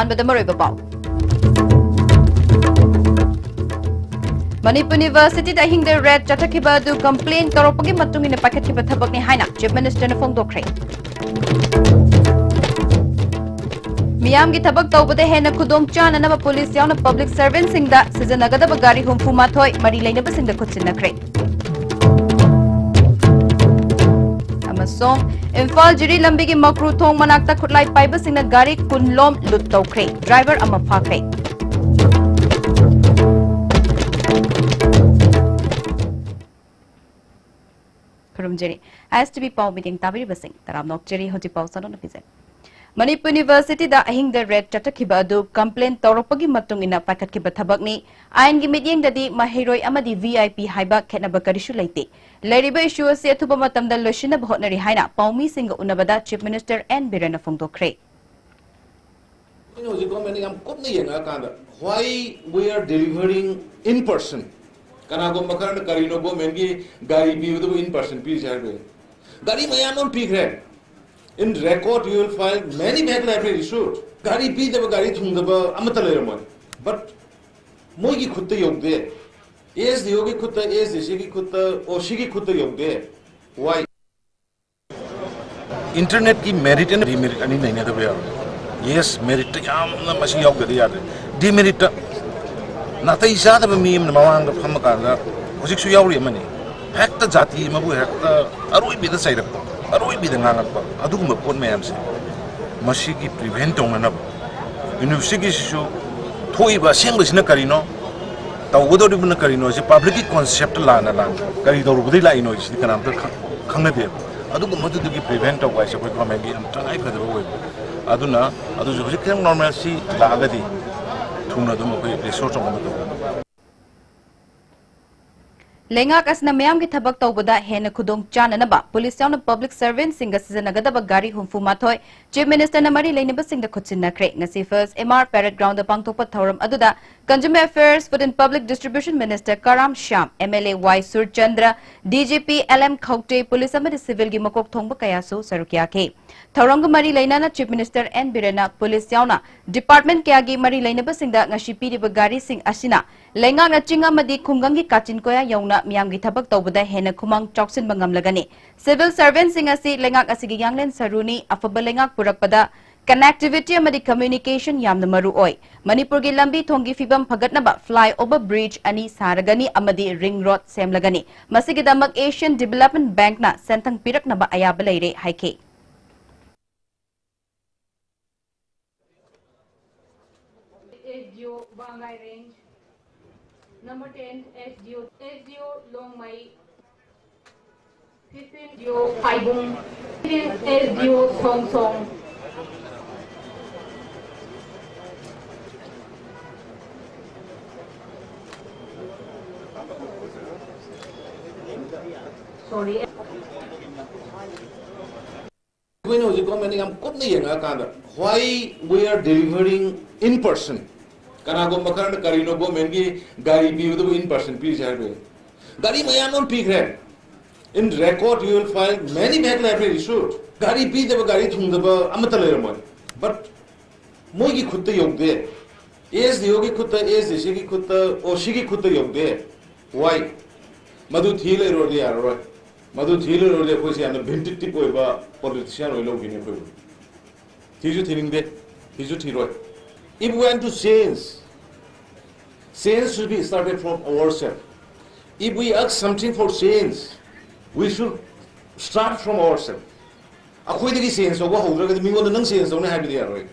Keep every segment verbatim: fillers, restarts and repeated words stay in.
ꯑꯍꯥꯟꯕꯗ ꯃꯔꯨꯑꯣꯏꯕ ꯄꯥꯎ꯫ ꯃꯅꯤꯄꯨꯔ ꯌꯨꯅꯤꯚꯔꯁꯤꯇꯤꯗ ꯑꯍꯤꯡꯗ ꯔꯦꯗ ꯆꯠꯊꯈꯤꯕ ꯑꯗꯨ ꯀꯝꯄ꯭ꯂꯦꯟ ꯇꯧꯔꯛꯄꯒꯤ ꯃꯇꯨꯡ ꯏꯟꯅ ꯄꯥꯏꯈꯠꯈꯤꯕ ꯊꯕꯛꯅꯤ ꯍꯥꯏꯅ ꯆꯤꯐ ꯃꯤꯅꯤꯁꯇꯔꯅ ꯐꯣꯡꯗꯣꯛꯈ꯭ꯔꯦ꯫ ꯃꯤꯌꯥꯝꯒꯤ ꯊꯕꯛ ꯇꯧꯕꯗ ꯍꯦꯟꯅ ꯈꯨꯗꯣꯡ ꯆꯥꯅꯅꯕ ꯄꯨꯂꯤꯁ ꯌꯥꯎꯅ ꯄꯕ꯭ꯂꯤꯛ ꯁꯔꯚꯦꯟꯠꯁꯤꯡꯗ ꯁꯤꯖꯤꯟꯅꯒꯗꯕ ꯒꯥꯔꯤ ꯍꯨꯝꯐꯨ ꯃꯥꯊꯣꯏ ꯃꯔꯤ ꯂꯩꯅꯕꯁꯤꯡꯗ ꯈꯨꯠꯁꯤꯟꯅꯈ꯭ꯔꯦ꯫ ꯑꯃꯁꯨꯡ ꯏꯝꯐꯥꯜ ꯖꯤꯔꯤ ꯂꯝꯕꯤꯒꯤ ꯃꯀ꯭ꯔꯨ ꯊꯣꯡ ꯃꯅꯥꯛꯇ ꯈꯨꯠꯂꯥꯏ ꯄꯥꯏꯕꯁꯤꯡꯅ ꯒꯥꯔꯤ ꯀꯨꯟ ꯂꯣꯝ ꯂꯨꯠ ꯇꯧꯈ꯭ꯔꯦ꯫ ꯗ꯭ꯔꯥꯏꯚꯔ ꯑꯃ ꯐꯥꯈ꯭ꯔꯦ꯫ ꯈꯨꯔꯨꯝꯖꯔꯤ꯫ ꯑꯥꯏ ꯑꯦꯁ ꯇꯤ ꯚꯤ ꯄꯥꯎ ꯃꯤꯠꯌꯦꯡ ꯇꯥꯕꯤꯔꯤꯕꯁꯤꯡ ꯇꯔꯥꯝꯅ ꯑꯣꯛꯆꯔꯤ꯫ ꯍꯧꯖꯤꯛ ꯄꯥꯎ ꯆꯥꯎꯔꯥꯛꯅ ꯄꯤꯖꯔꯤ꯫ ꯃꯅꯤꯄꯨꯔ ꯌꯨꯅꯤꯚꯔꯁꯤꯇꯤꯗ ꯑꯍꯤꯡꯗ ꯔꯦꯗ ꯆꯠꯊꯈꯤꯕ ꯑꯗꯨ ꯀꯝꯄ꯭ꯂꯦꯟ ꯇꯧꯔꯛꯄꯒꯤ ꯃꯇꯨꯡ ꯏꯟꯅ ꯄꯥꯏꯈꯠꯈꯤꯕ ꯊꯕꯛꯅꯤ꯫ ꯑꯥꯏꯟꯒꯤ ꯃꯤꯠꯌꯦꯡꯗꯗꯤ ꯃꯍꯩꯔꯣꯏ ꯑꯃꯗꯤ ꯚꯤ ꯑꯥꯏ ꯄꯤ ꯍꯥꯏꯕ ꯈꯦꯠꯅꯕ ꯀꯔꯤꯁꯨ ꯂꯩꯇꯦ꯫ ꯂꯩꯔꯤꯕ ꯏꯁꯨ ꯑꯁꯤ ꯑꯊꯨꯕ ꯃꯇꯝꯗ ꯂꯣꯏꯁꯤꯟꯅꯕ ꯍꯣꯠꯅꯔꯤ ꯍꯥꯏꯅ ꯄꯥꯎꯃꯤꯁꯤꯡꯒ ꯎꯅꯕꯗ ꯆꯤꯐ ꯃꯤꯅꯤꯁꯇꯔ ꯑꯦꯟ ꯕꯤꯔꯦꯟꯅ ꯐꯣꯡꯗꯣꯛꯈ꯭ꯔꯦ꯫ ꯑꯩꯅ ꯍꯧꯖꯤꯛ ꯒꯣꯔꯃꯦꯟꯗ ꯌꯥꯝ ꯀꯨꯞꯅ ꯌꯦꯡꯉꯛꯑꯀꯥꯟꯗ, why we are delivering in person? ꯀꯅꯥꯒꯨꯝꯕ ꯈꯔꯅ ꯀꯔꯤꯅꯣ ꯒꯣꯔꯃꯦꯟꯒꯤ ꯒꯥꯔꯤ ꯄꯤꯕꯗꯨꯕꯨ in person ꯄꯤꯔꯤꯁꯦ ꯍꯥꯏꯔꯤꯕ? ꯒꯥꯔꯤ ꯃꯌꯥꯝ ꯑꯃ ꯄꯤꯈ꯭ꯔꯦ꯫ In record you will find many vehicle have been issued. ꯒꯥꯔꯤ ꯄꯤꯗꯕ, ꯒꯥꯔꯤ ꯊꯨꯡꯗꯕ ꯑꯃꯠꯇ ꯂꯩꯔꯝꯃꯣꯏ꯫ But ꯃꯣꯏꯒꯤ ꯈꯨꯠꯇ ꯌꯧꯗꯦ꯫ ꯑꯦ ꯑꯦꯁ ꯗꯤ ꯑꯣꯒꯤ ꯈꯨꯠꯇ, ꯑꯦ ꯑꯦꯁ ꯗꯤ ꯁꯤꯒꯤ ꯈꯨꯠꯇ, ꯑꯣ ꯁꯤꯒꯤ ꯈꯨꯠꯇ ꯌꯧꯗꯦ꯫ Why? ꯏꯟꯇꯔꯅꯦꯠꯀꯤ ꯃꯦꯔꯤꯠ ꯑꯦꯟ ꯗꯤꯃꯦꯔꯤꯠ ꯑꯅꯤ ꯅꯩꯅꯗꯕ ꯌꯥꯔꯣꯏ꯫ ꯌꯦꯁ, ꯃꯦꯔꯤꯠꯇ ꯌꯥꯝꯅ ꯃꯁꯤ ꯌꯥꯎꯗ꯭ꯔꯗꯤ ꯌꯥꯗ꯭ꯔꯦ꯫ ꯗꯤꯃꯦꯔꯤꯠꯇ ꯅꯥꯇꯩ ꯆꯥꯗꯕ ꯃꯤ ꯑꯃꯅ ꯃꯃꯥꯡꯗ ꯐꯝꯃꯀꯥꯟꯗ ꯍꯧꯖꯤꯛꯁꯨ ꯌꯥꯎꯔꯤ ꯑꯃꯅꯤ꯫ ꯍꯦꯛꯇ ꯖꯥꯇꯤ ꯑꯃꯕꯨ ꯍꯦꯛꯇ ꯑꯔꯣꯏꯕꯤꯗ ꯆꯩꯔꯛꯄ, ꯑꯔꯣꯏꯕꯤꯗ ꯉꯥꯡꯉꯛꯄ, ꯑꯗꯨꯒꯨꯝꯕ ꯄꯣꯠ ꯃꯌꯥꯝꯁꯦ, ꯃꯁꯤꯒꯤ ꯄ꯭ꯔꯤꯚꯦꯟ ꯇꯧꯅꯅꯕ ꯌꯨꯅꯤꯚꯔꯁꯤꯇꯤꯒꯤꯁꯤꯁꯨ ꯊꯣꯛꯏꯕ ꯑꯁꯦꯡꯕꯁꯤꯅ ꯀꯔꯤꯅꯣ, ꯇꯧꯒꯗꯧꯔꯤꯕꯅ ꯀꯔꯤꯅꯣ, ꯁꯤ ꯄꯕ꯭ꯂꯤꯛꯀꯤ ꯀꯣꯟꯁꯦꯞꯇ ꯂꯥꯟꯅ ꯂꯥꯟꯅ ꯀꯔꯤ ꯇꯧꯔꯨꯕꯗꯒꯤ ꯂꯥꯛꯏꯅꯣ, ꯁꯤꯗꯤ ꯀꯅꯥꯝꯇ ꯈꯪ-, ꯈꯪꯅꯗꯦꯕ꯫ ꯑꯗꯨꯒꯨꯝꯕꯗꯨꯗꯒꯤ ꯄ꯭ꯔꯤꯚꯦꯟ ꯇꯧꯕ ꯍꯥꯏꯁꯦ ꯑꯩꯈꯣꯏ ꯒꯣꯔꯃꯦꯟꯒꯤ ꯌꯥꯝ ꯇꯉꯥꯏ ꯐꯗꯕ ꯑꯣꯏꯕ꯫ ꯑꯗꯨꯅ ꯑꯗꯨꯁꯨ ꯍꯧꯖꯤꯛ ꯈꯤꯇꯪ ꯅꯣꯔꯃꯦꯜꯁꯤ ꯂꯥꯛꯑꯒꯗꯤ ꯊꯨꯅ ꯑꯗꯨꯝ ꯑꯩꯈꯣꯏ ꯔꯤꯁꯣꯔꯁ ꯑꯃ ꯇꯧꯕ꯫ ꯂꯩꯉꯥꯛ ꯑꯁꯤꯅ ꯃꯤꯌꯥꯝꯒꯤ ꯊꯕꯛ ꯇꯧꯕꯗ ꯍꯦꯟꯅ ꯈꯨꯗꯣꯡ ꯆꯥꯅꯅꯕ ꯄꯨꯂꯤꯁ ꯌꯥꯎꯅ ꯄꯕ꯭ꯂꯤꯛ ꯁꯔꯚꯦꯟꯠꯁꯤꯡꯒ ꯁꯤꯖꯤꯟꯅꯒꯗꯕ ꯒꯥꯔꯤ ꯍꯨꯝꯐꯨ ꯃꯥꯊꯣꯏ ꯆꯤꯐ ꯃꯤꯅꯤꯁꯇꯔꯅ ꯃꯔꯤ ꯂꯩꯅꯕꯁꯤꯡꯗ ꯈꯨꯠꯁꯤꯟꯅꯈ꯭ꯔꯦ꯫ ꯉꯁꯤ ꯐꯤꯜꯁ ꯑꯦꯝ ꯑꯥꯔ ꯄꯦꯔꯦꯗ ꯒ꯭ꯔꯥꯎꯟꯗ ꯄꯥꯡꯊꯣꯛꯄ ꯊꯧꯔꯝ ꯑꯗꯨꯗ Consumer Affairs, Food and Public Distribution Minister Karam Shyam, M L A Y Surchandra, D G P L M Khaute, police ꯑꯃꯗꯤ ꯁꯤꯚꯤꯜꯒꯤ ꯃꯀꯣꯛ ꯊꯣꯡꯕ ꯀꯌꯥꯁꯨ ꯁꯔꯨꯛ ꯌꯥꯈꯤ꯫ ꯊꯧꯔꯝꯒ ꯃꯔꯤ ꯂꯩꯅꯅ ꯆꯤꯐ ꯃꯤꯅꯤꯁꯇꯔ ꯑꯦꯟ ꯕꯤꯔꯦꯟꯅ ꯄꯨꯂꯤꯁ ꯌꯥꯎꯅ ꯗꯤꯄꯥꯔꯠꯃꯦꯟꯠ ꯀꯌꯥꯒꯤ ꯃꯔꯤ ꯂꯩꯅꯕꯁꯤꯡꯗ ꯉꯁꯤ ꯄꯤꯔꯤꯕ ꯒꯥꯔꯤꯁꯤꯡ ꯑꯁꯤꯅ ꯂꯩꯉꯥꯛꯅ ꯆꯤꯡ ꯑꯃꯗꯤ ꯈꯨꯡꯒꯪꯒꯤ ꯀꯥꯆꯤꯟ ꯀꯣꯌꯥ ꯌꯧꯅ ꯃꯤꯌꯥꯝꯒꯤ ꯊꯕꯛ ꯇꯧꯕꯗ ꯍꯦꯟꯅ ꯈꯨꯃꯥꯡ ꯆꯥꯎꯁꯤꯟꯕ ꯉꯝꯂꯒꯅꯤ꯫ ꯁꯤꯚꯤꯜ ꯁꯔꯚꯦꯟꯠꯁꯤꯡ ꯑꯁꯤ ꯂꯩꯉꯥꯛ ꯑꯁꯤꯒꯤ ꯌꯥꯡꯂꯦꯟ ꯁꯔꯨꯅꯤ꯫ ꯑꯐꯕ ꯂꯩꯉꯥꯛ ꯄꯨꯔꯛꯄꯗ connectivity ꯑꯃꯗꯤ communication ꯌꯥꯝꯅ ꯃꯔꯨ ꯑꯣꯏ꯫ ꯃꯅꯤꯄꯨꯔꯒꯤ ꯂꯝꯕꯤ ꯊꯣꯡꯒꯤ ꯐꯤꯕꯝ ꯐꯒꯠꯅꯕ flyover bridge ꯑꯅꯤ ꯁꯥꯔꯒꯅꯤ ꯑꯃꯗꯤ ring road ꯁꯦꯝꯂꯒꯅꯤ꯫ ꯃꯁꯤꯒꯤꯗꯃꯛ Asian Development Bankꯅ ꯁꯦꯟꯊꯪ ꯄꯤꯔꯛꯅꯕ ꯑꯌꯥꯕ ꯂꯩꯔꯦ ꯍꯥꯏꯈꯤ꯫ S D O Vangai Range, number ten S D O, S D O Longmai, fifteen S D O Phaibung, fifteen S D O Songsong. Sorry. ꯑꯩꯈꯣꯏꯅ ꯍꯧꯖꯤꯛ ꯒꯣꯔꯃꯦꯟꯗ ꯌꯥꯝ ꯀꯨꯞꯅ ꯌꯦꯡꯉꯛꯑꯀꯥꯟꯗ, why we are delivering in person? ꯀꯅꯥꯒꯨꯝꯕ ꯈꯔꯅ ꯀꯔꯤꯅꯣ ꯒꯣꯔꯃꯦꯟꯒꯤ ꯒꯥꯔꯤ ꯄꯤꯕꯗꯨꯕꯨ in person ꯄꯤꯔꯤꯁꯦ ꯍꯥꯏꯕ ꯌꯥꯏ꯫ ꯒꯥꯔꯤ ꯃꯌꯥꯝ ꯑꯃ ꯄꯤꯈ꯭ꯔꯦ꯫ In record you will find many bag library issued. ꯒꯥꯔꯤ ꯄꯤꯗꯕ, ꯒꯥꯔꯤ ꯊꯨꯡꯗꯕ ꯑꯃꯠꯇ ꯂꯩꯔꯝꯃꯣꯏ꯫ But ꯃꯣꯏꯒꯤ ꯈꯨꯠꯇ ꯌꯧꯗꯦ꯫ S D O ꯒꯤ ꯈꯨꯠꯇ, S D C ꯒꯤ ꯈꯨꯠꯇ, O C ꯒꯤ ꯈꯨꯠꯇ ꯌꯧꯗꯦ꯫ Why? ꯃꯗꯨ ꯊꯤ ꯂꯩꯔꯨꯔꯗꯤ ꯌꯥꯔꯔꯣꯏ꯫ ꯃꯗꯨ ꯊꯤ ꯂꯩꯔꯨꯔꯗꯤ ꯑꯩꯈꯣꯏꯁꯦ ꯌꯥꯝꯅ vindictive ꯑꯣꯏꯕ politician ꯑꯣꯏ ꯂꯧꯈꯤꯅꯤ ꯑꯩꯈꯣꯏꯕꯨ꯫ ꯊꯤꯁꯨ ꯊꯤꯅꯤꯡꯗꯦ, ꯊꯤꯁꯨ ꯊꯤꯔꯣꯏ꯫ If we want to change, change should be started from ourselves. If we ask something for change, we should start from ourselves. ꯑꯩꯈꯣꯏꯗꯒꯤ change ꯇꯧꯕ ꯍꯧꯗ꯭ꯔꯒꯗꯤ ꯃꯤꯉꯣꯟꯗ ꯅꯪ change ꯇꯧꯅꯤ ꯍꯥꯏꯕꯗꯤ ꯌꯥꯔꯣꯏ꯫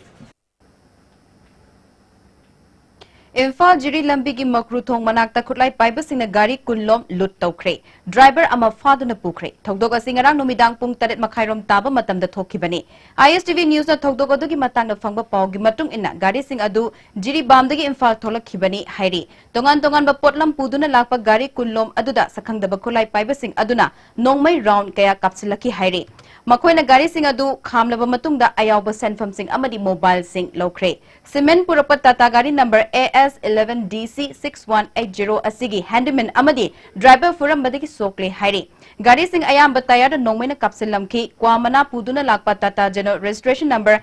ꯏꯝꯐꯥꯜ ꯖꯤꯔꯤ ꯂꯝꯕꯤꯒꯤ ꯃꯀ꯭ꯔꯨ ꯊꯣꯡ ꯃꯅꯥꯛꯇ ꯈꯨꯠꯂꯥꯏ ꯄꯥꯏꯕꯁꯤꯡꯅ ꯒꯥꯔꯤ ꯀꯨꯟ ꯂꯣꯝ ꯂꯨꯠ ꯇꯧꯈ꯭ꯔꯦ꯫ ꯗ꯭ꯔꯥꯏꯚꯔ ꯑꯃ ꯐꯥꯗꯨꯅ ꯄꯨꯈ꯭ꯔꯦ꯫ ꯊꯧꯗꯣꯛ ꯑꯁꯤ ꯉꯔꯥꯡ ꯅꯨꯃꯤꯗꯥꯡ ꯄꯨꯡ ꯇꯔꯦꯠ ꯃꯈꯥꯏꯔꯣꯝ ꯇꯥꯕ ꯃꯇꯝꯗ ꯊꯣꯛꯈꯤꯕꯅꯤ꯫ ISTV Newsꯅ ꯊꯧꯗꯣꯛ ꯑꯗꯨꯒꯤ ꯃꯇꯥꯡꯗ ꯐꯪꯕ ꯄꯥꯎꯒꯤ ꯃꯇꯨꯡ ꯏꯟꯅ ꯒꯥꯔꯤꯁꯤꯡ ꯑꯗꯨ ꯖꯤꯔꯤꯕꯥꯝꯗꯒꯤ ꯏꯝꯐꯥꯜ ꯊꯣꯛꯂꯛꯈꯤꯕꯅꯤ ꯍꯥꯏꯔꯤ꯫ ꯇꯣꯉꯥꯟ ꯇꯣꯉꯥꯟꯕ ꯄꯣꯠꯂꯝ ꯄꯨꯗꯨꯅ ꯂꯥꯛꯄ ꯒꯥꯔꯤ ꯀꯨꯟ ꯂꯣꯝ ꯑꯗꯨꯗ ꯁꯛꯈꯪꯗꯕ ꯈꯨꯠꯂꯥꯏ ꯄꯥꯏꯕꯁꯤꯡ ꯑꯗꯨꯅ ꯅꯣꯡꯃꯩ ꯔꯥꯎꯟ ꯀꯌꯥ ꯀꯥꯞꯁꯤꯜꯂꯛꯈꯤ ꯍꯥꯏꯔꯤ꯫ ꯃꯈꯣꯏꯅ ꯒꯥꯔꯤꯁꯤꯡ ꯑꯗꯨ ꯈꯥꯝꯂꯕ ꯃꯇꯨꯡꯗ ꯑꯌꯥꯎꯕ ꯁꯦꯟꯐꯝꯁꯤꯡ ꯑꯃꯗꯤ ꯃꯣꯕꯥꯏꯜꯁꯤꯡ ꯂꯧꯈ꯭ꯔꯦ꯫ ꯁꯤꯃꯦꯟ ꯄꯨꯔꯛꯄ ꯇꯥꯇꯥ ꯒꯥꯔꯤ number AS eleven DC six one eight zero ꯑꯁꯤꯒꯤ ꯍꯦꯟꯗꯤꯃꯦꯟ ꯑꯃꯗꯤ ꯗ꯭ꯔꯥꯏꯚꯔ ꯐꯨꯔꯝꯕꯗꯒꯤ ꯁꯣꯛꯂꯦ ꯍꯥꯏꯔꯤ꯫ ꯒꯥꯔꯤꯁꯤꯡ ꯑꯌꯥꯝꯕ ꯇꯥꯌꯔꯗ ꯅꯣꯡꯃꯩꯅ ꯀꯥꯞꯁꯤꯜꯂꯝꯈꯤ꯫ ꯀ꯭ꯋꯥ ꯃꯅꯥ ꯄꯨꯗꯨꯅ ꯂꯥꯛꯄ Tata Xenon registration number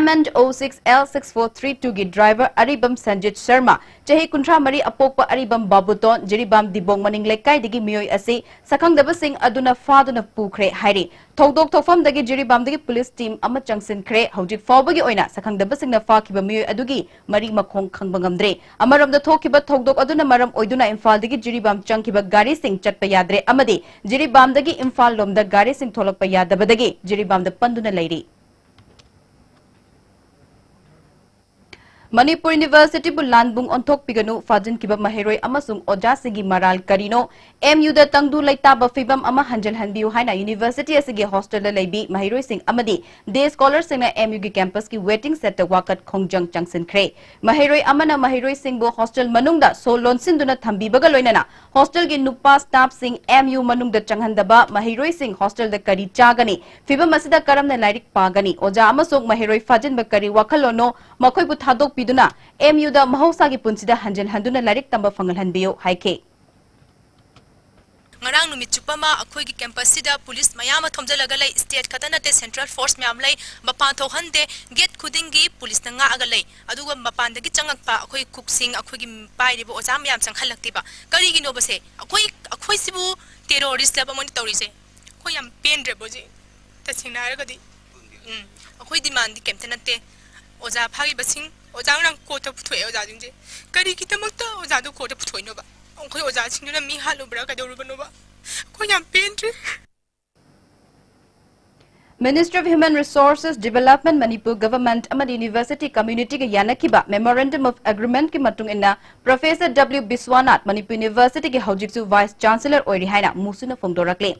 MN O six L six four three twoꯒꯤ ꯗ꯭ꯔꯥꯏꯚꯔ ꯑꯔꯤꯕꯝ ꯁꯟꯖꯤꯠ ꯁꯔꯃ, ꯆꯍꯤ ꯀꯨꯟꯊ꯭ꯔꯥ ꯃꯔꯤ, ꯑꯄꯣꯛꯄ ꯑꯔꯤꯕꯝ ꯕꯥꯕꯨꯇꯣꯟ, ꯖꯤꯔꯤꯕꯥꯝ ꯗꯤꯕꯣꯡ ꯃꯅꯤꯡ ꯂꯩꯀꯥꯏꯗꯒꯤ ꯃꯤꯑꯣꯏ ꯑꯁꯤ ꯁꯛꯈꯪꯗꯕꯁꯤꯡ ꯑꯗꯨꯅ ꯐꯥꯗꯨꯅ ꯄꯨꯈ꯭ꯔꯦ ꯍꯥꯏꯔꯤ꯫ ꯊꯧꯗꯣꯛ ꯊꯣꯛꯐꯝꯗꯒꯤ ꯖꯤꯔꯤꯕꯥꯝꯗꯒꯤ ꯄꯨꯂꯤꯁ ꯇꯤꯝ ꯑꯃ ꯆꯪꯁꯤꯟꯈ꯭ꯔꯦ꯫ ꯍꯧꯖꯤꯛ ꯐꯥꯎꯕꯒꯤ ꯑꯣꯏꯅ ꯁꯛꯈꯪꯗꯕꯁꯤꯡꯅ ꯐꯥꯈꯤꯕ ꯃꯤꯑꯣꯏ ꯑꯗꯨꯒꯤ ꯃꯔꯤ ꯃꯈꯣꯡ ꯈꯪꯕ ꯉꯝꯗ꯭ꯔꯦ꯫ ꯑꯃꯔꯣꯝꯗ ꯊꯣꯛꯈꯤꯕ ꯊꯧꯗꯣꯛ ꯑꯗꯨꯅ ꯃꯔꯝ ꯑꯣꯏꯗꯨꯅ ꯏꯝꯐꯥꯜꯗꯒꯤ ꯖꯤꯔꯤꯕꯥꯝ ꯆꯪꯈꯤꯕ ꯒꯥꯔꯤꯁꯤꯡ ꯆꯠꯄ ꯌꯥꯗ꯭ꯔꯦ ꯑꯃꯗꯤ ꯖꯤꯔꯤꯕꯥꯝꯗꯒꯤ ꯏꯝꯐꯥꯜ ꯂꯣꯝꯗ ꯒꯥꯔꯤꯁꯤꯡ ꯊꯣꯛꯂꯛꯄ ꯌꯥꯗꯕꯗꯒꯤ ꯖꯤꯔꯤꯕꯥꯝꯗ ꯄꯟꯗꯨꯅ ꯂꯩꯔꯤ꯫ ꯃꯅꯤꯄꯨꯔ ꯌꯨꯅꯤꯚꯔꯁꯤꯇꯤꯕꯨ ꯂꯥꯟꯕꯨꯡ ꯑꯣꯟꯊꯣꯛꯄꯤꯒꯅꯨ, ꯐꯥꯖꯤꯟꯈꯤꯕ ꯃꯍꯩꯔꯣꯏ ꯑꯃꯁꯨꯡ ꯑꯣꯖꯥꯁꯤꯡꯒꯤ ꯃꯔꯥꯜ ꯀꯔꯤꯅꯣ? MUꯗ ꯇꯪꯗꯨ ꯂꯩꯇꯥꯕ ꯐꯤꯕꯝ ꯑꯃ ꯍꯟꯖꯤꯜꯍꯟꯕꯤꯌꯨ ꯍꯥꯏꯅ ꯌꯨꯅꯤꯚꯔꯁꯤꯇꯤ ꯑꯁꯤꯒꯤ ꯍꯣꯁꯇꯦꯜꯗ ꯂꯩꯕꯤ ꯃꯍꯩꯔꯣꯏꯁꯤꯡ ꯑꯃꯗꯤ ꯗꯦ ꯁ꯭ꯀꯣꯂꯔꯁꯤꯡꯅ MUꯒꯤ ꯀꯦꯝꯄꯁꯀꯤ ꯋꯦꯇꯤꯡ ꯁꯦꯗꯇ ꯋꯥꯀꯠ ꯈꯣꯡꯖꯪ ꯆꯪꯁꯤꯟꯈ꯭ꯔꯦ꯫ ꯃꯍꯩꯔꯣꯏ ꯑꯃꯅ ꯃꯍꯩꯔꯣꯏꯁꯤꯡꯕꯨ ꯍꯣꯁꯇꯦꯜ ꯃꯅꯨꯡꯗ ꯁꯣ ꯂꯣꯟꯁꯤꯟꯗꯨꯅ ꯊꯝꯕꯤꯕꯒ ꯂꯣꯏꯅꯅ ꯍꯣꯁꯇꯦꯜꯒꯤ ꯅꯨꯄꯥ ꯁ꯭ꯇꯥꯐꯁꯤꯡ MU ꯃꯅꯨꯡꯗ ꯆꯪꯍꯟꯗꯕ, ꯃꯍꯩꯔꯣꯏꯁꯤꯡ ꯍꯣꯁꯇꯦꯜꯗ ꯀꯔꯤ ꯆꯥꯒꯅꯤ? ꯐꯤꯕꯝ ꯑꯁꯤꯗ ꯀꯔꯝꯅ ꯂꯥꯏꯔꯤꯛ ꯄꯥꯒꯅꯤ? ꯑꯣꯖꯥ ꯑꯃꯁꯨꯡ ꯃꯍꯩꯔꯣꯏ ꯐꯥꯖꯤꯟꯕ ꯀꯔꯤ ꯋꯥꯈꯜꯂꯣꯟꯅꯣ? ꯃꯈꯣꯏꯕꯨ ꯊꯥꯗꯣꯛꯄꯤꯗꯨꯅ MUꯗ ꯃꯍꯧꯁꯥꯒꯤ ꯄꯨꯟꯁꯤꯗ ꯍꯟꯖꯤꯟꯍꯟꯗꯨꯅ ꯂꯥꯏꯔꯤꯛ ꯇꯝꯕ ꯐꯪꯍꯜꯍꯟꯕꯤꯌꯨ ꯍꯥꯏꯈꯤ꯫ ꯉꯔꯥꯡ ꯅꯨꯃꯤꯠ ꯆꯨꯞꯄ ꯑꯃ ꯑꯩꯈꯣꯏꯒꯤ ꯀꯦꯝꯄꯁꯁꯤꯗ ꯄꯨꯂꯤꯁ ꯃꯌꯥꯝ ꯑꯃ ꯊꯣꯝꯖꯤꯜꯂꯒ ꯂꯩ꯫ ꯁ꯭ꯇꯦꯠ ꯈꯛꯇ ꯅꯠꯇꯦ, ꯁꯦꯟꯇ꯭ꯔꯦꯜ ꯐꯣꯔꯁ ꯃꯌꯥꯝ ꯂꯩ꯫ ꯃꯄꯥꯟ ꯊꯣꯛꯍꯟꯗꯦ꯫ ꯒꯦꯠ ꯈꯨꯗꯤꯡꯒꯤ ꯄꯨꯂꯤꯁꯅ ꯉꯥꯛꯑꯒ ꯂꯩ꯫ ꯑꯗꯨꯒ ꯃꯄꯥꯟꯗꯒꯤ ꯆꯪꯉꯛꯄ ꯑꯩꯈꯣꯏ ꯀꯨꯛꯁꯤꯡ, ꯑꯩꯈꯣꯏꯒꯤ ꯄꯥꯏꯔꯤꯕ ꯑꯣꯖꯥ ꯃꯌꯥꯝ ꯆꯪꯍꯜꯂꯛꯇꯦꯕ꯫ ꯀꯔꯤꯒꯤꯅꯣꯕꯁꯦ? ꯑꯩꯈꯣꯏ, ꯑꯩꯈꯣꯏꯁꯤꯕꯨ ꯇꯦꯔꯣꯔꯤꯁꯂꯕ ꯃꯣꯏꯅ ꯇꯧꯔꯤꯁꯦ? ꯑꯩꯈꯣꯏ ꯌꯥꯝ ꯄꯦꯟꯗ꯭ꯔꯦꯕ ꯍꯧꯖꯤꯛ, ꯇꯁꯦꯡꯅ ꯍꯥꯏꯔꯒꯗꯤ꯫ ꯎꯝ, ꯑꯩꯈꯣꯏ ꯗꯤꯃꯥꯟꯗꯤ ꯀꯩꯝꯇ ꯅꯠꯇꯦ꯫ ꯑꯣꯖꯥ ꯐꯥꯈꯤꯕꯁꯤꯡ, ꯑꯣꯖꯥ ꯉꯔꯥꯡ ꯀꯣꯔꯠꯇ ꯄꯨꯊꯣꯛꯑꯦ ꯑꯣꯖꯥꯁꯤꯡꯁꯦ꯫ ꯀꯔꯤꯒꯤꯗꯃꯛꯇ ꯑꯣꯖꯥꯗꯣ ꯀꯣꯔꯠꯇ ꯄꯨꯊꯣꯛꯏꯅꯣꯕ? ꯑꯩꯈꯣꯏ ꯑꯣꯖꯥꯁꯤꯡꯗꯨꯅ ꯃꯤ ꯍꯥꯠꯂꯨꯕ꯭ꯔꯥ ꯀꯩꯗꯧꯔꯨꯕꯅꯣꯕ? ꯑꯩꯈꯣꯏ ꯌꯥꯝ ꯄꯦꯟꯗ꯭ꯔꯦ꯫ Ministry of Human Resources Development, Manipur Government ꯑꯃꯗꯤ University Community ꯒ ꯌꯥꯅꯈꯤꯕ Memorandum of Agreement ꯀꯤ ꯃꯇꯨꯡ ꯏꯟꯅ Professor W Biswanath Manipur University ꯒꯤ ꯍꯧꯖꯤꯛꯁꯨ Vice Chancellor ꯑꯣꯏꯔꯤ ꯍꯥꯏꯅ ꯃꯨꯁꯨꯅ ꯐꯣꯡꯗꯣꯔꯛꯂꯤ꯫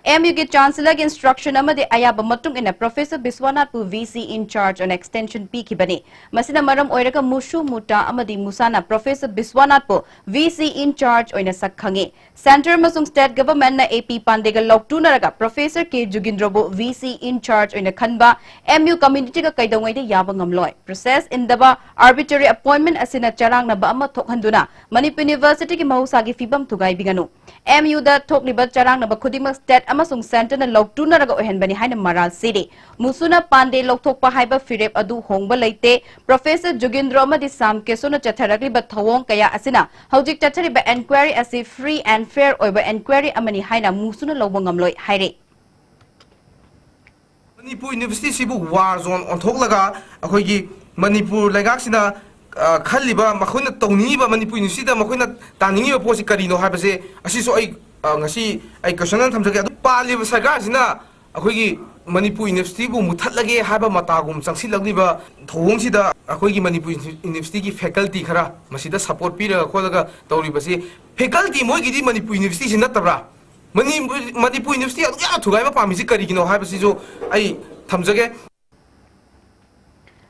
M U ꯒꯤ Chancellor ꯒꯤ instruction ꯑꯃꯗꯤ ꯑꯌꯥꯕ ꯃꯇꯨꯡ ꯏꯟꯅ Professor ꯕꯤꯁ꯭ꯋꯥꯅꯥꯊꯄꯨ V C in charge ꯑꯣꯏꯅ extension ꯄꯤꯈꯤꯕꯅꯤ꯫ ꯃꯁꯤꯅ ꯃꯔꯝ ꯑꯣꯏꯔꯒ ꯃꯨꯁꯨ, ꯃꯨꯇꯥ ꯑꯃꯗꯤ ꯃꯨꯁꯥꯅ Professor ꯕꯤꯁ꯭ꯋꯥꯅꯥꯊꯄꯨ V C in charge ꯑꯣꯏꯅ ꯁꯛ ꯈꯪꯉꯤ꯫ Centre ꯑꯃꯁꯨꯡ State Government ꯅ A P ꯄꯥꯟꯗꯦꯒ ꯂꯧꯇꯨꯅꯔꯒ Professor K ꯖꯨꯒꯤꯟꯗ꯭ꯔꯣꯕꯨ V C in charge ꯑꯣꯏꯅ ꯈꯟꯕ M U community ꯒ ꯀꯩꯗꯧꯉꯩꯗ ꯌꯥꯕ ꯉꯝꯂꯣꯏ꯫ Process ꯏꯟꯗꯕ arbitrary appointment ꯑꯁꯤꯅ ꯆꯔꯥꯡꯅꯕ ꯑꯃ ꯊꯣꯛꯍꯟꯗꯨꯅ ꯃꯅꯤꯄꯨꯔ University ꯒꯤ ꯃꯍꯧꯁꯥꯒꯤ ꯐꯤꯕꯝ ꯊꯨꯒꯥꯏꯕꯤꯒꯅꯨ꯫ M U ꯗ ꯊꯣꯛꯂꯤꯕ ꯆꯔꯥꯡꯅꯕ ꯈꯨꯗꯤꯡꯃꯛ State ꯑꯃꯁꯨꯡ Centre ꯅ ꯂꯧꯇꯨꯅꯔꯒ ꯑꯣꯏꯍꯟꯕꯅꯤ ꯍꯥꯏꯅ ꯃꯔꯥꯜ ꯁꯤꯔꯤ꯫ ꯃꯨꯁꯨꯅ ꯄꯥꯟꯗꯦ ꯂꯧꯊꯣꯛꯄ ꯍꯥꯏꯕ ꯐꯤꯔꯦꯞ ꯑꯗꯨ ꯍꯣꯡꯕ ꯂꯩꯇꯦ꯫ Professor ꯖꯨꯒꯤꯟꯗ꯭ꯔꯣ ꯑꯃꯗꯤ ꯁꯥꯝ ꯀꯦꯁꯣꯅ ꯆꯠꯊꯔꯛꯂꯤꯕ ꯊꯧꯑꯣꯡ ꯀꯌꯥ ꯑꯁꯤꯅ ꯍꯧꯖꯤꯛ ꯆꯠꯊꯔꯤꯕ inquiry ꯑꯁꯤ free and fair ꯑꯣꯏꯕ inquiry ꯑꯃꯅꯤ ꯍꯥꯏꯅ ꯃꯨꯁꯨꯅ ꯂꯧꯕ ꯉꯝꯂꯣꯏ ꯍꯥꯏꯔꯤ꯫ ꯃꯅꯤꯄꯨꯔ University ꯁꯤꯕꯨ war zone ꯑꯣꯟꯊꯣꯛꯂꯒ ꯑꯩꯈꯣꯏꯒꯤ ꯃꯅꯤꯄꯨꯔ ꯂꯩꯉꯥꯛꯁꯤꯅ, ꯑ, ꯈꯜꯂꯤꯕ, ꯃꯈꯣꯏꯅ ꯇꯧꯅꯤꯡꯉꯤꯕ, ꯃꯅꯤꯄꯨꯔ University ꯗ ꯃꯈꯣꯏꯅ ꯇꯥꯅꯤꯡꯉꯤꯕ ꯄꯣꯠꯁꯤ ꯀꯔꯤꯅꯣ ꯍꯥꯏꯕꯁꯦ ꯑꯁꯤꯁꯨ ꯑꯩ, ꯑ, ꯉꯁꯤ ꯑꯩ question ꯑꯃ ꯊꯝꯖꯒꯦ꯫ ꯑꯗꯨ ꯄꯥꯜꯂꯤꯕ ꯁꯔꯀꯥꯔꯁꯤꯅ ꯑꯩꯈꯣꯏꯒꯤ ꯃꯅꯤꯄꯨꯔ University ꯕꯨ ꯃꯨꯊꯠꯂꯒꯦ ꯍꯥꯏꯕ ꯃꯇꯥꯒꯨꯝ ꯆꯪꯁꯤꯜꯂꯛꯂꯤꯕ ꯊꯧꯑꯣꯡꯁꯤꯗ ꯑꯩꯈꯣꯏꯒꯤ ꯃꯅꯤꯄꯨꯔ University ꯒꯤ faculty ꯈꯔ ꯃꯁꯤꯗ support ꯄꯤꯔꯒ ꯈꯣꯠꯂꯒ ꯇꯧꯔꯤꯕꯁꯤ, faculty ꯃꯣꯏꯒꯤꯗꯤ ꯃꯅꯤꯄꯨꯔ University ꯁꯤ ꯅꯠꯇꯕ꯭ꯔꯥ? ꯃꯅꯤ-, ꯃꯅꯤꯄꯨꯔ University ꯑꯗꯨꯛ ꯌꯥꯝꯅ ꯊꯨꯒꯥꯏꯕ ꯄꯥꯝꯃꯤꯁꯤ ꯀꯔꯤꯒꯤꯅꯣ ꯍꯥꯏꯕꯁꯤꯁꯨ ꯑꯩ ꯊꯝꯖꯒꯦ꯫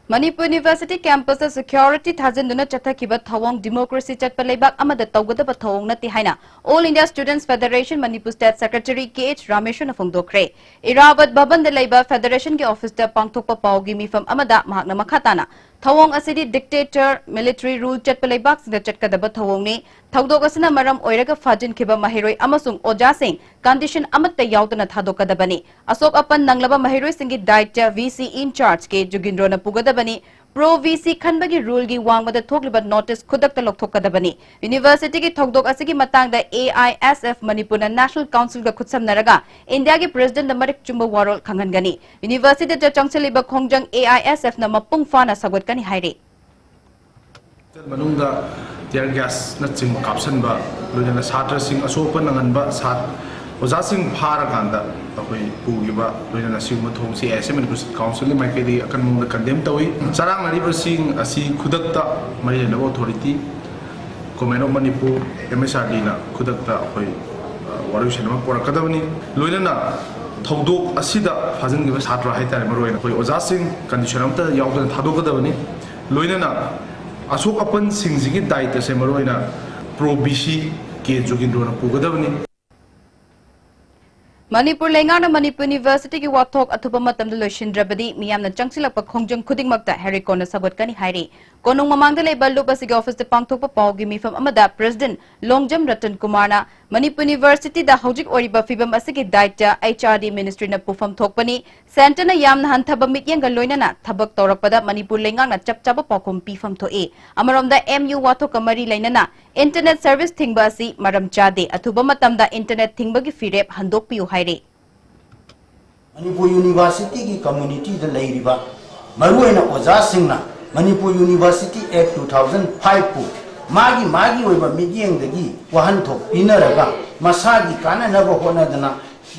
ꯃꯅꯤꯄꯨꯔ University campus ꯇ security ꯊꯥꯖꯤꯟꯗꯨꯅ ꯆꯠꯊꯈꯤꯕ ꯊꯧꯑꯣꯡ democracy ꯆꯠꯄ ꯂꯩꯕꯥꯛ ꯑꯃꯗ ꯇꯧꯒꯗꯕ ꯊꯧꯑꯣꯡ ꯅꯠꯇꯦ ꯍꯥꯏꯅ All India Students Federation Manipur State Secretary K H ꯔꯥꯃꯦꯁ꯭ꯋꯔꯅ ꯐꯣꯡꯗꯣꯛꯈ꯭ꯔꯦ꯫ ꯏꯔꯥꯕꯠ ꯚꯕꯟꯗ ꯂꯩꯕ Federation ꯒꯤ office ꯇ ꯄꯥꯡꯊꯣꯛꯄ ꯄꯥꯎꯒꯤ ꯃꯤꯐꯝ ꯑꯃꯗ ꯃꯍꯥꯛꯅ ꯃꯈꯥ ꯇꯥꯅ ꯊꯧꯑꯣꯡ ꯑꯁꯤꯗꯤ dictator, military rule ꯆꯠꯄ ꯂꯩꯕꯥꯛꯁꯤꯡꯗ ꯆꯠꯀꯗꯕ ꯊꯧꯑꯣꯡꯅꯤ꯫ ꯊꯧꯗꯣꯛ ꯑꯁꯤꯅ ꯃꯔꯝ ꯑꯣꯏꯔꯒ ꯐꯥꯖꯤꯟꯈꯤꯕ ꯃꯍꯩꯔꯣꯏ ꯑꯃꯁꯨꯡ ꯑꯣꯖꯥꯁꯤꯡ condition ꯑꯃꯠꯇ ꯌꯥꯎꯗꯅ ꯊꯥꯗꯣꯛꯀꯗꯕꯅꯤ꯫ ꯑꯁꯣꯛ ꯑꯄꯟ ꯅꯪꯂꯕ ꯃꯍꯩꯔꯣꯏꯁꯤꯡꯒꯤ ꯗꯥꯏꯇ꯭ꯌ V C in charge K ꯖꯨꯒꯤꯟꯗ꯭ꯔꯣꯅ ꯄꯨꯒꯗꯕꯅꯤ꯫ Pro V C ꯈꯟꯕꯒꯤ rule ꯒꯤ ꯋꯥꯡꯃꯗ ꯊꯣꯛꯂꯤꯕ notice ꯈꯨꯗꯛꯇ ꯂꯧꯊꯣꯛꯀꯗꯕꯅꯤ꯫ University ꯒꯤ ꯊꯧꯗꯣꯛ ꯑꯁꯤꯒꯤ ꯃꯇꯥꯡꯗ A I S F ꯃꯅꯤꯄꯨꯔꯅ National Council ꯒ ꯈꯨꯠꯁꯝꯅꯔꯒ ꯏꯟꯗꯤꯌꯥꯒꯤ President ꯗ ꯃꯔꯤꯛ ꯆꯨꯝꯕ ꯋꯥꯔꯣꯜ ꯈꯪꯍꯟꯒꯅꯤ꯫ University ꯗ ꯆꯪꯁꯤꯜꯂꯤꯕ ꯈꯣꯡꯖꯪ A I S F ꯅ ꯃꯄꯨꯡ ꯐꯥꯅ ꯁꯧꯒꯠꯀꯅꯤ ꯍꯥꯏꯔꯤ꯫ ꯃꯅꯨꯡꯗ tear gas ꯅꯆꯤꯡꯕ ꯀꯥꯞꯁꯤꯟꯕ, ꯂꯣꯏꯅꯅ ꯁꯥꯇ꯭ꯔꯁꯤꯡ ꯑꯁꯣꯛ ꯑꯄꯟ ꯅꯪꯍꯟꯕ, ꯁꯥ-, ꯑꯣꯖꯥꯁꯤꯡ ꯐꯥꯔꯀꯥꯟꯗ ꯑꯩꯈꯣꯏ ꯄꯨꯈꯤꯕ, ꯂꯣꯏꯅꯅ ꯁꯤꯒꯨꯝꯕ ꯊꯧꯑꯣꯡꯁꯤ A I S F Manipur state ꯀꯥꯎꯟꯁꯤꯜꯒꯤ ꯃꯥꯏꯀꯩꯗꯒꯤ ꯑꯀꯟꯕ ꯃꯑꯣꯡꯗ ꯀꯟꯗꯦꯝ ꯇꯧꯏ꯫ ꯆꯔꯥꯡꯅꯔꯤꯕꯁꯤꯡ ꯑꯁꯤ ꯈꯨꯗꯛꯇ ꯃꯔꯤ ꯂꯩꯅꯕ authority, Government of Manipur, M S R ꯗꯤꯅ ꯈꯨꯗꯛꯇ ꯑꯩꯈꯣꯏ, ꯑ, ꯋꯥꯔꯣꯏꯁꯤꯟ ꯑꯃ ꯄꯨꯔꯛꯀꯗꯕꯅꯤ꯫ ꯂꯣꯏꯅꯅ ꯊꯧꯗꯣꯛ ꯑꯁꯤꯗ ꯐꯥꯖꯤꯟꯈꯤꯕ ꯁꯥꯇ꯭ꯔ ꯍꯥꯏꯇꯥꯔꯦ, ꯃꯔꯨꯑꯣꯏꯅ ꯑꯩꯈꯣꯏ ꯑꯣꯖꯥꯁꯤꯡ ꯀꯟꯗꯤꯁꯟ ꯑꯃꯠꯇ ꯌꯥꯎꯗꯅ ꯊꯥꯗꯣꯛꯀꯗꯕꯅꯤ꯫ ꯂꯣꯏꯅꯅ ꯑꯁꯣꯛ ꯑꯄꯟꯁꯤꯡꯁꯤꯒꯤ ꯗꯥꯏꯇꯁꯦ ꯃꯔꯨꯑꯣꯏꯅ ꯄ꯭ꯔꯣ ꯕꯤ ꯁꯤ ꯀꯦ ꯖꯣꯒꯤꯟꯗ꯭ꯔꯣꯅ ꯄꯨꯒꯗꯕꯅꯤ꯫ ꯃꯅꯤꯄꯨꯔ ꯂꯩꯉꯥꯛꯅ ꯃꯅꯤꯄꯨꯔ ꯌꯨꯅꯤꯚꯔꯁꯤꯇꯤꯒꯤ ꯋꯥꯊꯣꯛ ꯑꯊꯨꯕ ꯃꯇꯝꯗ ꯂꯣꯏꯁꯤꯟꯗ꯭ꯔꯕꯗꯤ ꯃꯤꯌꯥꯝꯅ ꯆꯪꯁꯤꯜꯂꯛꯄ ꯈꯣꯡꯖꯪ ꯈꯨꯗꯤꯡꯃꯛꯇ ꯍꯦꯔꯤꯀꯣꯟꯅ ꯁꯧꯒꯠꯀꯅꯤ ꯍꯥꯏꯔꯤ꯫ ꯀꯣꯅꯨꯡ ꯃꯃꯥꯡꯗ ꯂꯩꯕ ꯂꯨꯞ ꯑꯁꯤꯒꯤ ꯑꯣꯐꯤꯁꯇ ꯄꯥꯡꯊꯣꯛꯄ ꯄꯥꯎꯒꯤ ꯃꯤꯐꯝ ꯑꯃꯗ ꯄ꯭ꯔꯦꯁꯤꯗꯦꯟꯠ ꯂꯣꯡꯖꯝ ꯔꯇꯟ ꯀꯨꯃꯥꯔꯅ ꯃꯅꯤꯄꯨꯔ ꯌꯨꯅꯤꯚꯔꯁꯤꯇꯤꯗ ꯍꯧꯖꯤꯛ ꯑꯣꯏꯔꯤꯕ ꯐꯤꯕꯝ ꯑꯁꯤꯒꯤ ꯗꯥꯏꯇ ꯑꯩꯆ ꯑꯥꯔ ꯗꯤ ꯃꯤꯅꯤꯁꯇ꯭ꯔꯤꯅ ꯄꯨꯐꯝ ꯊꯣꯛꯄꯅꯤ, ꯁꯦꯟꯇꯔꯅ ꯌꯥꯝꯅ ꯍꯟꯊꯕ ꯃꯤꯠꯌꯦꯡꯒ ꯂꯣꯏꯅꯅ ꯊꯕꯛ ꯇꯧꯔꯛꯄꯗ ꯃꯅꯤꯄꯨꯔ ꯂꯩꯉꯥꯛꯅ ꯆꯞ ꯆꯥꯕ ꯄꯥꯎꯈꯨꯝ ꯄꯤꯐꯝ ꯊꯣꯛꯏ꯫ ꯑꯃꯔꯣꯝꯗ ꯑꯦꯝ ꯌꯨ ꯋꯥꯊꯣꯛꯀ ꯃꯔꯤ ꯂꯩꯅꯅ ꯏꯟꯇꯔꯅꯦꯠ ꯁꯔꯚꯤꯁ ꯊꯤꯡꯕ ꯑꯁꯤ ꯃꯔꯝ ꯆꯥꯗꯦ, ꯑꯊꯨꯕ ꯃꯇꯝꯗ ꯏꯟꯇꯔꯅꯦꯠ ꯊꯤꯡꯕꯒꯤ ꯐꯤꯔꯦꯞ ꯍꯟꯗꯣꯛꯄꯤꯌꯨ ꯍꯥꯏꯔꯤ꯫ ꯃꯅꯤꯄꯨꯔ ꯌꯨꯅꯤꯚꯔꯁꯤꯇꯤꯒꯤ ꯀꯝꯃꯨꯅꯤꯇꯤꯗ ꯂꯩꯔꯤꯕ ꯃꯔꯨꯑꯣꯏꯅ ꯑꯣꯖꯥꯁꯤꯡꯅ ꯃꯅꯤꯄꯨꯔ ꯌꯨꯅꯤꯚꯔꯁꯤꯇꯤ ꯑꯦꯛ ꯇꯨ ꯊꯥꯎꯖꯟ ꯐꯥꯏꯚꯄꯨ ꯃꯥꯒꯤ ꯃꯥꯒꯤ ꯑꯣꯏꯕ ꯃꯤꯠꯌꯦꯡꯗꯒꯤ ꯋꯥꯍꯟꯊꯣꯛ ꯄꯤꯅꯔꯒ ꯃꯁꯥꯒꯤ ꯀꯥꯟꯅꯅꯕ ꯍꯣꯠꯅꯗꯅ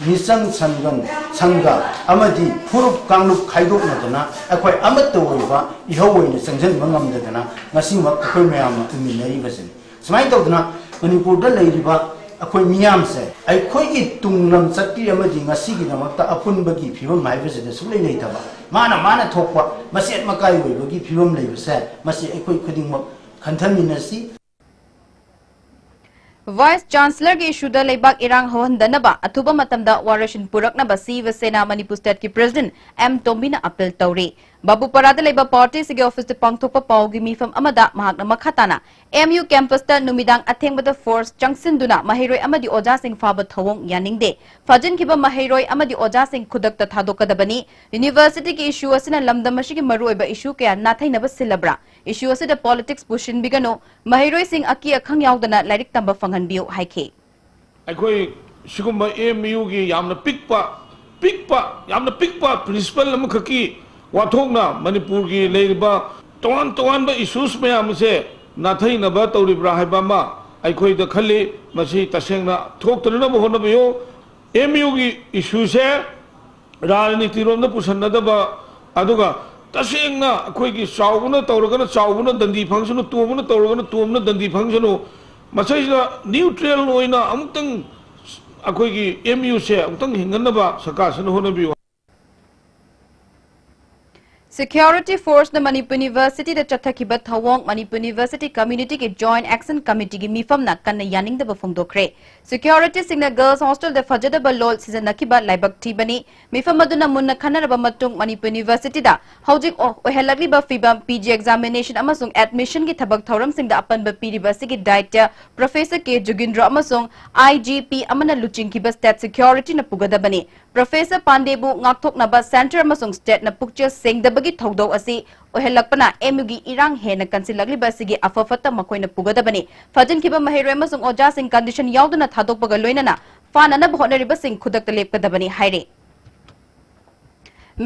ꯃꯤꯆꯪ ꯁꯪꯒꯪ ꯁꯪꯒ ꯑꯃꯗꯤ ꯐꯨꯔꯨꯞ ꯀꯥꯡꯂꯨꯞ ꯈꯥꯏꯗꯣꯛꯅꯗꯅ ꯑꯩꯈꯣꯏ ꯑꯃꯠꯇ ꯑꯣꯏꯕ ꯏꯍꯧ ꯑꯣꯏꯅ ꯆꯪꯁꯤꯟꯕ ꯉꯝꯗꯗꯅ ꯉꯁꯤꯃꯛ ꯑꯩꯈꯣꯏ ꯃꯌꯥꯝꯅ ꯎꯃꯤꯟꯅꯔꯤꯕꯁꯤꯅꯤ꯫ ꯁꯨꯃꯥꯏꯅ ꯇꯧꯗꯅ ꯃꯅꯤꯄꯨꯔꯗ ꯂꯩꯔꯤꯕ ꯑꯩꯈꯣꯏ ꯃꯤꯌꯥꯝꯁꯦ ꯑꯩꯈꯣꯏꯒꯤ ꯇꯨꯡ ꯂꯝ ꯆꯠꯄꯤ ꯑꯃꯗꯤ ꯉꯁꯤꯒꯤꯗꯃꯛꯇ ꯑꯄꯨꯟꯕꯒꯤ ꯐꯤꯕꯝ ꯍꯥꯏꯕꯁꯤꯗ ꯁꯨꯡꯂꯩ ꯂꯩꯇꯕ, ꯃꯥꯅ ꯃꯥꯅ ꯊꯣꯛꯄ ꯃꯆꯦꯠ ꯃꯀꯥꯏ ꯑꯣꯏꯕꯒꯤ ꯐꯤꯕꯝ ꯂꯩꯕꯁꯦ ꯃꯁꯤ ꯑꯩꯈꯣꯏ ꯈꯨꯗꯤꯡꯃꯛ ꯈꯟꯊꯃꯤꯟꯅꯁꯤ꯫ ꯚꯥꯏꯁ ꯆꯥꯟꯁꯂꯔꯒꯤ ꯏꯁꯨꯗ ꯂꯩꯕꯥꯛ ꯏꯔꯥꯡ ꯍꯧꯍꯟꯗꯅꯕ ꯑꯊꯨꯕ ꯃꯇꯝꯗ ꯋꯥꯔꯣꯏꯁꯤꯟ ꯄꯨꯔꯛꯅꯕ ꯁꯤꯕ ꯁꯦꯅꯥ ꯃꯅꯤꯄꯨꯔ ꯁ꯭ꯇꯦꯠꯀꯤ ꯄ꯭ꯔꯦꯁꯤꯗꯦꯟꯠ ꯑꯦꯝ ꯇꯣꯝꯕꯤꯅ ꯑꯄꯤꯜ ꯇꯧꯔꯤ꯫ ꯕꯥꯕꯨꯄꯥꯔꯥꯗ ꯂꯩꯕ ꯄꯥꯔꯇꯤ ꯑꯁꯤꯒꯤ ꯑꯣꯐꯤꯁꯇ ꯄꯥꯡꯊꯣꯛꯄ ꯄꯥꯎꯒꯤ ꯃꯤꯐꯝ ꯑꯃꯗ ꯃꯍꯥꯛꯅ ꯃꯈꯥ ꯇꯥꯅ ꯑꯦꯝ ꯌꯨ ꯀꯦꯝꯄꯁꯇ ꯅꯨꯃꯤꯗꯥꯡ ꯑꯊꯦꯡꯕꯗ ꯐꯣꯔꯁ ꯆꯪꯁꯤꯟꯗꯨꯅ ꯃꯍꯩꯔꯣꯏ ꯑꯃꯗꯤ ꯑꯣꯖꯥꯁꯤꯡ ꯐꯥꯕ ꯊꯧꯑꯣꯡ ꯌꯥꯅꯤꯡꯗꯦ꯫ ꯐꯥꯖꯤꯟꯈꯤꯕ ꯃꯍꯩꯔꯣꯏ ꯑꯃꯗꯤ ꯑꯣꯖꯥꯁꯤꯡ ꯈꯨꯗꯛꯇ ꯊꯥꯗꯣꯛꯀꯗꯕꯅꯤ꯫ ꯌꯨꯅꯤꯚꯔꯁꯤꯇꯤꯒꯤ ꯏꯁꯨ ꯑꯁꯤꯅ ꯂꯝꯗꯝ ꯑꯁꯤꯒꯤ ꯃꯔꯨꯑꯣꯏꯕ ꯏꯁꯨ ꯀꯌꯥ ꯅꯥꯊꯩꯅꯕ ꯁꯤꯜꯂꯕ꯭ꯔꯥ? ꯏꯁꯨ ꯑꯁꯤꯗ ꯄꯣꯂꯤꯇꯤꯛꯁ ꯄꯨꯁꯤꯟꯕꯤꯒꯅꯨ, ꯃꯍꯩꯔꯣꯏꯁꯤꯡ ꯑꯀꯤ ꯑꯈꯪ ꯌꯥꯎꯗꯅ ꯂꯥꯏꯔꯤꯛ ꯇꯝꯕ ꯐꯪꯍꯟꯕꯤꯌꯨ ꯍꯥꯏꯈꯤ꯫ ꯑꯩꯈꯣꯏ ꯁꯤꯒꯨꯝꯕ ꯑꯦꯝ ꯌꯨꯒꯤ ꯌꯥꯝꯅ ꯄꯤꯛꯄ, ꯄꯤꯛꯄ, ꯌꯥꯝꯅ ꯄꯤꯛꯄ ꯄ꯭ꯔꯤꯟꯁꯤꯄꯜ ꯑꯃꯈꯛꯀꯤ ꯋꯥꯊꯣꯛꯅ ꯃꯅꯤꯄꯨꯔꯒꯤ ꯂꯩꯔꯤꯕ ꯇꯣꯉꯥꯟ ꯇꯣꯉꯥꯟꯕ ꯏꯁꯨꯁ ꯃꯌꯥꯝ ꯑꯁꯦ ꯅꯥꯊꯩꯅꯕ ꯇꯧꯔꯤꯕ꯭ꯔꯥ ꯍꯥꯏꯕ ꯑꯃ ꯑꯩꯈꯣꯏꯗ ꯈꯜꯂꯤ꯫ ꯃꯁꯤ ꯇꯁꯦꯡꯅ ꯊꯣꯛꯇꯅꯅꯕ ꯍꯣꯠꯅꯕꯤꯌꯨ꯫ ꯑꯦꯝ ꯌꯨꯒꯤ ꯏꯁꯨꯁꯦ ꯔꯥꯖꯅꯤꯇꯤꯔꯣꯝꯗ ꯄꯨꯁꯟꯅꯗꯕ, ꯑꯗꯨꯒ ꯇꯁꯦꯡꯅ ꯑꯩꯈꯣꯏꯒꯤ ꯆꯥꯎꯕꯅ ꯇꯧꯔꯒꯅ ꯆꯥꯎꯕꯅ ꯗꯟꯗꯤ ꯐꯪꯁꯅꯨ, ꯇꯣꯝꯕꯅ ꯇꯧꯔꯒꯅ ꯇꯣꯝꯕꯅ ꯗꯟꯗꯤ ꯐꯪꯁꯅꯨ꯫ ꯃꯁꯩꯁꯤꯗ ꯅ꯭ꯌꯨꯇ꯭ꯔꯦꯜ ꯑꯣꯏꯅ ꯑꯃꯨꯛꯇꯪ ꯑꯩꯈꯣꯏꯒꯤ ꯑꯦꯝ ꯌꯨꯁꯦ ꯑꯃꯨꯛꯇꯪ ꯍꯤꯡꯍꯟꯅꯕ ꯁꯔꯀꯥꯔꯁꯤꯅ ꯍꯣꯠꯅꯕꯤꯌꯨ꯫ Security Force ꯅ ꯃꯅꯤꯄꯨꯔ University ꯗ ꯆꯠꯊꯈꯤꯕ ꯊꯧꯑꯣꯡ ꯃꯅꯤꯄꯨꯔ University Community ꯒꯤ Joint Action Committee ꯒꯤ ꯃꯤꯐꯝꯅ ꯀꯟꯅ ꯌꯥꯅꯤꯡꯗꯕ ꯐꯣꯡꯗꯣꯛꯈ꯭ꯔꯦ꯫ Security ꯁꯤꯡꯅ girls hostel ꯗ ꯐꯖꯗꯕ ꯂꯣꯜ ꯁꯤꯖꯤꯟꯅꯈꯤꯕ ꯂꯥꯏꯕꯛ ꯊꯤꯕꯅꯤ꯫ ꯃꯤꯐꯝ ꯑꯗꯨꯅ ꯃꯨꯟꯅ ꯈꯟꯅꯔꯕ ꯃꯇꯨꯡ ꯃꯅꯤꯄꯨꯔ University ꯗ ꯍꯧꯖꯤꯛ ꯑꯣ-, ꯑꯣꯏꯍꯜꯂꯛꯂꯤꯕ ꯐꯤꯕꯝ, P G examination ꯑꯃꯁꯨꯡ admission ꯒꯤ ꯊꯕꯛ ꯊꯧꯔꯝꯁꯤꯡꯗ ꯑꯄꯟꯕ ꯄꯤꯔꯤꯕ ꯑꯁꯤꯒꯤ ꯗꯥꯏꯇ꯭ꯌ Professor K ꯖꯨꯒꯤꯟꯗ꯭ꯔꯣ ꯑꯃꯁꯨꯡ I G P ꯑꯃꯅ ꯂꯨꯆꯤꯡꯈꯤꯕ State Security ꯅ ꯄꯨꯒꯗꯕꯅꯤ꯫ Professor ꯄꯥꯟꯗꯦꯕꯨ ꯉꯥꯛꯊꯣꯛꯅꯕ Centre ꯑꯃꯁꯨꯡ State ꯅ ꯄꯨꯛꯆꯦꯜ ꯁꯦꯡꯗꯕꯒꯤ ꯊꯧꯗꯧ ꯑꯁꯤ ꯑꯣꯏꯍꯜꯂꯛꯄꯅ ꯑꯦꯝ ꯌꯨꯒꯤ ꯏꯔꯥꯡ ꯍꯦꯟꯅ ꯀꯟꯁꯤꯜꯂꯛꯂꯤꯕ ꯑꯁꯤꯒꯤ ꯑꯐ ꯐꯠꯇ ꯃꯈꯣꯏꯅ ꯄꯨꯒꯗꯕꯅꯤ꯫ ꯐꯥꯖꯤꯟꯈꯤꯕ ꯃꯍꯩꯔꯣꯏ ꯑꯃꯁꯨꯡ ꯑꯣꯖꯥꯁꯤꯡ condition ꯌꯥꯎꯗꯅ ꯊꯥꯗꯣꯛꯄꯒ ꯂꯣꯏꯅꯅ ꯐꯥꯅꯅꯕ ꯍꯣꯠꯅꯔꯤꯕꯁꯤꯡ ꯈꯨꯗꯛꯇ ꯂꯦꯞꯀꯗꯕꯅꯤ ꯍꯥꯏꯔꯤ꯫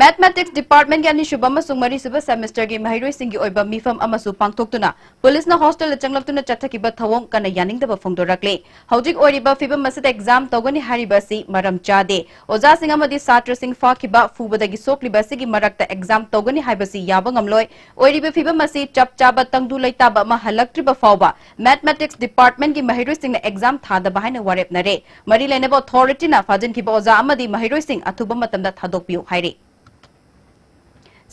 Mathematics Department ꯒꯤ ꯑꯅꯤꯁꯨꯕ ꯑꯃꯁꯨꯡ ꯃꯔꯤꯁꯨꯕ semester ꯒꯤ ꯃꯍꯩꯔꯣꯏꯁꯤꯡꯒꯤ ꯑꯣꯏꯕ ꯃꯤꯐꯝ ꯑꯃꯁꯨ ꯄꯥꯡꯊꯣꯛꯇꯨꯅ ꯄꯨꯂꯤꯁꯅ hostel ꯗ ꯆꯪꯂꯛꯇꯨꯅ ꯆꯠꯊꯈꯤꯕ ꯊꯧꯑꯣꯡ ꯀꯟꯅ ꯌꯥꯅꯤꯡꯗꯕ ꯐꯣꯡꯗꯣꯔꯛꯂꯤ꯫ ꯍꯧꯖꯤꯛ ꯑꯣꯏꯔꯤꯕ ꯐꯤꯕꯝ ꯑꯁꯤꯗ exam ꯇꯧꯒꯅꯤ ꯍꯥꯏꯔꯤꯕ ꯑꯁꯤ ꯃꯔꯝ ꯆꯥꯗꯦ꯫ ꯑꯣꯖꯥꯁꯤꯡ ꯑꯃꯗꯤ ꯁꯥꯇ꯭ꯔꯁꯤꯡ ꯐꯥꯈꯤꯕ, ꯐꯨꯕꯗꯒꯤ ꯁꯣꯛꯂꯤꯕ ꯑꯁꯤꯒꯤ ꯃꯔꯛꯇ exam ꯇꯧꯒꯅꯤ ꯍꯥꯏꯕꯁꯤ ꯌꯥꯕ ꯉꯝꯂꯣꯏ꯫ ꯑꯣꯏꯔꯤꯕ ꯐꯤꯕꯝ ꯑꯁꯤ ꯆꯞ ꯆꯥꯕ ꯇꯪꯗꯨ ꯂꯩꯇꯥꯕ ꯑꯃ ꯍꯜꯂꯛꯇ꯭ꯔꯤꯕ ꯐꯥꯎꯕ Mathematics Department ꯒꯤ ꯃꯍꯩꯔꯣꯏꯁꯤꯡꯅ exam ꯊꯥꯗꯕ ꯍꯥꯏꯅ ꯋꯥꯔꯦꯞꯅꯔꯦ꯫ ꯃꯔꯤ ꯂꯩꯅꯕ authority ꯅ ꯐꯥꯖꯤꯟꯈꯤꯕ ꯑꯣꯖꯥ ꯑꯃꯗꯤ ꯃꯍꯩꯔꯣꯏꯁꯤꯡ ꯑꯊꯨꯕ ꯃꯇꯝꯗ ꯊꯥꯗꯣꯛꯄꯤꯌꯨ ꯍꯥꯏꯔꯤ꯫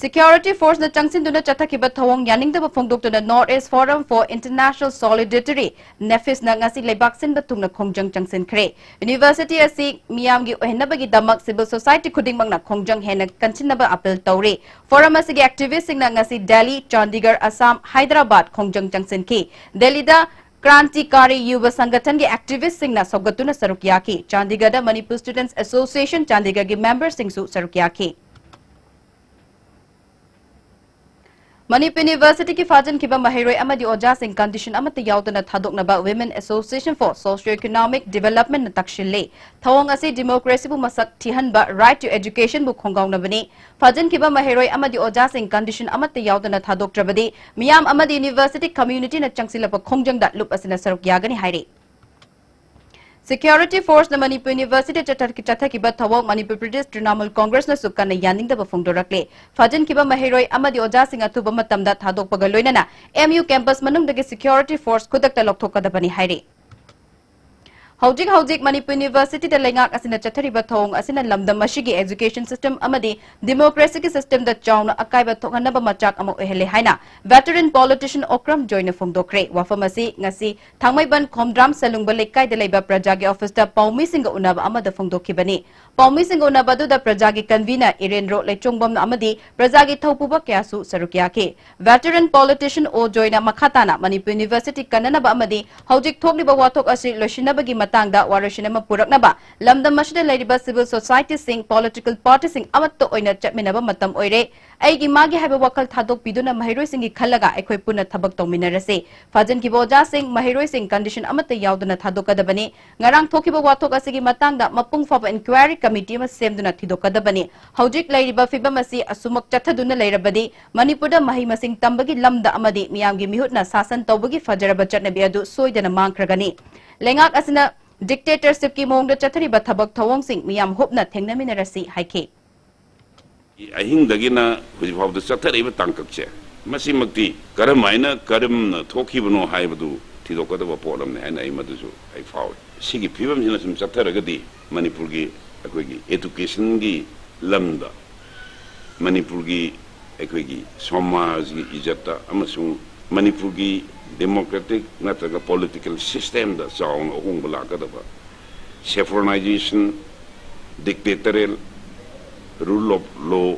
Security Force ꯅ ꯆꯪꯁꯤꯟꯗꯨꯅ ꯆꯠꯊꯈꯤꯕ ꯊꯧꯑꯣꯡ ꯌꯥꯅꯤꯡꯗꯕ ꯐꯣꯡꯗꯣꯛꯇꯨꯅ North East Forum for International Solidarity, NEFIS ꯅ ꯉꯁꯤ ꯂꯩꯕꯥꯛ ꯁꯤꯟꯕ ꯊꯨꯡꯅ ꯈꯣꯡꯖꯪ ꯆꯪꯁꯤꯟꯈ꯭ꯔꯦ꯫ University ꯑꯁꯤ ꯃꯤꯌꯥꯝꯒꯤ ꯑꯣꯏꯍꯟꯅꯕꯒꯤꯗꯃꯛ civil society ꯈꯨꯗꯤꯡꯃꯛꯅ ꯈꯣꯡꯖꯪ ꯍꯦꯟꯅ ꯀꯟꯁꯤꯟꯅꯕ appeal ꯇꯧꯔꯤ꯫ Forum ꯑꯁꯤꯒꯤ activist ꯁꯤꯡꯅ ꯉꯁꯤ ꯗꯦꯜꯂꯤ, ꯆꯥꯟꯗꯤꯒꯔ, ꯑꯁꯥꯝ, ꯍꯥꯏꯗ꯭ꯔꯕꯥꯗ ꯈꯣꯡꯖꯪ ꯆꯪꯁꯤꯟꯈꯤ꯫ ꯗꯦꯜꯂꯤꯗ ꯀ꯭ꯔꯥꯟꯇꯤꯀꯥꯔꯤ ꯌꯨꯕ ꯁꯪꯒꯊꯟꯒꯤ activist ꯁꯤꯡꯅ ꯁꯧꯒꯠꯇꯨꯅ ꯁꯔꯨꯛ ꯌꯥꯈꯤ꯫ ꯆꯥꯟꯗꯤꯒꯔꯗ Manipur Students Association ꯆꯥꯟꯗꯤꯒꯔꯒꯤ member ꯁꯤꯡꯁꯨ ꯁꯔꯨꯛ ꯌꯥꯈꯤ꯫ ꯃꯅꯤꯄꯨꯔ ꯌꯨꯅꯤꯚꯔꯁꯤꯇꯤꯒꯤ ꯐꯥꯖꯤꯟꯈꯤꯕ ꯃꯍꯩꯔꯣꯏ ꯑꯃꯗꯤ ꯑꯣꯖꯥꯁꯤꯡ condition ꯑꯃꯠꯇ ꯌꯥꯎꯗꯅ ꯊꯥꯗꯣꯛꯅꯕ Women Association for Socio-Economic Developmentꯅ ꯇꯛꯁꯤꯜꯂꯤ꯫ ꯊꯧꯑꯣꯡ ꯑꯁꯤ democracyꯕꯨ ꯃꯁꯛ ꯊꯤꯍꯟꯕ, right to educationꯕꯨ ꯈꯣꯡꯒꯥꯎꯅꯕꯅꯤ꯫ ꯐꯥꯖꯤꯟꯈꯤꯕ ꯃꯍꯩꯔꯣꯏ ꯑꯃꯗꯤ ꯑꯣꯖꯥꯁꯤꯡ condition ꯑꯃꯠꯇ ꯌꯥꯎꯗꯅ ꯊꯥꯗꯣꯛꯇ꯭ꯔꯕꯗꯤ ꯃꯤꯌꯥꯝ ꯑꯃꯗꯤ university communityꯅ ꯆꯪꯁꯤꯜꯂꯛꯄ ꯈꯣꯡꯖꯪꯗ ꯂꯨꯞ ꯑꯁꯤꯅ ꯁꯔꯨꯛ ꯌꯥꯒꯅꯤ ꯍꯥꯏꯔꯤ꯫ Security forceꯅ ꯃꯅꯤꯄꯨꯔ ꯌꯨꯅꯤꯚꯔꯁꯤꯇꯤꯗ ꯆꯠꯊ-, ꯆꯠꯊꯈꯤꯕ ꯊꯧꯑꯣꯡ ꯃꯅꯤꯄꯨꯔ ꯄ꯭ꯔꯗꯦꯁ ꯇ꯭ꯔꯤꯅꯥꯃꯨꯜ ꯀꯣꯡꯒ꯭ꯔꯦꯁꯅꯁꯨ ꯀꯟꯅ ꯌꯥꯅꯤꯡꯗꯕ ꯐꯣꯡꯗꯣꯔꯛꯂꯦ꯫ ꯐꯥꯖꯤꯟꯈꯤꯕ ꯃꯍꯩꯔꯣꯏ ꯑꯃꯗꯤ ꯑꯣꯖꯥꯁꯤꯡ ꯑꯊꯨꯕ ꯃꯇꯝꯗ ꯊꯥꯗꯣꯛꯄꯒ ꯂꯣꯏꯅꯅ M U campus ꯃꯅꯨꯡꯗꯒꯤ security force ꯈꯨꯗꯛꯇ ꯂꯧꯊꯣꯛꯀꯗꯕꯅꯤ ꯍꯥꯏꯔꯤ꯫ ꯍꯧꯖꯤꯛ ꯍꯧꯖꯤꯛ ꯃꯅꯤꯄꯨꯔ ꯌꯨꯅꯤꯚꯔꯁꯤꯇꯤꯗ ꯂꯩꯉꯥꯛ ꯑꯁꯤꯅ ꯆꯠꯊꯔꯤꯕ ꯊꯧꯑꯣꯡ ꯑꯁꯤꯅ ꯂꯝꯗꯝ ꯑꯁꯤꯒꯤ education system ꯑꯃꯗꯤ democracyꯒꯤ systemꯗ ꯆꯥꯎꯅ ꯑꯀꯥꯏꯕ ꯊꯣꯛꯍꯟꯅꯕ ꯃꯆꯥꯛ ꯑꯃ ꯑꯣꯏꯍꯜꯂꯦ ꯍꯥꯏꯅ veteran politician ꯑꯣꯀ꯭ꯔꯝ ꯖꯣꯏꯅ ꯐꯣꯡꯗꯣꯛꯈ꯭ꯔꯦ꯫ ꯋꯥꯐꯝ ꯑꯁꯤ ꯉꯁꯤ ꯊꯥꯡꯃꯩꯕꯟ ꯈꯣꯝꯗ꯭ꯔꯥꯝ ꯁꯂꯨꯡꯕ ꯂꯩꯀꯥꯏꯗ ꯂꯩꯕ ꯄ꯭ꯔꯖꯥꯒꯤ ꯑꯣꯐꯤꯁꯇ ꯄꯥꯎꯃꯤꯁꯤꯡꯒ ꯎꯅꯕ ꯑꯃꯗ ꯐꯣꯡꯗꯣꯛꯈꯤꯕꯅꯤ꯫ ꯄꯥꯎꯃꯤꯁꯤꯡꯒ ꯎꯅꯕ ꯑꯗꯨꯗ ꯄ꯭ꯔꯖꯥꯒꯤ convener ꯏꯔꯦꯟꯗ꯭ꯔꯣ ꯂꯩꯆꯣꯡꯕꯝ ꯑꯃꯗꯤ ꯄ꯭ꯔꯖꯥꯒꯤ ꯊꯧꯄꯨꯕ ꯀꯌꯥꯁꯨ ꯁꯔꯨꯛ ꯌꯥꯈꯤ꯫ Veteran politician ꯑꯣ ꯖꯣꯏꯅ ꯃꯈꯥ ꯇꯥꯅ ꯃꯅꯤꯄꯨꯔ ꯌꯨꯅꯤꯚꯔꯁꯤꯇꯤ ꯀꯟꯅꯅꯕ ꯑꯃꯗꯤ ꯍꯧꯖꯤꯛ ꯊꯣꯛꯂꯤꯕ ꯋꯥꯊꯣꯛ ꯑꯁꯤ ꯂꯣꯏꯁꯤꯟꯅꯕꯒꯤ ꯃꯇꯥꯡꯗ ꯋꯥꯔꯣꯏꯁꯤꯟ ꯑꯃ ꯄꯨꯔꯛꯅꯕ ꯂꯝꯗꯝ ꯑꯁꯤꯗ ꯂꯩꯔꯤꯕ civil societyꯁꯤꯡ, political partyꯁꯤꯡ ꯑꯃꯠꯇ ꯑꯣꯏꯅ ꯆꯠꯃꯤꯟꯅꯕ ꯃꯇꯝ ꯑꯣꯏꯔꯦ꯫ ꯑꯩꯒꯤ ꯃꯥꯒꯤ ꯍꯥꯏꯕ ꯋꯥꯈꯜ ꯊꯥꯗꯣꯛꯄꯤꯗꯨꯅ ꯃꯍꯩꯔꯣꯏꯁꯤꯡꯒꯤ ꯈꯜꯂꯒ ꯑꯩꯈꯣꯏ ꯄꯨꯟꯅ ꯊꯕꯛ ꯇꯧꯃꯤꯟꯅꯔꯁꯤ꯫ ꯐꯥꯖꯤꯟꯈꯤꯕ ꯑꯣꯖꯥꯁꯤꯡ, ꯃꯍꯩꯔꯣꯏꯁꯤꯡ condition ꯑꯃꯠꯇ ꯌꯥꯎꯗꯅ ꯊꯥꯗꯣꯛꯀꯗꯕꯅꯤ꯫ ꯉꯔꯥꯡ ꯊꯣꯛꯈꯤꯕ ꯋꯥꯊꯣꯛ ꯑꯁꯤꯒꯤ ꯃꯇꯥꯡꯗ ꯃꯄꯨꯡ ꯐꯥꯕ inquiry committee ꯑꯃ ꯁꯦꯝꯗꯨꯅ ꯊꯤꯗꯣꯛꯀꯗꯕꯅꯤ꯫ ꯍꯧꯖꯤꯛ ꯂꯩꯔꯤꯕ ꯐꯤꯕꯝ ꯑꯁꯤ ꯑꯁꯨꯃꯛ ꯆꯠꯊꯗꯨꯅ ꯂꯩꯔꯕꯗꯤ ꯃꯅꯤꯄꯨꯔꯗ ꯃꯍꯩ ꯃꯁꯤꯡ ꯇꯝꯕꯒꯤ ꯂꯝꯗ ꯑꯃꯗꯤ ꯃꯤꯌꯥꯝꯒꯤ ꯃꯤꯍꯨꯠꯅ ꯁꯥꯁꯟ ꯇꯧꯕꯒꯤ ꯐꯖꯔꯕ ꯆꯠꯅꯕꯤ ꯑꯗꯨ ꯁꯣꯏꯗꯅ ꯃꯥꯡꯈ꯭ꯔꯒꯅꯤ꯫ ꯂꯩꯉꯥꯛ ꯑꯁꯤꯅ dictatorshipꯀꯤ ꯃꯑꯣꯡꯗ ꯆꯠꯊꯔꯤꯕ ꯊꯕꯛ ꯊꯧꯑꯣꯡꯁꯤꯡ ꯃꯤꯌꯥꯝ ꯍꯨꯞꯅ ꯊꯦꯡꯅꯃꯤꯟꯅꯔꯁꯤ ꯍꯥꯏꯈꯤ꯫ ꯑꯍꯤꯡꯗꯒꯤꯅ ꯍꯧꯖꯤꯛ ꯐꯥꯎꯗ ꯆꯠꯊꯔꯛꯏꯕ ꯇꯥꯡꯀꯛꯁꯦ, ꯃꯁꯤꯃꯛꯇꯤ ꯀꯔꯝ ꯍꯥꯏꯅ ꯀꯔꯝꯅ ꯊꯣꯛꯈꯤꯕꯅꯣ ꯍꯥꯏꯕꯗꯨ ꯊꯤꯗꯣꯛꯀꯗꯕ ꯄꯣꯠ ꯑꯃꯅꯤ ꯍꯥꯏꯅ ꯑꯩ ꯃꯗꯨꯁꯨ ꯑꯩ ꯐꯥꯎꯏ꯫ ꯁꯤꯒꯤ ꯐꯤꯕꯝꯁꯤꯅ ꯁꯨꯝ ꯆꯠꯊꯔꯒꯗꯤ ꯃꯅꯤꯄꯨꯔꯒꯤ ꯑꯩꯈꯣꯏꯒꯤ educationꯒꯤ ꯂꯝꯗ, ꯃꯅꯤꯄꯨꯔꯒꯤ ꯑꯩꯈꯣꯏꯒꯤ ꯁꯃꯥꯖꯒꯤ ꯏꯖꯠꯇ ꯑꯃꯁꯨꯡ ꯃꯅꯤꯄꯨꯔꯒꯤ democratic ꯅꯠꯇ꯭ꯔꯒ political systemꯗ ꯆꯥꯎꯅ ꯑꯍꯣꯡꯕ ꯂꯥꯛꯀꯗꯕ, saffronization, dictatorial, rule of law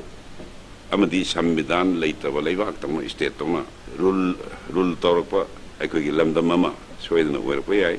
ꯑꯃꯗꯤ ꯁꯪꯕꯤꯙꯥꯟ ꯂꯩꯇꯕ ꯂꯩꯕꯥꯛꯇꯧꯅ, stateꯇꯧꯅ rule, rule ꯇꯧꯔꯛꯄ ꯑꯩꯈꯣꯏꯒꯤ ꯂꯝꯗꯝ ꯑꯃ ꯁꯣꯏꯗꯅ ꯑꯣꯏꯔꯛꯄ ꯌꯥꯏ꯫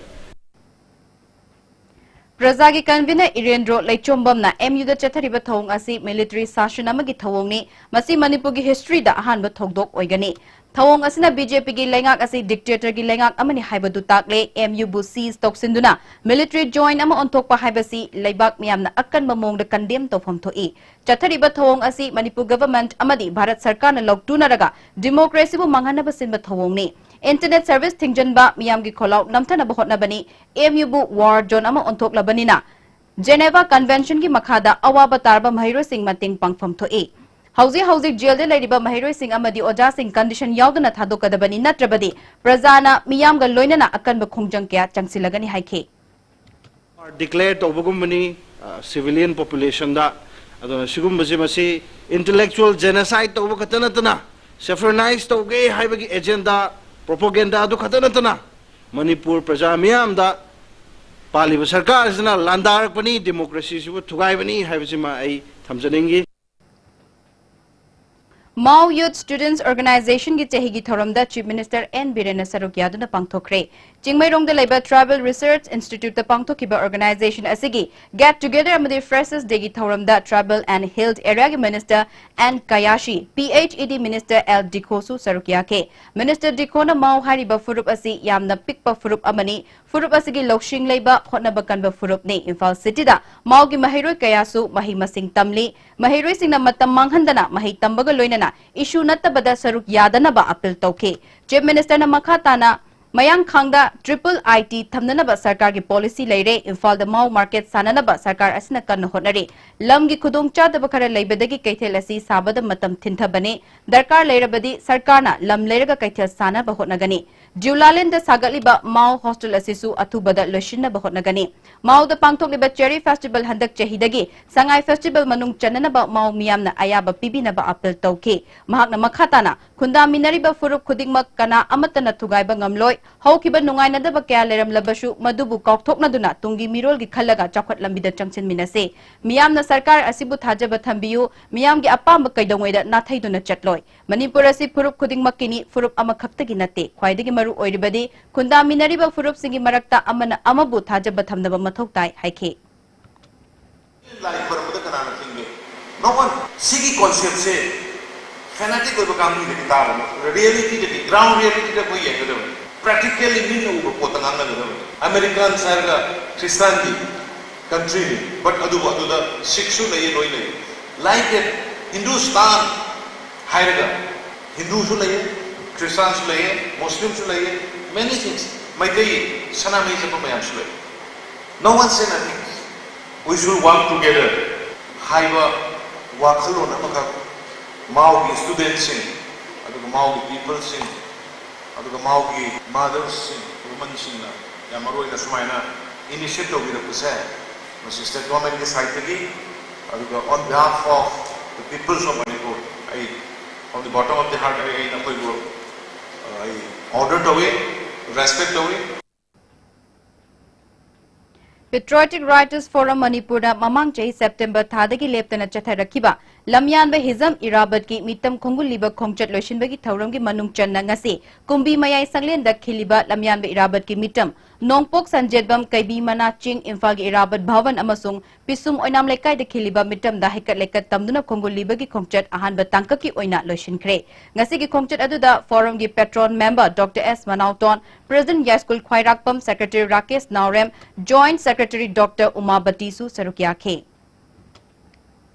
ꯄ꯭ꯔꯖꯥꯒꯤ ꯀꯟꯚꯤꯅꯔ ꯏꯔꯦꯟꯗ꯭ꯔꯣ ꯂꯩꯆꯣꯝꯕꯝꯅ ꯑꯦꯝ ꯌꯨꯗ ꯆꯠꯊꯔꯤꯕ ꯊꯧꯑꯣꯡ ꯑꯁꯤ ꯃꯤꯂꯤꯇꯔꯤ ꯁꯥꯁꯟ ꯑꯃꯒꯤ ꯊꯧꯑꯣꯡꯅꯤ, ꯃꯁꯤ ꯃꯅꯤꯄꯨꯔꯒꯤ ꯍꯤꯁꯇ꯭ꯔꯤꯗ ꯑꯍꯥꯟꯕ ꯊꯧꯗꯣꯛ ꯑꯣꯏꯒꯅꯤ꯫ ꯊꯧꯑꯣꯡ ꯑꯁꯤꯅ ꯕꯤ ꯖꯦ ꯄꯤꯒꯤ ꯂꯩꯉꯥꯛ ꯑꯁꯤ ꯗꯤꯛꯇꯦꯇꯔꯒꯤ ꯂꯩꯉꯥꯛ ꯑꯃꯅꯤ ꯍꯥꯏꯕꯗꯨ ꯇꯥꯛꯂꯦ꯫ ꯑꯦꯝ ꯌꯨꯕꯨ ꯁꯤꯖ ꯇꯧꯁꯤꯟꯗꯨꯅ ꯃꯤꯂꯤꯇꯔꯤ ꯖꯣꯏꯟ ꯑꯃ ꯑꯣꯟꯊꯣꯛꯄ ꯍꯥꯏꯕꯁꯤ ꯂꯩꯕꯥꯛ ꯃꯤꯌꯥꯝꯅ ꯑꯀꯟꯕ ꯃꯑꯣꯡꯗ ꯀꯟꯗꯦꯝ ꯇꯧꯐꯝ ꯊꯣꯛꯏ꯫ ꯆꯠꯊꯔꯤꯕ ꯊꯧꯑꯣꯡ ꯑꯁꯤ ꯃꯅꯤꯄꯨꯔ ꯒꯚꯔꯟꯃꯦꯟꯠ ꯑꯃꯗꯤ ꯚꯥꯔꯠ ꯁꯔꯀꯥꯔꯅ ꯂꯧꯇꯨꯅꯔꯒ ꯗꯤꯃꯣꯀ꯭ꯔꯦꯁꯤꯕꯨ ꯃꯥꯡꯍꯟꯅꯕ ꯁꯤꯟꯕ ꯊꯧꯑꯣꯡꯅꯤ꯫ ꯏꯟꯇꯔꯅꯦꯠ ꯁꯔꯚꯤꯁ ꯊꯤꯡꯖꯤꯟꯕ, ꯃꯤꯌꯥꯝꯒꯤ ꯈꯣꯜꯂꯥꯎ ꯅꯝꯊꯅꯕ ꯍꯣꯠꯅꯕꯅꯤ꯫ ꯑꯦꯝ ꯌꯨꯕꯨ ꯋꯥꯔ ꯖꯣꯟ ꯑꯃ ꯑꯣꯟꯊꯣꯛꯂꯕꯅꯤꯅ ꯖꯦꯅꯦꯚꯥ ꯀꯟꯚꯦꯟꯁꯟꯒꯤ ꯃꯈꯥꯗ ꯑꯋꯥꯕ ꯇꯥꯔꯕ ꯃꯍꯩꯔꯣꯏꯁꯤꯡ ꯃꯇꯦꯡ ꯄꯥꯡꯐꯝ ꯊꯣꯛꯏ꯫ ꯍꯧꯖꯤꯛ ꯍꯧꯖꯤꯛ ꯖꯦꯜꯗ ꯂꯩꯔꯤꯕ ꯃꯍꯩꯔꯣꯏꯁꯤꯡ ꯑꯃꯗꯤ ꯑꯣꯖꯥꯁꯤꯡ ꯀꯟꯗꯤꯁꯟ ꯌꯥꯎꯗꯅ ꯊꯥꯗꯣꯛꯀꯗꯕꯅꯤ, ꯅꯠꯇ꯭ꯔꯕꯗꯤ ꯄ꯭ꯔꯖꯥꯅ ꯃꯤꯌꯥꯝꯒ ꯂꯣꯏꯅꯅ ꯑꯀꯟꯕ ꯈꯣꯡꯖꯪ ꯀꯌꯥ ꯆꯪꯁꯤꯜꯂꯒꯅꯤ ꯍꯥꯏꯈꯤ꯫ ꯗꯤꯀ꯭ꯂꯦꯌꯔ ꯇꯧꯕꯒꯨꯝꯕꯅꯤ ꯁꯤꯚꯤꯂꯤꯌꯟ ꯄꯣꯄꯨꯂꯦꯁꯟꯗ꯫ ꯑꯗꯨꯅ ꯁꯤꯒꯨꯝꯕꯁꯦ ꯃꯁꯤ ꯏꯟꯇꯂꯦꯛꯆꯨꯋꯦꯜ ꯖꯦꯅꯣꯁꯥꯏꯗ ꯇꯧꯕ ꯈꯛꯇ ꯅꯠꯇꯅ, ꯁꯦꯐ꯭ꯔꯣꯅꯥꯏꯖ ꯇꯧꯒꯦ ꯍꯥꯏꯕꯒꯤ ꯑꯦꯖꯦꯟꯗꯥ, ꯄ꯭ꯔꯣꯄꯣꯒꯦꯟꯗꯥ ꯑꯗꯨ ꯈꯛꯇ ꯅꯠꯇꯅ, ꯃꯅꯤꯄꯨꯔ ꯄ꯭ꯔꯖꯥ ꯃꯤꯌꯥꯝꯗ ꯄꯥꯜꯂꯤꯕ ꯁꯔꯀꯥꯔ ꯑꯁꯤꯅ ꯂꯥꯟꯗꯥꯔꯛꯄꯅꯤ, ꯗꯦꯃꯣꯀ꯭ꯔꯦꯁꯤꯁꯤꯕꯨ ꯊꯨꯒꯥꯏꯕꯅꯤ ꯍꯥꯏꯕꯁꯤꯃ ꯑꯩ ꯊꯝꯖꯅꯤꯡꯏ꯫ ꯃꯥꯎ ꯌꯨꯠ ꯁ꯭ꯇꯨꯗꯦꯟꯠꯁ ꯑꯣꯔꯒꯅꯥꯏꯖꯦꯁꯟꯒꯤ ꯆꯍꯤꯒꯤ ꯊꯧꯔꯝꯗ ꯆꯤꯐ ꯃꯤꯅꯤꯁꯇꯔ ꯑꯦꯟ ꯕꯤꯔꯦꯟꯅ ꯁꯔꯨꯛ ꯌꯥꯗꯨꯅ ꯄꯥꯡꯊꯣꯛꯈ꯭ꯔꯦ꯫ ꯆꯤꯡꯃꯩꯔꯣꯡꯗ ꯂꯩꯕ ꯇ꯭ꯔꯥꯏꯕꯦꯜ ꯔꯤꯁꯔꯆ ꯏꯟꯁꯇꯤꯇ꯭ꯌꯨꯠꯇ ꯄꯥꯡꯊꯣꯛꯈꯤꯕ ꯑꯣꯔꯒꯅꯥꯏꯖꯦꯁꯟ ꯑꯁꯤꯒꯤ ꯒꯦꯠ ꯇꯨꯒꯦꯗꯔ ꯑꯃꯗꯤ ꯐ꯭ꯔꯦꯁꯔꯁ ꯗꯦꯒꯤ ꯊꯧꯔꯝꯗ ꯇ꯭ꯔꯥꯏꯕꯦꯜ ꯑꯦꯟ ꯍꯤꯜ ꯑꯦꯔꯤꯌꯥꯒꯤ minister N Kayisii, P H E D minister L ꯗꯤꯈꯣꯁꯨ ꯁꯔꯨꯛ ꯌꯥꯈꯤ꯫ ꯃꯤꯅꯤꯁꯇꯔ ꯗꯤꯈꯣꯅ ꯃꯥꯎ ꯍꯥꯏꯔꯤꯕ ꯐꯨꯔꯨꯞ ꯑꯁꯤ ꯌꯥꯝꯅ ꯄꯤꯛꯄ ꯐꯨꯔꯨꯞ ꯑꯃꯅꯤ, ꯐꯨꯔꯨꯞ ꯑꯁꯤꯒꯤ ꯂꯧꯁꯤꯡ ꯂꯩꯕ, ꯍꯣꯠꯅꯕ ꯀꯟꯕ ꯐꯨꯔꯨꯞꯅꯤ꯫ ꯏꯝꯐꯥꯜ ꯁꯤꯇꯤꯗ ꯃꯥꯎꯒꯤ ꯃꯍꯩꯔꯣꯏ ꯀꯌꯥꯁꯨ ꯃꯍꯩ ꯃꯁꯤꯡ ꯇꯝꯂꯤ꯫ ꯃꯍꯩꯔꯣꯏꯁꯤꯡꯅ ꯃꯇꯝ ꯃꯥꯡꯍꯟꯗꯅ ꯃꯍꯩ ꯇꯝꯕꯒ ꯂꯣꯏꯅꯅ ꯏꯁꯨ ꯅꯠꯇꯕꯗ ꯁꯔꯨꯛ ꯌꯥꯗꯅꯕ ꯑꯄꯤꯜ ꯇꯧꯈꯤ꯫ ꯆꯤꯐ ꯃꯤꯅꯤꯁꯇꯔꯅ ꯃꯈꯥ ꯇꯥꯅ ꯃꯌꯥꯡꯈꯥꯡꯗ ꯇ꯭ꯔꯤꯄꯜ ꯑꯥꯏ ꯇꯤ ꯊꯝꯅꯅꯕ ꯁꯔꯀꯥꯔꯒꯤ ꯄꯣꯂꯤꯁꯤ ꯂꯩꯔꯦ꯫ ꯏꯝꯐꯥꯜꯗ ꯃꯥꯎ ꯃꯥꯔꯀꯦꯠ ꯁꯥꯅꯅꯕ ꯁꯔꯀꯥꯔ ꯑꯁꯤꯅ ꯀꯟꯅ ꯍꯣꯠꯅꯔꯤ꯫ ꯂꯝꯒꯤ ꯈꯨꯗꯣꯡꯆꯥꯗꯕ ꯈꯔ ꯂꯩꯕꯗꯒꯤ ꯀꯩꯊꯦꯜ ꯑꯁꯤ ꯁꯥꯕꯗ ꯃꯇꯝ ꯊꯤꯟꯊꯕꯅꯤ꯫ ꯗꯔꯀꯥꯔ ꯂꯩꯔꯕꯗꯤ ꯁꯔꯀꯥꯔꯅ ꯂꯝ ꯂꯩꯔꯒ ꯀꯩꯊꯦꯜ ꯁꯥꯅꯕ ꯍꯣꯠꯅꯒꯅꯤ꯫ ꯖꯤꯎꯂꯥꯂꯦꯟꯗ ꯁꯥꯒꯠꯂꯤꯕ ꯃꯥꯎ ꯍꯣꯁꯇꯦꯜ ꯑꯁꯤꯁꯨ ꯑꯊꯨꯕꯗ ꯂꯣꯏꯁꯤꯟꯅꯕ ꯍꯣꯠꯅꯒꯅꯤ꯫ ꯃꯥꯎꯗ ꯄꯥꯡꯊꯣꯛꯂꯤꯕ ꯆꯦꯔꯤ ꯐꯦꯁꯇꯤꯚꯦꯜ ꯍꯟꯗꯛ ꯆꯍꯤꯗꯒꯤ ꯁꯉꯥꯏ ꯐꯦꯁꯇꯤꯚꯦꯜ ꯃꯅꯨꯡ ꯆꯟꯅꯅꯕ ꯃꯥꯎ ꯃꯤꯌꯥꯝꯅ ꯑꯌꯥꯕ ꯄꯤꯕꯤꯅꯕ ꯑꯄꯤꯜ ꯇꯧꯈꯤ꯫ ꯃꯍꯥꯛꯅ ꯃꯈꯥ ꯇꯥꯅ ꯈꯨꯟꯗꯥꯃꯤꯟꯅꯔꯤꯕ ꯐꯨꯔꯨꯞ ꯈꯨꯗꯤꯡꯃꯛ ꯀꯅꯥ ꯑꯃꯠꯇꯅ ꯊꯨꯒꯥꯏꯕ ꯉꯝꯂꯣꯏ꯫ ꯍꯧꯈꯤꯕ ꯅꯨꯡꯉꯥꯏꯅꯗꯕ ꯀꯌꯥ ꯂꯩꯔꯝꯂꯕꯁꯨ ꯃꯗꯨꯕꯨ ꯀꯥꯎꯊꯣꯛꯅꯗꯨꯅ ꯇꯨꯡꯒꯤ ꯃꯤꯔꯣꯜꯒꯤ ꯈꯜꯂꯒ ꯆꯥꯎꯈꯠ ꯂꯝꯕꯤꯗ ꯆꯪꯁꯤꯟꯃꯤꯟꯅꯁꯤ꯫ ꯃꯤꯌꯥꯝꯅ ꯁꯔꯀꯥꯔ ꯑꯁꯤꯕꯨ ꯊꯥꯖꯕ ꯊꯝꯕꯤꯌꯨ꯫ ꯃꯤꯌꯥꯝꯒꯤ ꯑꯄꯥꯝꯕ ꯀꯩꯗꯧꯉꯩꯗ ꯅꯥꯊꯩꯗꯨꯅ ꯆꯠꯂꯣꯏ꯫ ꯃꯅꯤꯄꯨꯔ ꯑꯁꯤ ꯐꯨꯔꯨꯞ ꯈꯨꯗꯤꯡꯃꯛꯀꯤꯅꯤ, ꯐꯨꯔꯨꯞ ꯑꯃꯈꯛꯇꯒꯤ ꯅꯠꯇꯦ꯫ ꯈ꯭ꯋꯥꯏꯗꯒꯤ ꯃꯔꯨ ꯑꯣꯏꯔꯤꯕꯗꯤ ꯈꯨꯟꯗꯥꯃꯤꯟꯅꯔꯤꯕ ꯐꯨꯔꯨꯞꯁꯤꯡꯒꯤ ꯃꯔꯛꯇ ꯑꯃꯅ ꯑꯃꯕꯨ ꯊꯥꯖꯕ ꯊꯝꯅꯕ ꯃꯊꯧ ꯇꯥꯏ ꯍꯥꯏꯈꯤ꯫ ꯂꯥꯏ ꯈꯣꯏꯔꯝꯕꯗ ꯀꯅꯥꯅ ꯊꯤꯡꯒꯦ? No one. ꯁꯤꯒꯤ concept ꯁꯦ fanatic ꯑꯣꯏꯕ ꯀꯥꯡꯕꯨꯗꯒꯤ ꯇꯥꯕꯅꯤ꯫ Reality ꯗꯗꯤ, ground reality ꯗ ꯑꯩꯈꯣꯏ ꯌꯦꯡꯒꯗꯕꯅꯤ꯫ Practically ꯃꯤꯠꯅ ꯎꯕ ꯄꯣꯠꯇ ꯉꯥꯡꯅꯒꯗꯕꯅꯤ꯫ Americans ꯍꯥꯏꯔꯒ ꯈ꯭ꯔꯤꯁꯇꯥꯟꯒꯤ country ꯅꯤ, but ꯑꯗꯨꯕꯨ ꯑꯗꯨꯗ Sikh ꯁꯨ ꯂꯩꯌꯦ, ꯂꯣꯏ ꯂꯩꯌꯦ꯫ Like that, Hindustan ꯍꯥꯏꯔꯒ ꯍꯤꯟꯗꯨꯁꯨ ꯂꯩꯌꯦ, ꯈ꯭ꯔꯤꯁꯇꯥꯟꯁꯨ ꯂꯩꯌꯦ, ꯃꯨꯁꯂꯤꯝꯁꯨ ꯂꯩꯌꯦ, many things. ꯃꯩꯇꯩ ꯁꯅꯥꯃꯍꯤ ꯆꯠꯄ ꯃꯌꯥꯝꯁꯨ ꯂꯩ꯫ No one say nothing. We should work together ꯍꯥꯏꯕ ꯋꯥꯈꯜꯂꯣꯟ ꯑꯃꯈꯛ ꯃꯥꯎꯒꯤ student ꯁꯤꯡ, ꯑꯗꯨꯒ ꯃꯥꯎꯒꯤ people ꯁꯤꯡ, ꯑꯗꯨꯒ ꯃꯥꯎꯒꯤ mothers ꯁꯤꯡ, women ꯁꯤꯡꯅ ꯌꯥꯝ ꯃꯔꯨ ꯑꯣꯏꯅ ꯁꯨꯃꯥꯏꯅ initiate ꯇꯧꯕꯤꯔꯛꯄꯁꯦ, ꯃꯁꯤ state government ꯀꯤ side ꯇꯒꯤ, ꯑꯗꯨꯒ on behalf of the peoples of Manipur, ꯑꯩ from the bottom of the heart ꯑꯩ, ꯑꯩ ꯅꯈꯣꯏꯕꯨ, ꯑ, ꯑꯩ order ꯇꯧꯏ, respect ꯇꯧꯏ꯫ Patriotic Writers Forum ꯃꯅꯤꯄꯨꯔꯗ ꯃꯃꯥꯡ ꯆꯍꯤ ꯁꯦꯞꯇꯦꯝꯕꯔ ꯊꯥꯗꯒꯤ ꯂꯦꯞꯇꯅ ꯆꯠꯊꯔꯛꯈꯤꯕ ꯂꯝꯌꯥꯟꯕ ꯍꯤꯖꯝ ꯏꯔꯥꯕꯠꯀꯤ ꯃꯤꯇꯝ ꯈꯣꯡꯒꯨꯜꯂꯤꯕ ꯈꯣꯡꯆꯠ ꯂꯣꯏꯁꯤꯟꯕꯒꯤ ꯊꯧꯔꯝꯒꯤ ꯃꯅꯨꯡ ꯆꯟꯅ ꯉꯁꯤ ꯀꯨꯝꯕꯤ ꯃꯌꯥꯏ ꯁꯪꯂꯦꯟꯗ ꯈꯤꯜꯂꯤꯕ ꯂꯝꯌꯥꯟꯕ ꯏꯔꯥꯕꯠꯀꯤ ꯃꯤꯇꯝ ꯅꯣꯡꯄꯣꯛ ꯁꯟꯖꯦꯠꯕꯝ ꯀꯩꯕꯤ ꯃꯅꯥ ꯆꯤꯡ ꯏꯝꯐꯥꯜꯒꯤ ꯏꯔꯥꯕꯠ ꯚꯕꯟ ꯑꯃꯁꯨꯡ ꯄꯤꯁꯨꯝ ꯑꯣꯏꯅꯥꯝ ꯂꯩꯀꯥꯏꯗ ꯈꯤꯜꯂꯤꯕ ꯃꯤꯇꯝꯗ ꯍꯩꯀꯠ ꯂꯩꯀꯠ ꯇꯝꯗꯨꯅ ꯈꯣꯡꯒꯨꯜꯂꯤꯕꯒꯤ ꯈꯣꯡꯆꯠ ꯑꯍꯥꯟꯕ ꯇꯥꯡꯀꯛꯀꯤ ꯑꯣꯏꯅ ꯂꯣꯏꯁꯤꯟꯈ꯭ꯔꯦ꯫ ꯉꯁꯤꯒꯤ ꯈꯣꯡꯆꯠ ꯑꯗꯨꯗ Forum ꯒꯤ patron member Doctor S ꯃꯅꯥꯎꯇꯣꯟ, President ꯌꯥꯏꯁ꯭ꯀꯨꯜ ꯈ꯭ꯋꯥꯏꯔꯥꯛꯄꯝ, Secretary ꯔꯥꯀꯦꯁ ꯅꯥꯎꯔꯦꯝ, Joint Secretary Doctor ꯎꯃꯥꯕꯇꯤꯁꯨ ꯁꯔꯨꯛ ꯌꯥꯈꯤ꯫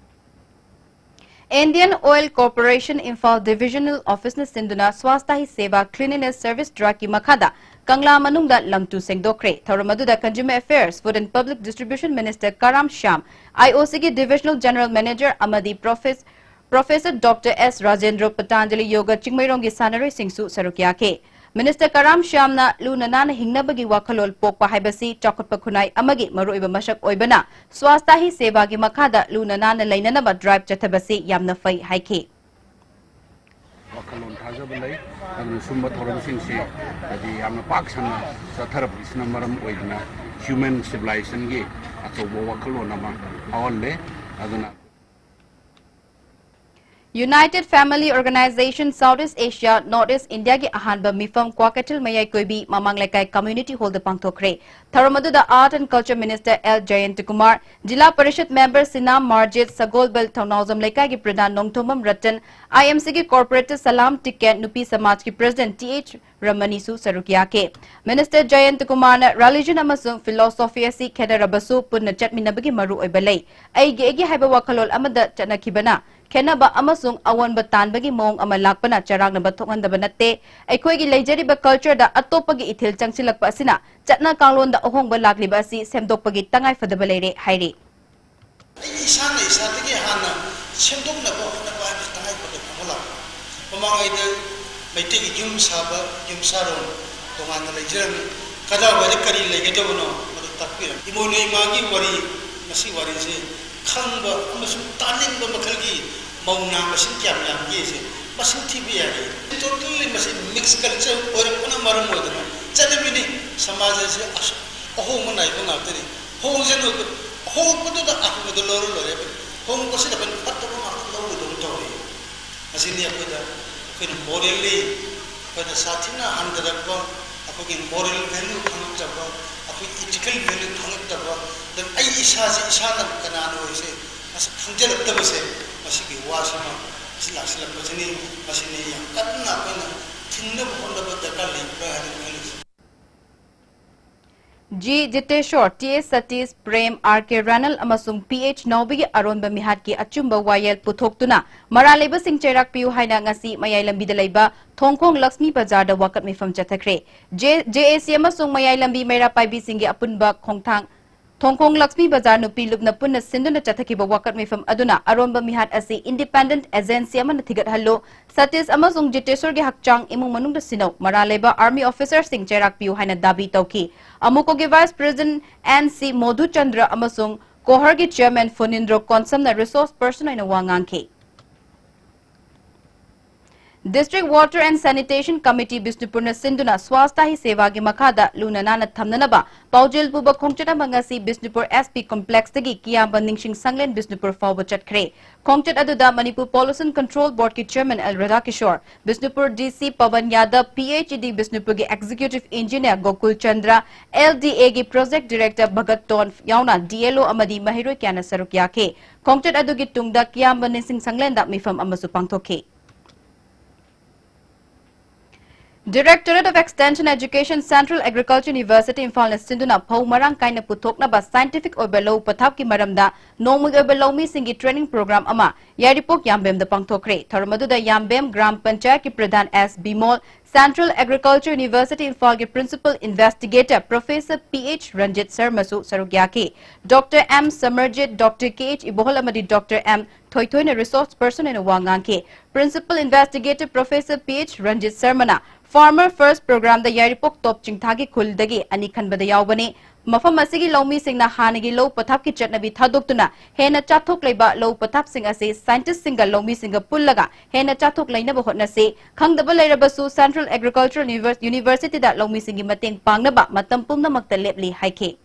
Indian Oil Corporation Imphal Divisional Office ꯅ ꯁꯤꯟꯗꯨꯅ Swachhta Hi Seva Cleanliness Service Drive ꯀꯤ ꯃꯈꯥꯗ ꯀꯪꯂꯥ ꯃꯅꯨꯡꯗ ꯂꯝ ꯇꯨ ꯁꯦꯡꯗꯣꯛꯈ꯭ꯔꯦ꯫ ꯊꯧꯔꯝ ꯑꯗꯨꯗ Consumer Affairs, Food and Public Distribution Minister Karam Shyam, I O C ꯒꯤ Divisional General Manager ꯑꯃꯗꯤ Profes-, Professor Doctor S Rajendra, Patanjali ꯌꯣꯒ ꯆꯤꯡꯃꯩꯔꯣꯡꯒꯤ ꯁꯥꯟꯅꯔꯣꯏꯁꯤꯡꯁꯨ ꯁꯔꯨꯛ ꯌꯥꯈꯤ꯫ Minister ꯀꯔꯥꯝ ꯁ꯭ꯌꯥꯝꯅ ꯂꯨꯅ ꯅꯥꯟꯅ ꯍꯤꯡꯅꯕꯒꯤ ꯋꯥꯈꯜꯂꯣꯟ ꯄꯣꯛꯄ ꯍꯥꯏꯕꯁꯤ ꯆꯥꯎꯈꯠꯄ ꯈꯨꯟꯅꯥꯏ ꯑꯃꯒꯤ ꯃꯔꯨꯑꯣꯏꯕ ꯃꯁꯛ ꯑꯣꯏꯕꯅ Swachhta Hi Seva ꯒꯤ ꯃꯈꯥꯗ ꯂꯨꯅ ꯅꯥꯟꯅ ꯂꯩꯅꯅꯕ drive ꯆꯠꯊꯕꯁꯤ ꯌꯥꯝꯅ ꯐꯩ ꯍꯥꯏꯈꯤ꯫ ꯋꯥꯈꯜꯂꯣꯟ ꯊꯥꯖꯕ ꯂꯩ꯫ ꯑꯗꯨꯅ ꯁꯨꯝꯕ ꯊꯧꯔꯝꯁꯤꯡꯁꯤ ꯍꯥꯏꯗꯤ ꯌꯥꯝꯅ ꯄꯥꯛ ꯁꯟꯅ ꯆꯠꯊꯔꯛꯄꯁꯤꯅ ꯃꯔꯝ ꯑꯣꯏꯗꯨꯅ human civilization ꯒꯤ ꯑꯆꯧꯕ ꯋꯥꯈꯜꯂꯣꯟ ꯑꯃ ꯐꯥꯎꯍꯜꯂꯦ꯫ ꯑꯗꯨꯅ United Family Organization South East Asia, North East India ꯒꯤ ꯑꯍꯥꯟꯕ ꯃꯤꯐꯝ ꯀ꯭ꯋꯥꯀꯩꯊꯦꯜ ꯃꯌꯥꯏ ꯀꯣꯏꯕꯤ ꯃꯃꯥꯡ ꯂꯩꯀꯥꯏ Community Hall ꯗ ꯄꯥꯡꯊꯣꯛꯈ꯭ꯔꯦ꯫ ꯊꯧꯔꯝ ꯑꯗꯨꯗ Art and Culture Minister L Jayantakumar, zilla parishad member Sinam Marjit, Sagolband Thounaojam ꯂꯩꯀꯥꯏꯒꯤ pradhan Nongthombam Ratan, I M C ꯒꯤ corporate ꯁꯂꯥꯝ ꯇꯤꯀꯦꯟ, ꯅꯨꯄꯤ ꯁꯃꯥꯖꯀꯤ president ꯇꯤ ꯑꯩꯆ ꯔꯃꯅꯤꯁꯨ ꯁꯔꯨꯛ ꯌꯥꯈꯤ꯫ Minister ꯖꯌꯟꯇꯀꯨꯃꯥꯔꯅ religion ꯑꯃꯁꯨꯡ philosophy ꯑꯁꯤ ꯈꯦꯠꯅꯔꯕꯁꯨ ꯄꯨꯟꯅ ꯆꯠꯃꯤꯟꯅꯕꯒꯤ ꯃꯔꯨꯑꯣꯏꯕ ꯂꯩ꯫ ꯑꯩꯒꯤ ꯑꯩꯒꯤ ꯍꯥꯏꯕ ꯋꯥꯈꯜꯂꯣꯟ ꯑꯃꯗ ꯆꯠꯅꯈꯤꯕꯅ ꯈꯦꯠꯅꯕ ꯑꯃꯁꯨꯡ ꯑꯑꯣꯟꯕ ꯇꯥꯟꯕꯒꯤ ꯃꯑꯣꯡ ꯑꯃ ꯂꯥꯛꯄꯅ ꯆꯔꯥꯡꯅꯕ ꯊꯣꯛꯍꯟꯗꯕ ꯅꯠꯇꯦ꯫ ꯑꯩꯈꯣꯏꯒꯤ ꯂꯩꯖꯔꯤꯕ culture ꯗ ꯑꯇꯣꯞꯄꯒꯤ ꯏꯊꯤꯜ ꯆꯪꯁꯤꯜꯂꯛꯄ ꯑꯁꯤꯅ ꯆꯠꯅ ꯀꯥꯡꯂꯣꯟꯗ ꯑꯍꯣꯡꯕ ꯂꯥꯛꯂꯤꯕ ꯑꯁꯤ ꯁꯦꯝꯗꯣꯛꯄꯒꯤ ꯇꯉꯥꯏꯐꯗꯕ ꯂꯩꯔꯦ ꯍꯥꯏꯔꯤ꯫ ꯑꯩ ꯏꯁꯥꯅ ꯏꯁꯥꯗꯒꯤ ꯍꯥꯟꯅ ꯁꯦꯝꯗꯣꯛꯅꯕ ꯍꯣꯠꯅꯕ ꯍꯥꯏꯕꯁꯤ ꯇꯉꯥꯏꯐꯗꯕ ꯑꯃ ꯂꯥꯛꯄ꯫ ꯃꯃꯥꯡꯉꯩꯗ ꯃꯩꯇꯩꯒꯤ ꯌꯨꯝ ꯁꯥꯕ ꯌꯨꯝꯁꯥꯔꯣꯟ ꯇꯣꯉꯥꯟꯅ ꯂꯩꯖꯔꯝꯃꯤ꯫ ꯀꯗꯥꯏꯋꯥꯏꯗ ꯀꯔꯤ ꯂꯩꯒꯗꯕꯅꯣ ꯃꯗꯨ ꯇꯥꯛꯄꯤꯔꯝꯃꯤ꯫ ꯏꯃꯣꯏꯅꯨ ꯏꯃꯥꯒꯤ ꯋꯥꯔꯤ, ꯃꯁꯤ ꯋꯥꯔꯤꯁꯦ ꯈꯪꯕ ꯑꯃꯁꯨꯡ ꯇꯥꯅꯤꯡꯕ ꯃꯈꯜꯒꯤ ꯃꯧ ꯅꯥ ꯃꯁꯤꯡ ꯀꯌꯥꯝ ꯌꯥꯝꯒꯦꯁꯦ ꯃꯁꯤꯡ ꯊꯤꯕ ꯌꯥꯏ꯫ Totally ꯃꯁꯤ mix culture ꯑꯣꯏꯔꯛꯄꯅ ꯃꯔꯝ ꯑꯣꯏꯗꯅ ꯆꯠꯅꯕꯤꯅꯤ꯫ ꯁꯃꯥꯖ ꯑꯁꯤ ꯑꯁ-, ꯑꯍꯣꯡꯕ ꯅꯥꯏꯕ ꯉꯥꯛꯇꯅꯤ꯫ ꯍꯣꯡꯖꯅꯨ, ꯍꯣꯡꯉꯛꯄꯗꯨꯗ ꯑꯐꯕꯗꯨ ꯂꯧꯔ ꯂꯣꯏꯔꯦ꯫ ꯍꯣꯡꯉꯛꯄꯁꯤꯗ ꯑꯩꯈꯣꯏꯅ ꯐꯠꯇꯕ ꯉꯥꯛꯇ ꯂꯧꯕꯗꯧꯅ ꯇꯧꯔꯤ꯫ ꯑꯁꯤꯅꯤ ꯑꯩꯈꯣꯏꯗ, ꯑꯩꯈꯣꯏꯅ morally ꯑꯩꯈꯣꯏꯗ ꯁꯥꯊꯤꯅ ꯍꯟꯊꯔꯛꯄ, ꯑꯩꯈꯣꯏꯒꯤ moral value ꯈꯪꯉꯛꯇꯕ, ꯑꯩꯈꯣꯏꯒꯤ ethical value ꯈꯪꯉꯛꯇꯕ, ꯑꯗꯨꯅ ꯑꯩ ꯏꯁꯥꯁꯦ ꯏꯁꯥꯅ ꯀꯅꯥꯅꯣ ꯍꯥꯏꯁꯦ ꯃꯁꯛ ꯈꯪꯖꯔꯛꯇꯕꯁꯦ, ꯃꯁꯤꯒꯤ ꯋꯥꯁꯤꯃ ꯑꯁꯤ ꯂꯥꯛꯁꯤꯜꯂꯛꯄꯁꯤꯅꯤ꯫ ꯃꯁꯤꯅꯤ ꯌꯥꯝ ꯀꯟꯅ ꯑꯩꯈꯣꯏꯅ ꯊꯤꯡꯅꯕ ꯍꯣꯠꯅꯕ ꯗꯔꯀꯥꯔ ꯂꯩꯕ꯭ꯔꯥ ꯍꯥꯏꯅ ꯈꯜꯂꯤꯁꯦ꯫ ꯖꯤ ꯖꯤꯇꯦꯁꯣꯔ, ꯇꯤ ꯑꯦꯁ ꯁꯇꯤꯁ, ꯄ꯭ꯔꯦꯝ, ꯑꯥꯔ ꯀꯦ ꯔꯥꯅꯜ ꯑꯃꯁꯨꯡ ꯄꯤ ꯑꯩꯆ ꯅꯥꯎꯕꯤꯒꯤ ꯑꯔꯣꯟꯕ ꯃꯤꯍꯥꯠꯀꯤ ꯑꯆꯨꯝꯕ ꯋꯥꯌꯦꯜ ꯄꯨꯊꯣꯛꯇꯨꯅ ꯃꯔꯥꯜ ꯂꯩꯕꯁꯤꯡ ꯆꯩꯔꯥꯛ ꯄꯤꯌꯨ ꯍꯥꯏꯅ ꯉꯁꯤ ꯃꯌꯥꯏ ꯂꯝꯕꯤꯗ ꯂꯩꯕ ꯊꯣꯡꯈꯣꯡ ꯂꯛꯁꯃꯤ ꯕꯖꯥꯔꯗ ꯋꯥꯀꯠ ꯃꯤꯐꯝ ꯆꯠꯊꯈ꯭ꯔꯦ꯫ ꯖꯦ-, ꯖꯦ ꯑꯦ ꯁꯤ ꯑꯃꯁꯨꯡ ꯃꯌꯥꯏ ꯂꯝꯕꯤ ꯃꯩꯔꯥ ꯄꯥꯏꯕꯤꯁꯤꯡꯒꯤ ꯑꯄꯨꯟꯕ ꯈꯣꯡꯊꯥꯡ ꯊꯣꯡꯈꯣꯡ ꯂꯛꯁꯃꯤ ꯕꯖꯥꯔ ꯅꯨꯄꯤ ꯂꯨꯞꯅ ꯄꯨꯟꯅ ꯁꯤꯟꯗꯨꯅ ꯆꯠꯊꯈꯤꯕ ꯋꯥꯀꯠ ꯃꯤꯐꯝ ꯑꯗꯨꯅ ꯑꯔꯣꯟꯕ ꯃꯤꯍꯥꯠ ꯑꯁꯤ independent agency ꯑꯃꯅ ꯊꯤꯒꯠꯍꯜꯂꯨ, ꯁꯇꯤꯁ ꯑꯃꯁꯨꯡ ꯖꯤꯇꯦꯁꯣꯔꯒꯤ ꯍꯛꯆꯥꯡ ꯏꯃꯨꯡ ꯃꯅꯨꯡꯗ ꯁꯤꯟꯅꯧ, ꯃꯔꯥꯜ ꯂꯩꯕ army officerꯁꯤꯡ ꯆꯩꯔꯥꯛ ꯄꯤꯌꯨ ꯍꯥꯏꯅ ꯗꯥꯕꯤ ꯇꯧꯈꯤ꯫ ꯑꯃꯨꯀꯣꯒꯤ vice president ꯑꯦꯟ ꯁꯤ ꯃꯣꯙꯨꯆꯟꯗ꯭ꯔ ꯑꯃꯁꯨꯡ ꯀꯣꯍꯔꯒꯤ chairman ꯐꯨꯅꯤꯟꯗ꯭ꯔꯣ ꯀꯣꯟꯁꯝꯅ resource person ꯑꯣꯏꯅ ꯋꯥ ꯉꯥꯡꯈꯤ꯫ District Water and Sanitation Committee ꯕꯤꯁꯅꯨꯄꯨꯔꯅ ꯁꯤꯟꯗꯨꯅ ꯁ꯭ꯋꯥꯁꯊ ꯍꯤ ꯁꯦꯕꯥꯒꯤ ꯃꯈꯥꯗ ꯂꯨꯅ ꯅꯥꯟꯅ ꯊꯝꯅꯅꯕ ꯄꯥꯎꯖꯦꯜ ꯄꯨꯕ ꯈꯣꯡꯆꯠ ꯑꯃ ꯉꯁꯤ ꯕꯤꯁꯅꯨꯄꯨꯔ S P Complexꯇꯒꯤ ꯀꯤꯌꯥꯝꯕ ꯅꯤꯡꯁꯤꯡ ꯁꯪꯂꯦꯟ ꯕꯤꯁꯅꯨꯄꯨꯔ ꯐꯥꯎꯕ ꯆꯠꯈ꯭ꯔꯦ꯫ ꯈꯣꯡꯆꯠ ꯑꯗꯨꯗ Manipur Pollution Control Boardꯀꯤ Chairman L Radhakishore, Bishnupur D C Pawan Yadav, P H E D ꯕꯤꯁꯅꯨꯄꯨꯔꯒꯤ Executive Engineer Gokul Chandra, L D Aꯒꯤ Project Director Bhagat tone ꯌꯥꯎꯅ D L O ꯑꯃꯗꯤ ꯃꯍꯩꯔꯣꯏ ꯀꯌꯥꯅ ꯁꯔꯨꯛ ꯌꯥꯈꯤ꯫ ꯈꯣꯡꯆꯠ ꯑꯗꯨꯒꯤ ꯇꯨꯡꯗ ꯀꯤꯌꯥꯝꯕ ꯅꯤꯡꯁꯤꯡ ꯁꯪꯂꯦꯟꯗ ꯃꯤꯐꯝ ꯑꯃꯁꯨ ꯄꯥꯡꯊꯣꯛꯈꯤ꯫ Directorate of Extension Education, Central Agriculture University ꯏꯝꯐꯥꯜꯅ ꯁꯤꯟꯗꯨꯅ ꯐꯧ ꯃꯔꯥꯡ ꯀꯥꯏꯅ ꯄꯨꯊꯣꯛꯅꯕ scientific ꯑꯣꯏꯕ ꯂꯧ ꯄꯊꯥꯞꯀꯤ ꯃꯔꯝꯗ ꯅꯣꯡꯃꯒꯤ ꯑꯣꯏꯕ ꯂꯧꯃꯤꯁꯤꯡꯒꯤ training program ꯑꯃ ꯌꯥꯏꯔꯤꯄꯣꯛ ꯌꯥꯝꯕꯦꯝꯗ ꯄꯥꯡꯊꯣꯛꯈ꯭ꯔꯦ꯫ ꯊꯧꯔꯝ ꯑꯗꯨꯗ ꯌꯥꯝꯕꯦꯝ ꯒ꯭ꯔꯥꯝ ꯄꯟꯆꯥꯌꯠꯀꯤ ꯄ꯭ꯔꯙꯥꯟ S Bimol, Central Agriculture University ꯏꯝꯐꯥꯜꯒꯤ Principal Investigator Professor P H Ranjit ꯁꯔꯃꯁꯨ ꯁꯔꯨꯛ ꯌꯥꯈꯤ꯫ Doctor M ꯁꯃꯔꯖꯤꯠ, Doctor K H ꯏꯕꯣꯍꯜ ꯑꯃꯗꯤ Doctor M ꯊꯣꯏꯊꯣꯏꯅ resource person ꯑꯣꯏꯅ ꯋꯥ ꯉꯥꯡꯈꯤ꯫ Principal Investigator Professor P H Ranjit ꯁꯔꯃꯅ Farmer First Programꯗ ꯌꯥꯏꯔꯤꯄꯣꯛ ꯇꯣꯞ ꯆꯤꯡꯊꯥꯒꯤ ꯈꯨꯜꯗꯒꯤ ꯑꯅꯤ ꯈꯟꯕꯗ ꯌꯥꯎꯕꯅꯤ꯫ ꯃꯐꯝ ꯑꯁꯤꯒꯤ ꯂꯧꯃꯤꯁꯤꯡꯅ ꯍꯥꯟꯅꯒꯤ ꯂꯧ ꯄꯊꯥꯞꯀꯤ ꯆꯠꯅꯕꯤ ꯊꯥꯗꯣꯛꯇꯨꯅ ꯍꯦꯟꯅ ꯆꯥꯊꯣꯛ ꯂꯩꯕ ꯂꯧ ꯄꯊꯥꯞꯁꯤꯡ ꯑꯁꯤ scientistꯁꯤꯡꯒ ꯂꯧꯃꯤꯁꯤꯡꯒ ꯄꯨꯜꯂꯒ ꯍꯦꯟꯅ ꯆꯥꯊꯣꯛ ꯂꯩꯅꯕ ꯍꯣꯠꯅꯁꯤ꯫ ꯈꯪꯗꯕ ꯂꯩꯔꯕꯁꯨ Central Agricultural Univer-, Universityꯗ ꯂꯧꯃꯤꯁꯤꯡꯒꯤ ꯃꯇꯦꯡ ꯄꯥꯡꯅꯕ ꯃꯇꯝ ꯄꯨꯝꯅꯃꯛꯇ ꯂꯦꯞꯂꯤ ꯍꯥꯏꯈꯤ꯫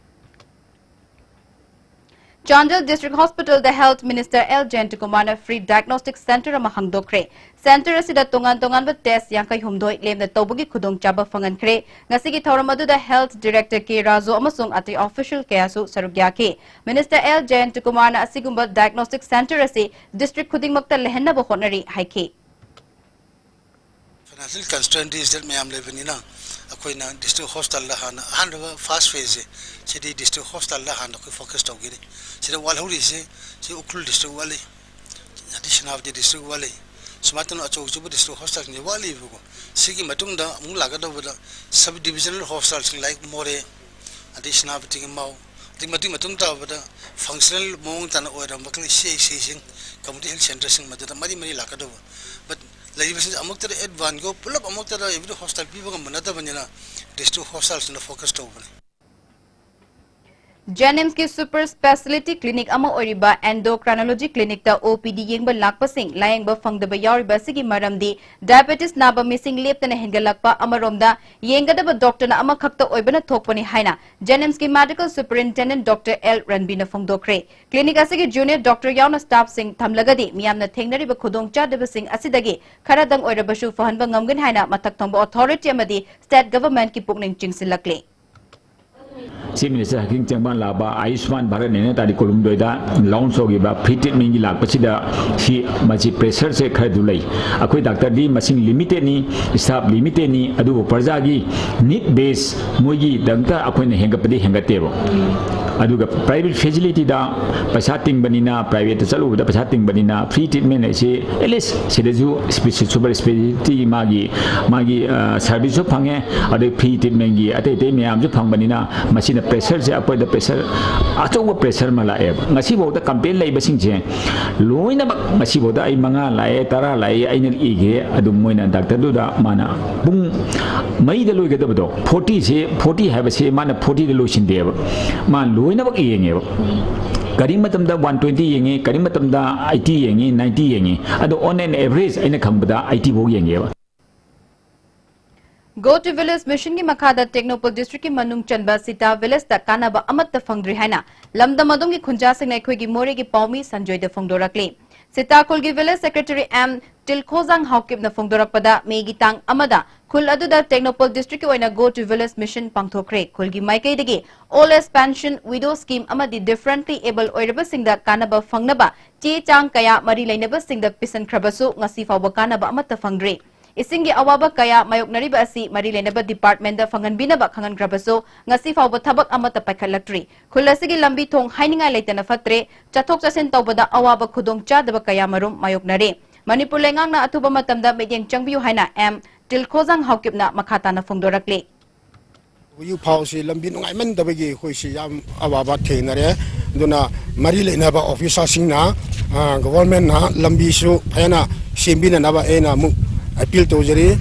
Chandel District Hospitalꯗ Health Minister L ꯖꯌꯟꯇꯀꯨꯃꯥꯔꯅ free diagnostic center ꯑꯃ ꯍꯥꯡꯗꯣꯛꯈ꯭ꯔꯦ꯫ Center ꯑꯁꯤꯗ ꯇꯣꯉꯥꯟ ꯇꯣꯉꯥꯟꯕ test ꯌꯥꯡꯈꯩ ꯍꯨꯝꯗꯣꯏ ꯂꯦꯝꯅ ꯇꯧꯕꯒꯤ ꯈꯨꯗꯣꯡꯆꯥꯕ ꯐꯪꯍꯟꯈ꯭ꯔꯦ꯫ ꯉꯁꯤꯒꯤ ꯊꯧꯔꯝ ꯑꯗꯨꯗ Health Director ꯀꯦ ꯔꯥꯖꯨ ꯑꯃꯁꯨꯡ ꯑꯇꯩ official ꯀꯌꯥꯁꯨ ꯁꯔꯨꯛ ꯌꯥꯈꯤ꯫ Minister L ꯖꯌꯟꯇꯀꯨꯃꯥꯔꯅ ꯑꯁꯤꯒꯨꯝꯕ diagnostic center ꯑꯁꯤ district ꯈꯨꯗꯤꯡꯃꯛꯇ ꯂꯩꯍꯟꯅꯕ ꯍꯣꯠꯅꯔꯤ ꯍꯥꯏꯈꯤ꯫ Financial constraint is that ꯃꯌꯥꯝ ꯂꯩꯕꯅꯤꯅ ꯑꯩꯈꯣꯏꯅ district hospitalꯗ ꯍꯥꯟꯅ ꯑꯍꯥꯟꯕ first phaseꯁꯦ ꯁꯤꯗꯤ district hospitalꯗ ꯍꯥꯟꯅ ꯑꯩꯈꯣꯏ focus ꯇꯧꯒꯅꯤ꯫ ꯁꯤꯗ ꯋꯥꯠꯍꯧꯔꯤꯁꯦ ꯁꯤ ꯎꯈ꯭ꯔꯨꯜ district ꯋꯥꯠꯂꯤ, ꯑꯗꯩ ꯁꯦꯅꯥꯄꯇꯤ district ꯋꯥꯠꯂꯤ꯫ ꯁꯨꯃꯥꯏꯅ ꯇꯧꯅ ꯑꯆꯧ ꯑꯆꯧꯕ district hospitalꯁꯤꯡꯁꯦ ꯋꯥꯠꯂꯤꯕꯀꯣ꯫ ꯁꯤꯒꯤ ꯃꯇꯨꯡꯗ ꯑꯃꯨꯛ ꯂꯥꯛꯀꯗꯧꯕꯗ sub divisional hospitalꯁꯤꯡ like ꯃꯣꯔꯦ, ꯑꯗꯩ ꯁꯦꯅꯥꯄꯇꯤꯒꯤ ꯃꯥꯎ, ꯑꯗꯩ ꯃꯇꯨꯡ ꯃꯇꯨꯡ ꯇꯥꯕꯗ functional ꯃꯑꯣꯡ ꯇꯥꯅ ꯑꯣꯏꯔꯝꯕ ꯀ-, CHCꯁꯤꯡ, community health centreꯁꯤꯡ ꯃꯗꯨꯗ ꯃꯔꯤ ꯃꯔꯤ ꯂꯥꯛꯀꯗꯧꯕ꯫ But ꯂꯩꯔꯤꯕꯁꯤꯡꯁꯦ ꯑꯃꯨꯛꯇꯗ advance ꯒꯣ ꯄꯨꯂꯞ ꯑꯃꯨꯛꯇꯗ every hospital ꯄꯤꯕ ꯉꯝꯕ ꯅꯠꯇꯕꯅꯤꯅ district hospitalꯁꯤꯡꯗ focus ꯇꯧꯕꯅꯤ꯫ ꯖꯦꯅꯤꯝꯁꯀꯤ ꯁꯨꯄꯔ ꯁ꯭ꯄꯦꯁꯤꯌꯦꯂꯤꯇꯤ ꯀ꯭ꯂꯤꯅꯤꯛ ꯑꯃ ꯑꯣꯏꯔꯤꯕ ꯑꯦꯟꯗꯣꯀ꯭ꯔꯥꯏꯅꯣꯂꯣꯖꯤ ꯀ꯭ꯂꯤꯅꯤꯛꯇ ꯑꯣ ꯄꯤ ꯗꯤ ꯌꯦꯡꯕ ꯂꯥꯛꯄꯁꯤꯡ ꯂꯥꯌꯦꯡꯕ ꯐꯪꯗꯕ ꯌꯥꯎꯔꯤꯕ ꯑꯁꯤꯒꯤ ꯃꯔꯝꯗꯤ ꯗꯥꯏꯕꯦꯇꯤꯁ ꯅꯥꯕ ꯃꯤꯁꯤꯡ ꯂꯦꯞꯇꯅ ꯍꯦꯟꯒꯠꯂꯛꯄ ꯑꯃꯔꯣꯝꯗ ꯌꯦꯡꯒꯗꯕ ꯗꯣꯛꯇꯔꯅ ꯑꯃꯈꯛꯇ ꯑꯣꯏꯕꯅ ꯊꯣꯛꯄꯅꯤ ꯍꯥꯏꯅ ꯖꯦꯅꯤꯝꯁꯀꯤ ꯃꯦꯗꯤꯀꯦꯜ ꯁꯨꯄꯔꯤꯟꯇꯦꯟꯗꯦꯟꯠ ꯗꯣꯛꯇꯔ ꯑꯦꯜ ꯔꯟꯕꯤꯅ ꯐꯣꯡꯗꯣꯛꯈ꯭ꯔꯦ꯫ ꯀ꯭ꯂꯤꯅꯤꯛ ꯑꯁꯤꯒꯤ ꯖꯨꯅꯤꯌꯔ ꯗꯣꯛꯇꯔ ꯌꯥꯎꯅ ꯁ꯭ꯇꯥꯐꯁꯤꯡ ꯊꯝꯂꯒꯗꯤ ꯃꯤꯌꯥꯝꯅ ꯊꯦꯡꯅꯔꯤꯕ ꯈꯨꯗꯣꯡꯆꯥꯗꯕꯁꯤꯡ ꯑꯁꯤꯗꯒꯤ ꯈꯔꯗꯪ ꯑꯣꯏꯔꯕꯁꯨ ꯐꯍꯟꯕ ꯉꯝꯒꯅꯤ ꯍꯥꯏꯅ ꯃꯊꯛ ꯊꯣꯡꯕ ꯑꯣꯊꯣꯔꯤꯇꯤ ꯑꯃꯗꯤ ꯁ꯭ꯇꯦꯠ ꯒꯚꯔꯟꯃꯦꯟꯠꯀꯤ ꯄꯨꯛꯅꯤꯡ ꯆꯤꯡꯁꯤꯜꯂꯛꯂꯤ꯫ Chief Minister ꯍꯀꯤꯡ ꯇꯦꯡꯕꯥꯟ ꯂꯥꯛꯄ ꯑꯌꯨꯁꯃꯥꯟ ꯚꯥꯔꯠ ꯅꯦꯅ ꯇꯥꯔꯤꯛ ꯀꯨꯟꯍꯨꯝꯗꯣꯏꯗ ꯂꯣꯟꯆ ꯇꯧꯈꯤꯕ ꯐ꯭ꯔꯤ ꯇ꯭ꯔꯤꯠꯃꯦꯟꯒꯤ ꯂꯥꯛꯄꯁꯤꯗ ꯁꯤ ꯃꯁꯤ ꯄ꯭ꯔꯦꯁꯔꯁꯦ ꯈꯔꯗꯨ ꯂꯩ꯫ ꯑꯩꯈꯣꯏ ꯗꯥꯛꯇꯔꯗꯤ ꯃꯁꯤꯡ ꯂꯤꯃꯤꯇꯦꯠꯅꯤ, ꯁ꯭ꯇꯥꯐ ꯂꯤꯃꯤꯇꯦꯠꯅꯤ, ꯑꯗꯨꯕꯨ ꯄ꯭ꯔꯖꯥꯒꯤ ꯅꯤꯗ ꯕꯦꯁ ꯃꯣꯏꯒꯤꯗꯃꯛꯇ ꯑꯩꯈꯣꯏꯅ ꯍꯦꯟꯒꯠꯄꯗꯤ ꯍꯦꯟꯒꯠꯇꯦꯕ꯫ ꯑꯗꯨꯒ ꯄ꯭ꯔꯥꯏꯚꯦꯠ ꯐꯦꯁꯤꯂꯤꯇꯤꯗ ꯄꯩꯁꯥ ꯇꯤꯡꯕꯅꯤꯅ, ꯄ꯭ꯔꯥꯏꯚꯦꯠꯇ ꯆꯠꯂꯨꯕꯗ ꯄꯩꯁꯥ ꯇꯤꯡꯕꯅꯤꯅ ꯐ꯭ꯔꯤ ꯇ꯭ꯔꯤꯠꯃꯦꯟ ꯍꯥꯏꯁꯤ ꯑꯦꯠꯂꯤꯁ ꯁꯤꯗꯁꯨ ꯁꯨꯄꯔ ꯁ꯭ꯄꯦꯁꯤꯌꯦꯂꯤꯇꯤ ꯃꯥꯒꯤ ꯃꯥꯒꯤ ꯁꯥꯔꯚꯤꯁꯁꯨ ꯐꯪꯉꯦ, ꯑꯗꯩ ꯐ꯭ꯔꯤ ꯇ꯭ꯔꯤꯠꯃꯦꯟꯒꯤ ꯑꯇꯩ ꯑꯇꯩ ꯃꯌꯥꯝꯁꯨ ꯐꯪꯕꯅꯤꯅ ꯃꯁꯤꯅ ꯄ꯭ꯔꯦꯁꯔꯁꯦ ꯑꯩꯈꯣꯏꯗ ꯄ꯭ꯔꯦꯁꯔ ꯑꯆꯧꯕ ꯄ꯭ꯔꯦꯁꯔ ꯑꯃ ꯂꯥꯛꯑꯦꯕ꯫ ꯉꯁꯤꯐꯥꯎꯗ ꯀꯝꯄ꯭ꯂꯦꯟ ꯂꯩꯕꯁꯤꯡꯁꯦ ꯂꯣꯏꯅꯃꯛ ꯉꯁꯤꯐꯥꯎꯗ ꯑꯩ ꯃꯉꯥ ꯂꯥꯛꯑꯦ, ꯇꯔꯥ ꯂꯥꯛꯑꯦ, ꯑꯩꯅ ꯏꯈ꯭ꯔꯦ꯫ ꯑꯗꯨꯝ ꯃꯣꯏꯅ ꯗꯥꯛꯇꯔꯗꯨꯗ ꯃꯥꯅ ꯄꯨꯡ ꯃꯔꯤꯗ ꯂꯣꯏꯒꯗꯕꯗꯣ ꯐꯣꯔꯇꯤꯁꯦ, ꯐꯣꯔꯇꯤ ꯍꯥꯏꯕꯁꯦ ꯃꯥꯅ ꯐꯣꯔꯇꯤꯗ ꯂꯣꯏꯁꯤꯟꯗꯦꯕ꯫ ꯃꯥ ꯂꯣꯏꯅꯃꯛ ꯌꯦꯡꯉꯦꯕ꯫ ꯀꯔꯤ ꯃꯇꯝꯗ ꯋꯥꯟ ꯇ꯭ꯋꯦꯟꯇꯤ ꯌꯦꯡꯉꯤ, ꯀꯔꯤ ꯃꯇꯝꯗ ꯑꯩꯠꯇꯤ ꯌꯦꯡꯉꯤ, ꯅꯥꯏꯟꯇꯤ ꯌꯦꯡꯉꯤ꯫ ꯑꯗꯣ on an average ꯑꯩꯅ ꯈꯪꯕꯗ ꯑꯩꯠꯇꯤ ꯐꯥꯎ ꯌꯦꯡꯉꯦꯕ꯫ Go to Village Mission ꯒꯤ ꯃꯈꯥꯗ ꯇꯦꯡꯅꯧꯄꯜ ꯗꯤꯁꯇ꯭ꯔꯤꯛꯀꯤ ꯃꯅꯨꯡ ꯆꯟꯕ ꯁꯤꯇꯥ ꯚꯤꯂꯦꯖꯇ ꯀꯥꯟꯅꯕ ꯑꯃꯠꯇ ꯐꯪꯗ꯭ꯔꯤ ꯍꯥꯏꯅ ꯂꯝꯗꯝ ꯑꯗꯨꯝꯒꯤ ꯈꯨꯟꯖꯥꯁꯤꯡꯅ ꯑꯩꯈꯣꯏꯒꯤ ꯃꯣꯔꯦꯒꯤ ꯄꯥꯎꯃꯤ ꯁꯟꯖꯣꯏꯗ ꯐꯣꯡꯗꯣꯔꯛꯂꯤ꯫ ꯁꯤꯇꯥ ꯈꯨꯜꯒꯤ ꯚꯤꯂꯦꯖ ꯁꯦꯀ꯭ꯔꯦꯇꯔꯤ ꯑꯦꯝ ꯇꯤꯜꯈꯣꯖꯥꯡ ꯍꯥꯎꯀꯤꯞꯅ ꯐꯣꯡꯗꯣꯔꯛꯄꯗ, ꯃꯦꯒꯤ ꯇꯥꯡ ꯑꯃꯗ ꯈꯨꯜ ꯑꯗꯨꯗ ꯇꯦꯡꯅꯧꯄꯜ ꯗꯤꯁꯇ꯭ꯔꯤꯛꯀꯤ ꯑꯣꯏꯅ Go to Village Mission ꯄꯥꯡꯊꯣꯛꯈ꯭ꯔꯦ꯫ ꯈꯨꯜꯒꯤ ꯃꯥꯏꯀꯩꯗꯒꯤ Old Age Pension, Widow Scheme ꯑꯃꯗꯤ Differently Abled ꯑꯣꯏꯔꯕꯁꯤꯡꯗ ꯀꯥꯟꯅꯕ ꯐꯪꯅꯕ ꯆꯦ ꯆꯥꯡ ꯀꯌꯥ ꯃꯔꯤ ꯂꯩꯅꯕꯁꯤꯡꯗ ꯄꯤꯁꯤꯟꯈ꯭ꯔꯕꯁꯨ ꯉꯁꯤ ꯐꯥꯎꯕ ꯀꯥꯟꯅꯕ ꯑꯃꯠꯇ ꯐꯪꯗ꯭ꯔꯤ꯫ ꯏꯁꯤꯡꯒꯤ ꯑꯋꯥꯕ ꯀꯌꯥ ꯃꯥꯌꯣꯛꯅꯔꯤꯕ ꯑꯁꯤ ꯃꯔꯤ ꯂꯩꯅꯕ ꯗꯤꯄꯥꯔꯠꯃꯦꯟꯗ ꯐꯪꯍꯟꯕꯤꯅꯕ ꯈꯪꯍꯟꯈ꯭ꯔꯕꯁꯨ ꯉꯁꯤ ꯐꯥꯎꯕ ꯊꯕꯛ ꯑꯃꯠꯇ ꯄꯥꯏꯈꯠꯂꯛꯇ꯭ꯔꯤ꯫ ꯈꯨꯜ ꯑꯁꯤꯒꯤ ꯂꯝꯕꯤ ꯊꯣꯡ ꯍꯥꯏꯅꯤꯡꯉꯥꯏ ꯂꯩꯇꯅ ꯐꯠꯇ꯭ꯔꯦ꯫ ꯆꯠꯊꯣꯛ ꯆꯠꯁꯤꯟ ꯇꯧꯕꯗ ꯑꯋꯥꯕ ꯈꯨꯗꯣꯡꯆꯥꯗꯕ ꯀꯌꯥ ꯃꯔꯨꯝ ꯃꯥꯌꯣꯛꯅꯔꯦ꯫ ꯃꯅꯤꯄꯨꯔ ꯂꯩꯉꯥꯛꯅ ꯑꯊꯨꯕ ꯃꯇꯝꯗ ꯃꯤꯠꯌꯦꯡ ꯆꯪꯕꯤꯌꯨ ꯍꯥꯏꯅ ꯑꯦꯝ ꯇꯤꯜꯈꯣꯖꯥꯡ ꯍꯥꯎꯀꯤꯞꯅ ꯃꯈꯥ ꯇꯥꯅ ꯐꯣꯡꯗꯣꯔꯛꯂꯤ꯫ ꯍꯧꯖꯤꯛ ꯐꯥꯎꯁꯤ ꯂꯝꯕꯤ ꯅꯨꯡꯉꯥꯏꯃꯟꯗꯕꯒꯤ ꯑꯩꯈꯣꯏꯁꯤ ꯌꯥꯝ ꯑꯋꯥꯕ ꯊꯦꯡꯅꯔꯦ꯫ ꯑꯗꯨꯅ ꯃꯔꯤ ꯂꯩꯅꯕ ꯑꯣꯐꯤꯁꯥꯔꯁꯤꯡꯅ, ꯑ, ꯒꯣꯚꯔꯟꯃꯦꯟꯠꯅ ꯂꯝꯕꯤꯁꯨ ꯐꯖꯅ ꯁꯦꯝꯕꯤꯅꯅꯕ ꯑꯩꯅ ꯑꯃꯨꯛ ꯑꯄꯤꯜ ꯇꯧꯖꯔꯤ꯫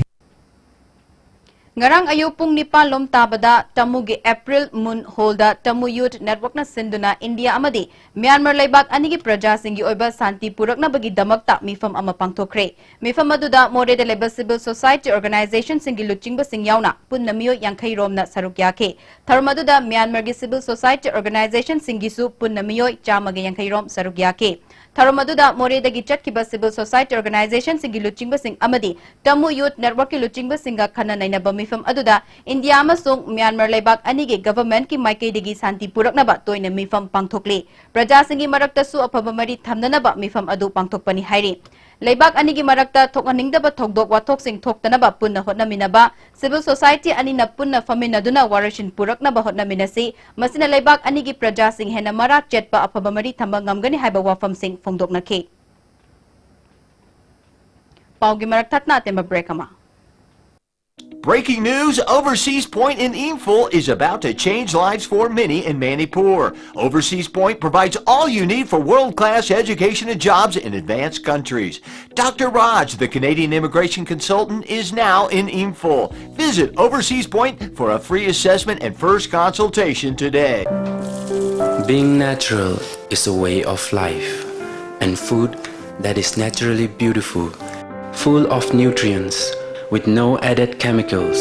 ꯉꯔꯥꯡ ꯑꯌꯨꯛ ꯄꯨꯡ ꯅꯤꯄꯥꯟ ꯂꯣꯝ ꯇꯥꯕꯗ ꯇꯃꯨꯒꯤ April Moon Hallꯗ ꯇꯃꯨ Youth Networkꯅ ꯁꯤꯟꯗꯨꯅ ꯏꯟꯗꯤꯌꯥ ꯑꯃꯗꯤ ꯃ꯭ꯌꯥꯟꯃꯥꯔ ꯂꯩꯕꯥꯛ ꯑꯅꯤꯒꯤ ꯄ꯭ꯔꯖꯥꯁꯤꯡꯒꯤ ꯑꯣꯏꯕ ꯁꯥꯟꯇꯤ ꯄꯨꯔꯛꯅꯕꯒꯤꯗꯃꯛꯇ ꯃꯤꯐꯝ ꯑꯃ ꯄꯥꯡꯊꯣꯛꯈ꯭ꯔꯦ꯫ ꯃꯤꯐꯝ ꯑꯗꯨꯗ ꯃꯣꯔꯦꯗ ꯂꯩꯕ civil society organizationꯁꯤꯡꯒꯤ ꯂꯨꯆꯤꯡꯕꯁꯤꯡ ꯌꯥꯎꯅ ꯄꯨꯟꯅ ꯃꯤꯑꯣꯏ ꯌꯥꯡꯈꯩ ꯔꯣꯝꯅ ꯁꯔꯨꯛ ꯌꯥꯈꯤ꯫ ꯊꯧꯔꯝ ꯑꯗꯨꯗ ꯃ꯭ꯌꯥꯟꯃꯥꯔꯒꯤ civil society organizationꯁꯤꯡꯒꯤꯁꯨ ꯄꯨꯟꯅ ꯃꯤꯑꯣꯏ ꯆꯥꯝꯃꯒ ꯌꯥꯡꯈꯩ ꯔꯣꯝ ꯁꯔꯨꯛ ꯌꯥꯈꯤ꯫ ꯊꯧꯔꯝ ꯑꯗꯨꯗ ꯃꯣꯔꯦꯗꯒꯤ ꯆꯠꯈꯤꯕ civil society organizationꯁꯤꯡꯒꯤ ꯂꯨꯆꯤꯡꯕꯁꯤꯡ ꯑꯃꯗꯤ ꯇꯃꯨ Youth Networkꯀꯤ ꯂꯨꯆꯤꯡꯕꯁꯤꯡꯒ ꯈꯟꯅ ꯅꯩꯅꯕ ꯃꯤꯐꯝ ꯑꯗꯨꯗ ꯏꯟꯗꯤꯌꯥ ꯑꯃꯁꯨꯡ ꯃ꯭ꯌꯥꯟꯃꯥꯔ ꯂꯩꯕꯥꯛ ꯑꯅꯤꯒꯤ governmentꯀꯤ ꯃꯥꯏꯀꯩꯗꯒꯤ ꯁꯥꯟꯇꯤ ꯄꯨꯔꯛꯅꯕ ꯇꯣꯏꯅ ꯃꯤꯐꯝ ꯄꯥꯡꯊꯣꯛꯂꯤ꯫ ꯄ꯭ꯔꯖꯥꯁꯤꯡꯒꯤ ꯃꯔꯛꯇꯁꯨ ꯑꯐꯕ ꯃꯔꯤ ꯊꯝꯅꯅꯕ ꯃꯤꯐꯝ ꯑꯗꯨ ꯄꯥꯡꯊꯣꯛꯄꯅꯤ ꯍꯥꯏꯔꯤ꯫ ꯂꯩꯕꯥꯛ ꯑꯅꯤꯒꯤ ꯃꯔꯛꯇ ꯊꯣꯛꯍꯟꯅꯤꯡꯗꯕ ꯊꯧꯗꯣꯛ ꯋꯥꯊꯣꯛꯁꯤꯡ ꯊꯣꯛꯇꯅꯕ ꯄꯨꯟꯅ ꯍꯣꯠꯅꯃꯤꯟꯅꯕ, civil society ꯑꯅꯤꯅ ꯄꯨꯟꯅ ꯐꯝꯃꯤꯟꯅꯗꯨꯅ ꯋꯥꯔꯣꯏꯁꯤꯟ ꯄꯨꯔꯛꯅꯕ ꯍꯣꯠꯅꯃꯤꯟꯅꯁꯤ꯫ ꯃꯁꯤꯅ ꯂꯩꯕꯥꯛ ꯑꯅꯤꯒꯤ ꯄ꯭ꯔꯖꯥꯁꯤꯡ ꯍꯦꯟꯅ ꯃꯔꯥ ꯆꯦꯠꯄ ꯑꯐꯕ ꯃꯔꯤ ꯊꯝꯕ ꯉꯝꯒꯅꯤ ꯍꯥꯏꯕ ꯋꯥꯐꯝꯁꯤꯡ ꯐꯣꯡꯗꯣꯛꯅꯈꯤ꯫ ꯄꯥꯎꯒꯤ ꯃꯔꯛ ꯊꯠꯅ ꯑꯇꯦꯟꯕ break ꯑꯃ꯫ Breaking news, Overseas Point in Imphal is about to change lives for many in Manipur. Overseas Point provides all you need for world-class education and jobs in advanced countries. Doctor Raj, the Canadian immigration consultant, is now in Imphal. Visit Overseas Point for a free assessment and first consultation today. Being natural is a way of life, and food that is naturally beautiful, full of nutrients, with no added chemicals.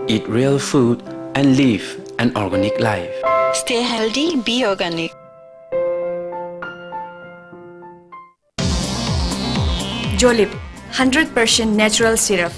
Eat real food and live an organic life. Stay healthy, be organic. Jolib, hundred percent natural syrup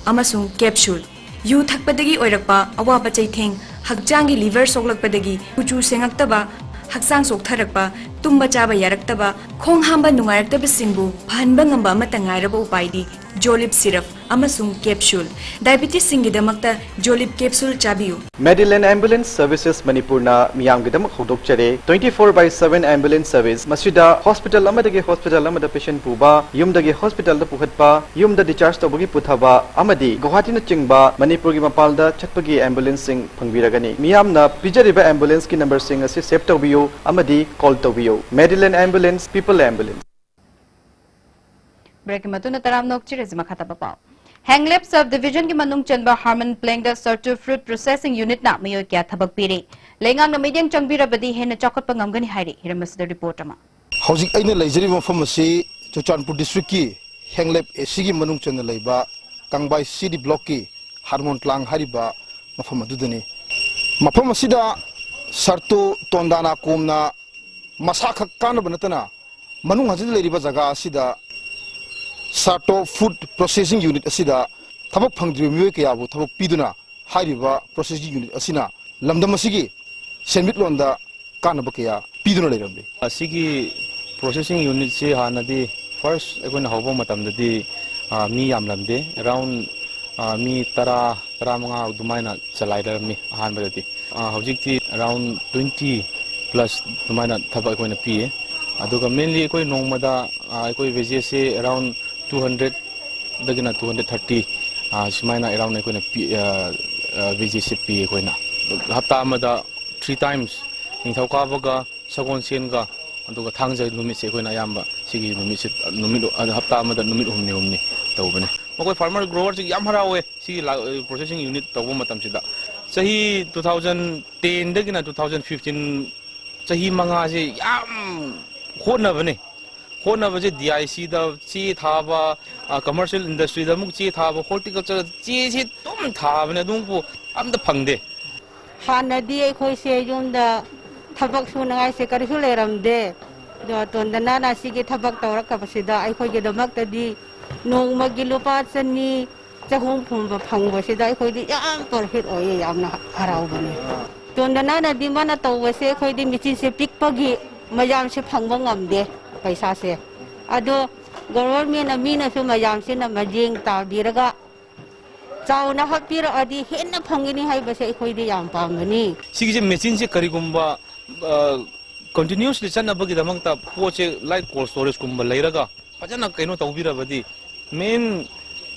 ꯑꯃꯁꯨꯡ capsule꯫ U ꯊꯛꯄꯗꯒꯤ ꯑꯣꯏꯔꯛꯄ ꯑꯋꯥꯕ ꯆꯩꯊꯦꯡ, ꯍꯛꯆꯥꯡꯒꯤ liver ꯁꯣꯛꯂꯛꯄꯗꯒꯤ ꯀꯨꯆꯨ ꯁꯦꯡꯉꯛꯇꯕ, ꯍꯛꯆꯥꯡ ꯆꯣꯛꯊꯔꯛꯄ, ꯇꯨꯝꯕ ꯆꯥꯕ ꯌꯥꯔꯛꯇꯕ, ꯈꯣꯡ ꯍꯥꯝꯕ ꯅꯨꯡꯉꯥꯏꯔꯛꯇꯕꯁꯤꯡꯕꯨ ꯐꯍꯟꯕ ꯉꯝꯕ ꯑꯃꯠꯇ ꯉꯥꯏꯔꯕ ꯎꯄꯥꯏꯗꯤ Jolib syrup ꯑꯃꯁꯨꯡ capsule꯫ Diabetesꯁꯤꯡꯒꯤꯗꯃꯛꯇ Jolib capsule ꯆꯥꯕꯤꯌꯨ꯫ Medilane Ambulance Services ꯃꯅꯤꯄꯨꯔꯅ ꯃꯤꯌꯥꯝꯒꯤꯗꯃꯛ ꯍꯧꯗꯣꯛꯆꯔꯦ twenty four by seven ambulance service꯫ ꯃꯁꯤꯗ hospital ꯑꯃꯗꯒꯤ hospital ꯑꯃꯗ patient ꯄꯨꯕ, ꯌꯨꯝꯗꯒꯤ hospitalꯗ ꯄꯨꯈꯠꯄ, ꯌꯨꯝꯗ discharge ꯇꯧꯕꯒꯤ ꯄꯨꯊꯕ ꯑꯃꯗꯤ ꯒꯨꯋꯥꯍꯥꯇꯤꯅꯆꯤꯡꯕ ꯃꯅꯤꯄꯨꯔꯒꯤ ꯃꯄꯥꯟꯗ ꯆꯠꯄꯒꯤ ambulanceꯁꯤꯡ ꯐꯪꯕꯤꯔꯒꯅꯤ꯫ ꯃꯤꯌꯥꯝꯅ ꯄꯤꯖꯔꯤꯕ ambulanceꯀꯤ numberꯁꯤꯡ ꯑꯁꯤ save ꯇꯧꯕꯤꯌꯨ ꯑꯃꯗꯤ call ꯇꯧꯕꯤꯌꯨ꯫ Medilane Ambulance, People Ambulance꯫ Breakꯀꯤ ꯃꯇꯨꯡꯗ ꯇꯔꯥꯝꯅ ꯑꯣꯛꯆꯔꯁꯤ꯫ ꯃꯈꯥ ꯇꯥꯕ ꯄꯥꯎ꯫ ꯍꯦꯡꯂꯦꯞ ꯁꯕ ꯗꯤꯚꯤꯖꯟꯒꯤ ꯃꯅꯨꯡ ꯆꯟꯕ ꯍꯥꯔꯃꯟ ꯄ꯭ꯂꯦꯡꯗ ꯁꯔꯇꯨ ꯐ꯭ꯔꯨꯠ ꯄ꯭ꯔꯣꯁꯦꯁꯤꯡ ꯌꯨꯅꯤꯠꯅ ꯃꯤꯑꯣꯏ ꯀꯌꯥ ꯊꯕꯛ ꯄꯤꯔꯤ꯫ ꯂꯩꯉꯥꯛꯅ ꯃꯤꯠꯌꯦꯡ ꯆꯪꯕꯤꯔꯕꯗꯤ ꯍꯦꯟꯅ ꯆꯥꯎꯈꯠꯄ ꯉꯝꯒꯅꯤ ꯍꯥꯏꯔꯤ꯫ ꯍꯤꯔꯝ ꯑꯁꯤꯗ ꯔꯤꯄꯣꯔꯠ ꯑꯃ꯫ ꯍꯧꯖꯤꯛ ꯑꯩꯅ ꯂꯩꯖꯔꯤꯕ ꯃꯐꯝ ꯑꯁꯤ ꯆꯨꯔꯆꯥꯟꯄꯨꯔ ꯗꯤꯁꯇ꯭ꯔꯤꯛꯀꯤ ꯍꯦꯡꯂꯦꯞ ꯑꯦ ꯁꯤꯒꯤ ꯃꯅꯨꯡ ꯆꯟꯅ ꯂꯩꯕ ꯀꯪꯕꯥꯏ ꯁꯤ ꯗꯤ ꯕ꯭ꯂꯣꯛꯀꯤ ꯍꯥꯔꯃꯣꯟ ꯀ꯭ꯂꯥꯡ ꯍꯥꯏꯔꯤꯕ ꯃꯐꯝ ꯑꯗꯨꯗꯅꯤ꯫ ꯃꯐꯝ ꯑꯁꯤꯗ ꯁꯔꯇꯣ ꯇꯣꯟꯗꯥꯅꯥ ꯀꯣꯝꯅ ꯃꯁꯥꯈꯛ ꯀꯥꯟꯅꯕ ꯅꯠꯇꯅ ꯃꯅꯨꯡ ꯍꯟꯖꯤꯟꯅ ꯂꯩꯔꯤꯕ ꯖꯒꯥ ꯑꯁꯤꯗ ꯁꯥꯔꯇꯣ ꯐꯨꯗ ꯄ꯭ꯔꯣꯁꯦꯁꯤꯡ ꯌꯨꯅꯤꯠ ꯑꯁꯤꯗ ꯊꯕꯛ ꯐꯪꯗ꯭ꯔꯤꯕ ꯃꯤꯑꯣꯏ ꯀꯌꯥꯕꯨ ꯊꯕꯛ ꯄꯤꯗꯨꯅ ꯍꯥꯏꯔꯤꯕ ꯄ꯭ꯔꯣꯁꯦꯁꯤꯡ ꯌꯨꯅꯤꯠ ꯑꯁꯤꯅ ꯂꯝꯗꯝ ꯑꯁꯤꯒꯤ ꯁꯦꯟꯃꯤꯠꯂꯣꯟꯗ ꯀꯥꯟꯅꯕ ꯀꯌꯥ ꯄꯤꯗꯨꯅ ꯂꯩꯔꯝꯂꯤ꯫ ꯑꯁꯤꯒꯤ ꯄ꯭ꯔꯣꯁꯦꯁꯤꯡ ꯌꯨꯅꯤꯠꯁꯤ ꯍꯥꯟꯅꯗꯤ ꯐꯥꯔꯁ ꯑꯩꯈꯣꯏꯅ ꯍꯧꯕ ꯃꯇꯝꯗꯗꯤ, ꯑ, ꯃꯤ ꯌꯥꯝꯂꯝꯗꯦ, ꯑꯦꯔꯥꯎꯟ, ꯑ, ꯃꯤ ꯇꯔꯥ, ꯇꯔꯥꯃꯉꯥ ꯑꯗꯨꯃꯥꯏꯅ ꯆꯂꯥꯏꯔꯝꯃꯤ ꯑꯍꯥꯟꯕꯗꯗꯤ꯫ ꯑ, ꯍꯧꯖꯤꯛꯇꯤ ꯑꯦꯔꯥꯎꯟ ꯇ꯭ꯋꯦꯟꯇꯤ ꯄ꯭ꯂꯁ ꯑꯗꯨꯃꯥꯏꯅ ꯊꯕꯛ ꯑꯩꯈꯣꯏꯅ ꯄꯤꯌꯦ꯫ ꯑꯗꯨꯒ ꯃꯦꯟꯂꯤ ꯑꯩꯈꯣꯏ ꯅꯣꯡꯃꯗ, ꯑ, ꯑꯩꯈꯣꯏ ꯋꯦꯖꯦꯁꯁꯦ ꯑꯦꯔꯥꯎꯟ ꯇꯨ ꯍꯟꯗ꯭ꯔꯦꯠ ꯗꯒꯤꯅ ꯇꯨ ꯍꯟꯗ꯭ꯔꯦꯠ ꯊꯥꯔꯇꯤ, ꯑ, ꯁꯨꯃꯥꯏꯅ ꯑꯦꯔꯥꯎꯟ ꯑꯩꯈꯣꯏꯅ ꯄꯤ-, ꯑ, ꯑ, ꯋꯦꯖꯦꯁꯁꯦ ꯄꯤ ꯑꯩꯈꯣꯏꯅ꯫ ꯍꯞꯇꯥ ꯑꯃꯗ ꯊ꯭ꯔꯤ ꯇꯥꯏꯝꯁ, ꯅꯤꯡꯊꯧꯀꯥꯕꯒ ꯁꯒꯣꯜꯁꯦꯟꯒ ꯑꯗꯨꯒ ꯊꯥꯡꯖ ꯅꯨꯃꯤꯠꯁꯦ ꯑꯩꯈꯣꯏꯅ ꯑꯌꯥꯝꯕ ꯁꯤꯒꯤ ꯅꯨꯃꯤꯠꯁꯦ, ꯅꯨꯃꯤꯠ, ꯑꯗ ꯍꯞꯇꯥ ꯑꯃꯗ ꯅꯨꯃꯤꯠ ꯍꯨꯝꯅꯤ ꯍꯨꯝꯅꯤ ꯇꯧꯕꯅꯦ꯫ ꯃꯈꯣꯏ ꯐꯥꯔꯃꯔ ꯒ꯭ꯔꯣꯋꯔꯁꯤꯡ ꯌꯥꯝ ꯍꯔꯥꯎꯋꯦ ꯁꯤꯒꯤ ꯂꯥ-, ꯄ꯭ꯔꯣꯁꯦꯁꯤꯡ ꯌꯨꯅꯤꯠ ꯇꯧꯕ ꯃꯇꯝꯁꯤꯗ꯫ ꯆꯍꯤ ꯇꯨ ꯊꯥꯎꯖꯟ ꯇꯦꯟꯗꯒꯤꯅ ꯇꯨ ꯊꯥꯎꯖꯟ ꯐꯤꯐꯇꯤꯟ, ꯆꯍꯤ ꯃꯉꯥꯁꯦ ꯌꯥꯝ ꯍꯣꯠꯅꯕꯅꯦ꯫ ꯍꯣꯠꯅꯕꯁꯦ ꯗꯤ ꯑꯥꯏ ꯁꯤꯗ ꯆꯦ ꯊꯥꯕ, ꯑ, ꯀꯃꯔꯁꯤꯌꯦꯜ ꯏꯟꯗꯁꯇ꯭ꯔꯤꯗ ꯑꯃꯨꯛ ꯆꯦ ꯊꯥꯕ, ꯍꯣꯔꯇꯤꯀꯜꯆꯔ ꯆꯦꯁꯦ ꯑꯗꯨꯝ ꯊꯥꯕꯅꯦ, ꯑꯗꯨꯕꯨ ꯑꯝꯇ ꯐꯪꯗꯦ꯫ ꯍꯥꯟꯅꯗꯤ ꯑꯩꯈꯣꯏꯁꯦ ꯌꯨꯝꯗ ꯊꯕꯛ ꯁꯨꯅꯉꯥꯏꯁꯦ ꯀꯔꯤꯁꯨ ꯂꯩꯔꯝꯗꯦ꯫ ꯑꯗꯣ ꯇꯣꯟꯗꯅꯥꯅ ꯁꯤꯒꯤ ꯊꯕꯛ ꯇꯧꯔꯛꯄꯁꯤꯗ ꯑꯩꯈꯣꯏꯒꯤꯗꯃꯛꯇꯗꯤ ꯅꯣꯡꯃꯒꯤ ꯂꯨꯄꯥ ꯆꯅꯤ, ꯆꯍꯨꯝ ꯀꯨꯝꯕ ꯐꯪꯕꯁꯤꯗ ꯑꯩꯈꯣꯏꯗꯤ ꯌꯥꯝ ꯄ꯭ꯔꯣꯐꯤꯠ ꯑꯣꯏꯌꯦ, ꯌꯥꯝꯅ ꯍꯔꯥꯎꯕꯅꯦ꯫ ꯇꯣꯟꯗꯅꯥꯅꯗꯤ ꯃꯥꯅ ꯇꯧꯕꯁꯦ ꯑꯩꯈꯣꯏꯗꯤ ꯃꯦꯆꯤꯟꯁꯦ ꯄꯤꯛꯄꯒꯤ ꯃꯌꯥꯝꯁꯦ ꯐꯪꯕ ꯉꯝꯗꯦ ꯄꯩꯁꯥꯁꯦ꯫ ꯑꯗꯣ ꯒꯣꯚꯔꯃꯦꯟꯅ, ꯃꯤꯅꯁꯨ ꯃꯌꯥꯝꯁꯤꯅ ꯃꯇꯦꯡ ꯇꯥꯕꯤꯔꯒ ꯆꯥꯎꯅ ꯍꯥꯞꯄꯤꯔꯛꯑꯗꯤ ꯍꯦꯟꯅ ꯐꯪꯒꯅꯤ ꯍꯥꯏꯕꯁꯦ ꯑꯩꯈꯣꯏꯗꯤ ꯌꯥꯝ ꯄꯥꯝꯕꯅꯤ꯫ ꯁꯤꯒꯤꯁꯦ ꯃꯦꯆꯤꯟꯁꯦ ꯀꯔꯤꯒꯨꯝꯕ, ꯑ, ꯀꯟꯇꯤꯅ꯭ꯌꯨꯁꯂꯤ ꯆꯠꯅꯕꯒꯤꯗꯃꯛꯇ ꯄꯣꯠꯁꯦ ꯂꯥꯏꯛ ꯀꯣꯜ ꯁ꯭ꯇꯣꯔꯦꯖꯀꯨꯝꯕ ꯂꯩꯔꯒ ꯐꯖꯅ ꯀꯩꯅꯣ ꯇꯧꯕꯤꯔꯕꯗꯤ, ꯃꯦꯟ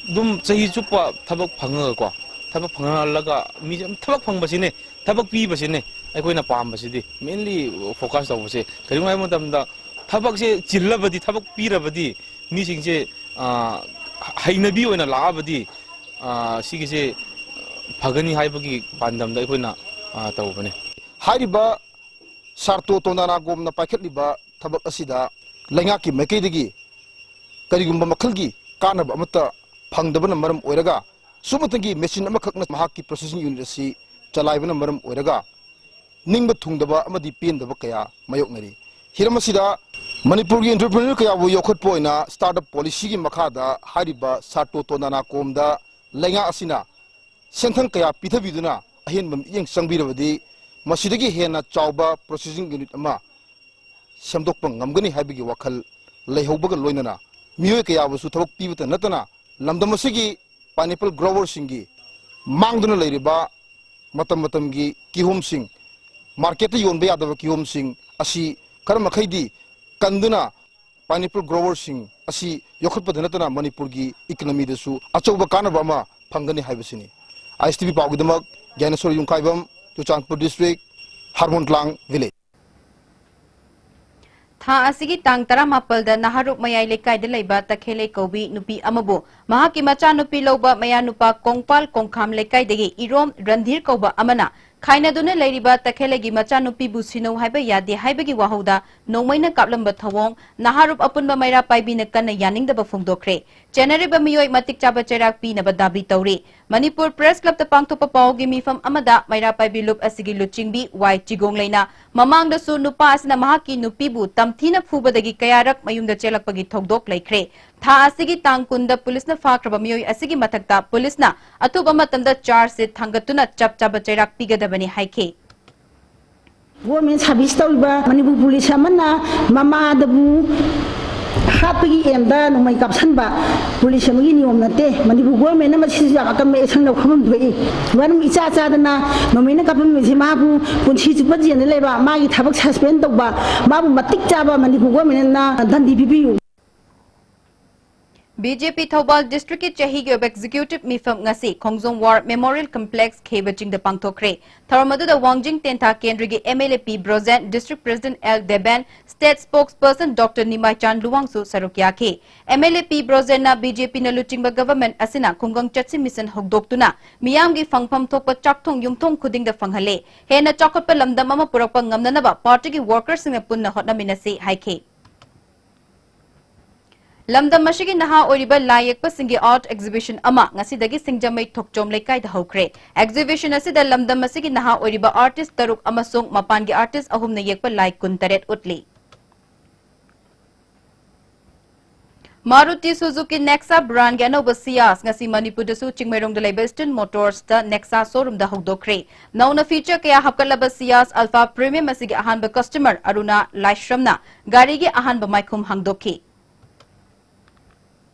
ꯑꯗꯨꯝ ꯆꯍꯤ ꯆꯨꯞꯄ ꯊꯕꯛ ꯐꯪꯉꯒꯀꯣ, ꯊꯕꯛ ꯐꯪꯍꯜꯂꯒ ꯃꯤꯁꯦ ꯑꯗꯨꯝ ꯊꯕꯛ ꯐꯪꯕꯁꯤꯅꯦ, ꯊꯕꯛ ꯄꯤꯕꯁꯤꯅꯦ ꯑꯩꯈꯣꯏꯅ ꯄꯥꯝꯕꯁꯤꯗꯤ꯫ ꯃꯦꯟꯂꯤ ꯐꯣꯀꯁ ꯇꯧꯕꯁꯦ ꯀꯔꯤꯒꯨꯝꯕ ꯍꯥꯏꯕ ꯃꯇꯝꯗ ꯊꯕꯛꯁꯦ ꯆꯤꯜꯂꯕꯗꯤ, ꯊꯕꯛ ꯄꯤꯔꯕꯗꯤ ꯃꯤꯁꯤꯡꯁꯦ, ꯑ, ꯍꯩꯅꯕꯤ ꯑꯣꯏꯅ ꯂꯥꯛꯑꯕꯗꯤ, ꯑ, ꯁꯤꯒꯤꯁꯦ ꯐꯒꯅꯤ ꯍꯥꯏꯕꯒꯤ ꯄꯥꯟꯗꯝꯗ ꯑꯩꯈꯣꯏꯅ, ꯑ, ꯇꯧꯕꯅꯦ꯫ ꯍꯥꯏꯔꯤꯕ ꯁꯥꯔꯇꯣ ꯇꯣꯟꯗꯥꯅꯥꯒꯣꯝꯅ ꯄꯥꯏꯈꯠꯂꯤꯕ ꯊꯕꯛ ꯑꯁꯤꯗ ꯂꯩꯉꯥꯛꯀꯤ ꯃꯥꯏꯀꯩꯗꯒꯤ ꯀꯔꯤꯒꯨꯝꯕ ꯃꯈꯜꯒꯤ ꯀꯥꯟꯅꯕ ꯑꯃꯠꯇ ꯐꯪꯗꯕꯅ ꯃꯔꯝ ꯑꯣꯏꯔꯒ, ꯁꯨꯞꯅꯇꯪꯒꯤ ꯃꯦꯆꯤꯟ ꯑꯃꯈꯛꯅ ꯃꯍꯥꯛꯀꯤ ꯄ꯭ꯔꯣꯁꯦꯁꯤꯡ ꯌꯨꯅꯤꯠ ꯑꯁꯤ ꯆꯂꯥꯏꯕꯅ ꯃꯔꯝ ꯑꯣꯏꯔꯒ, ꯅꯤꯡꯕ ꯊꯨꯡꯗꯕ ꯑꯃꯗꯤ ꯄꯦꯟꯗꯕ ꯀꯌꯥ ꯃꯥꯌꯣꯛꯅꯔꯤ꯫ ꯍꯤꯔꯝ ꯑꯁꯤꯗ ꯃꯅꯤꯄꯨꯔꯒꯤ entrepreneur ꯀꯌꯥꯕꯨ ꯌꯣꯛꯈꯠꯄ ꯑꯣꯏꯅ startup policyꯒꯤ ꯃꯈꯥꯗ ꯍꯥꯏꯔꯤꯕ ꯁꯥꯔꯇꯣ ꯇꯣꯟꯗꯥꯅꯥꯒꯣꯝꯗ ꯂꯩꯉꯥꯛ ꯑꯁꯤꯅ ꯁꯦꯟꯊꯪ ꯀꯌꯥ ꯄꯤꯊꯕꯤꯗꯨꯅ ꯑꯍꯦꯟꯕ ꯃꯤꯠꯌꯦꯡ ꯆꯪꯕꯤꯔꯕꯗꯤ, ꯃꯁꯤꯗꯒꯤ ꯍꯦꯟꯅ ꯆꯥꯎꯕ processing unit ꯑꯃ ꯁꯦꯝꯗꯣꯛꯄ ꯉꯝꯒꯅꯤ ꯍꯥꯏꯕꯒꯤ ꯋꯥꯈꯜ ꯂꯩꯍꯧꯕꯒ ꯂꯣꯏꯅꯅ, ꯃꯤꯑꯣꯏ ꯀꯌꯥꯕꯨꯁꯨ ꯊꯕꯛ ꯄꯤꯕꯇ ꯅꯠꯇꯅ, ꯂꯝꯗꯝ ꯑꯁꯤꯒꯤ pineapple growerꯁꯤꯡꯒꯤ ꯃꯥꯡꯗꯨꯅ ꯂꯩꯔꯤꯕ ꯃꯇꯝ ꯃꯇꯝꯒꯤ ꯀꯤꯍꯣꯝꯁꯤꯡ, marketꯇ ꯌꯣꯟꯕ ꯌꯥꯗꯕ ꯀꯤꯍꯣꯝꯁꯤꯡ ꯑꯁꯤ ꯈꯔ ꯃꯈꯩꯗꯤ ꯀꯟꯗꯨꯅ, pineapple growerꯁꯤꯡ ꯑꯁꯤ ꯌꯣꯛꯈꯠꯄꯗ ꯅꯠꯇꯅ ꯃꯅꯤꯄꯨꯔꯒꯤ economyꯗꯁꯨ ꯑꯆꯧꯕ ꯀꯥꯟꯅꯕ ꯑꯃ ꯐꯪꯒꯅꯤ ꯍꯥꯏꯕꯁꯤꯅꯤ꯫ ISTV ꯄꯥꯎꯒꯤꯗꯃꯛ ꯒ꯭ꯌꯥꯅꯦꯁꯣꯔ ꯌꯨꯝꯈꯥꯏꯕꯝ, ꯆꯨꯔꯆꯥꯟꯄꯨꯔ district, ꯍꯥꯔꯃꯣꯟ ꯀ꯭ꯂꯥꯡ village꯫ ꯊꯥ ꯑꯁꯤꯒꯤ ꯇꯥꯡ ꯇꯔꯥꯃꯥꯄꯜꯗ ꯅꯍꯥꯔꯨꯞ ꯃꯌꯥꯏ ꯂꯩꯀꯥꯏꯗ ꯂꯩꯕ ꯇꯈꯦꯂꯩ ꯀꯧꯕꯤ ꯅꯨꯄꯤ ꯑꯃꯕꯨ ꯃꯍꯥꯛꯀꯤ ꯃꯆꯥꯅꯨꯄꯤ ꯂꯧꯕ ꯃꯌꯥꯅꯨꯄꯥ ꯀꯣꯡꯄꯥꯜ ꯀꯣꯡꯈꯥꯝ ꯂꯩꯀꯥꯏꯗꯒꯤ ꯏꯔꯣꯝ ꯔꯟꯙꯤꯔ ꯀꯧꯕ ꯑꯃꯅ ꯈꯥꯏꯅꯗꯨꯅ ꯂꯩꯔꯤꯕ ꯇꯈꯦꯂꯩꯒꯤ ꯃꯆꯥꯅꯨꯄꯤꯕꯨ ꯁꯤꯟꯅꯧ ꯍꯥꯏꯕ ꯌꯥꯗꯦ ꯍꯥꯏꯕꯒꯤ ꯋꯥꯍꯧꯗ ꯅꯣꯡꯃꯩꯅ ꯀꯥꯞꯂꯝꯕ ꯊꯧꯑꯣꯡ ꯅꯍꯥꯔꯨꯞ ꯑꯄꯨꯟꯕ ꯃꯩꯔꯥ ꯄꯥꯏꯕꯤꯅ ꯀꯟꯅ ꯌꯥꯅꯤꯡꯗꯕ ꯐꯣꯡꯗꯣꯛꯈ꯭ꯔꯦ꯫ ꯆꯦꯟꯅꯔꯤꯕ ꯃꯤꯑꯣꯏ ꯃꯇꯤꯛ ꯆꯥꯕ ꯆꯩꯔꯥꯛ ꯄꯤꯅꯕ ꯗꯥꯕꯤ ꯇꯧꯔꯤ꯫ ꯃꯅꯤꯄꯨꯔ Press Clubꯇ ꯄꯥꯡꯊꯣꯛꯄ ꯄꯥꯎꯒꯤ ꯃꯤꯐꯝ ꯑꯃꯗ ꯃꯩꯔꯥ ꯄꯥꯏꯕꯤ ꯂꯨꯞ ꯑꯁꯤꯒꯤ ꯂꯨꯆꯤꯡꯕꯤ ꯋꯥꯏ ꯆꯤꯒꯣꯡꯂꯩꯅ ꯃꯃꯥꯡꯗꯁꯨ ꯅꯨꯄꯥ ꯑꯁꯤꯅ ꯃꯍꯥꯛꯀꯤ ꯅꯨꯄꯤꯕꯨ ꯇꯝꯊꯤꯅ ꯐꯨꯕꯗꯒꯤ ꯀꯌꯥꯔꯛ ꯃꯌꯨꯝꯗ ꯆꯦꯜꯂꯛꯄꯒꯤ ꯊꯧꯗꯣꯛ ꯂꯩꯈ꯭ꯔꯦ꯫ ꯊꯥ ꯑꯁꯤꯒꯤ ꯇꯥꯡ ꯀꯨꯟꯗ ꯄꯨꯂꯤꯁꯅ ꯐꯥꯈ꯭ꯔꯕ ꯃꯤꯑꯣꯏ ꯑꯁꯤꯒꯤ ꯃꯊꯛꯇ ꯄꯨꯂꯤꯁꯅ ꯑꯊꯨꯕ ꯃꯇꯝꯗ chargeꯁꯦ ꯊꯥꯡꯒꯠꯇꯨꯅ ꯆꯞ ꯆꯥꯕ ꯆꯩꯔꯥꯛ ꯄꯤꯒꯗꯕꯅꯤ ꯍꯥꯏꯈꯤ꯫ Government service ꯇꯧꯔꯤꯕ ꯃꯅꯤꯄꯨꯔ ꯄꯨꯂꯤꯁ ꯑꯃꯅ ꯃꯃꯥꯗꯕꯨ ꯍꯥꯠꯄꯒꯤ aimꯗ ꯅꯣꯡꯃꯩ ꯀꯥꯞꯁꯟꯕ ꯄꯨꯂꯤꯁ ꯑꯃꯒꯤ ꯅꯤꯌꯣꯝ ꯅꯠꯇꯦ꯫ ꯃꯅꯤꯄꯨꯔ governmentꯅ ꯃꯁꯤꯁꯨ ꯌꯥꯝ ꯑꯀꯟꯕ action ꯂꯧꯈꯠꯐꯝ ꯊꯣꯛꯏ꯫ ꯃꯔꯝ ꯏꯆꯥ ꯆꯥꯗꯅ ꯅꯣꯡꯃꯩꯅ ꯀꯥꯞꯍꯟꯕꯁꯤ ꯃꯥꯕꯨ ꯄꯨꯟꯁꯤ ꯆꯨꯞꯄ ꯖꯦꯜꯗ ꯂꯩꯕ, ꯃꯥꯒꯤ ꯊꯕꯛ suspend ꯇꯧꯕ, ꯃꯥꯕꯨ ꯃꯇꯤꯛ ꯆꯥꯕ ꯃꯅꯤꯄꯨꯔ governmentꯅ ꯗꯟꯗꯤ ꯄꯤꯕꯤꯌꯨ꯫ ꯕꯤ ꯖꯦ ꯄꯤ ꯊꯧꯕꯥꯜ ꯗꯤꯁꯇ꯭ꯔꯤꯛꯀꯤ ꯆꯍꯤꯒꯤ ꯑꯣꯏꯕ ꯑꯦꯛꯖꯤꯀ꯭ꯌꯨꯇꯤꯚ ꯃꯤꯐꯝ ꯉꯁꯤ ꯈꯣꯡꯖꯣꯝ ꯋꯥꯔ ꯃꯦꯃꯣꯔꯤꯌꯦꯜ ꯀꯝꯄ꯭ꯂꯦꯛꯁ ꯈꯦꯕ ꯆꯤꯡꯗ ꯄꯥꯡꯊꯣꯛꯈ꯭ꯔꯦ꯫ ꯊꯧꯔꯝ ꯑꯗꯨꯗ ꯋꯥꯡꯖꯤꯡ ꯇꯦꯟꯊꯥ ꯀꯦꯟꯗ꯭ꯔꯒꯤ M L A P Brojen, district president L Deben, state spokesperson doctor Nimaichand ꯂꯨꯋꯥꯡꯁꯨ ꯁꯔꯨꯛ ꯌꯥꯈꯤ꯫ ꯑꯦꯝ ꯑꯦꯜ ꯑꯦ ꯄꯤ ꯕ꯭ꯔꯣꯖꯦꯟꯅ ꯕꯤ ꯖꯦ ꯄꯤꯅ ꯂꯨꯆꯤꯡꯕ ꯒꯚꯔꯟꯃꯦꯟꯠ ꯑꯁꯤꯅ ꯈꯨꯡꯒꯪ ꯆꯠꯁꯤ ꯃꯤꯁꯟ ꯍꯧꯗꯣꯛꯇꯨꯅ ꯃꯤꯌꯥꯝꯒꯤ ꯐꯪꯐꯝ ꯊꯣꯛꯄ ꯆꯥꯛꯊꯣꯡ ꯌꯨꯝꯊꯣꯡ ꯈꯨꯗꯤꯡꯗ ꯐꯪꯍꯜꯂꯦ꯫ ꯍꯦꯟꯅ ꯆꯥꯎꯈꯠꯄ ꯂꯝꯗꯝ ꯑꯃ ꯄꯨꯔꯛꯄ ꯉꯝꯅꯅꯕ ꯄꯥꯔꯇꯤꯒꯤ ꯋꯥꯔꯀꯔꯁꯤꯡꯅ ꯄꯨꯟꯅ ꯍꯣꯠꯅꯃꯤꯟꯅꯁꯤ ꯍꯥꯏꯈꯤ꯫ ꯂꯝꯗꯝ ꯑꯁꯤꯒꯤ ꯅꯍꯥ ꯑꯣꯏꯔꯤꯕ ꯂꯥꯏ ꯌꯦꯛꯄꯁꯤꯡꯒꯤ ꯑꯥꯔꯠ ꯑꯦꯛꯖꯤꯕꯤꯁꯟ ꯑꯃ ꯉꯁꯤꯗꯒꯤ ꯁꯤꯡꯖꯃꯩ ꯊꯣꯛꯆꯣꯝ ꯂꯩꯀꯥꯏꯗ ꯍꯧꯈ꯭ꯔꯦ꯫ ꯑꯦꯛꯖꯤꯕꯤꯁꯟ ꯑꯁꯤꯗ ꯂꯝꯗꯝ ꯑꯁꯤꯒꯤ ꯅꯍꯥ ꯑꯣꯏꯔꯤꯕ ꯑꯥꯔꯇꯤꯁ ꯇꯔꯨꯛ ꯑꯃꯁꯨꯡ ꯃꯄꯥꯟꯒꯤ ꯑꯥꯔꯇꯤꯁ ꯑꯍꯨꯝꯅ ꯌꯦꯛꯄ ꯂꯥꯏ ꯀꯨꯟꯇꯔꯦꯠ ꯎꯠꯂꯤ꯫ ꯃꯥꯔꯨꯇꯤ ꯁꯨꯖꯨꯀꯤ ꯅꯦꯛꯁꯥ ꯕ꯭ꯔꯥꯟꯒꯤ ꯑꯅꯧꯕ ꯁꯤꯌꯥꯁ ꯉꯁꯤ ꯃꯅꯤꯄꯨꯔꯗꯁꯨ ꯆꯤꯡꯃꯩꯔꯣꯡꯗ ꯂꯩꯕ ꯏꯁꯇꯔꯟ ꯃꯣꯇꯣꯔꯁꯇ ꯅꯦꯛꯁꯥ ꯁꯣꯔꯨꯝꯗ ꯍꯧꯗꯣꯛꯈ꯭ꯔꯦ꯫ ꯅꯧꯅ ꯐꯤꯆꯔ ꯀꯌꯥ ꯍꯥꯞꯀꯠꯂꯕ ꯁꯤꯌꯥꯁ ꯑꯜꯐꯥ ꯄ꯭ꯔꯤꯃꯤꯌꯝ ꯑꯁꯤꯒꯤ ꯑꯍꯥꯟꯕ ꯀꯁꯇꯃꯔ ꯑꯔꯨꯅꯥ ꯂꯥꯏꯁ꯭ꯔꯝꯅ ꯒꯥꯔꯤꯒꯤ ꯑꯍꯥꯟꯕ ꯃꯥꯏꯈꯨꯝ ꯍꯥꯡꯗꯣꯛꯈꯤ꯫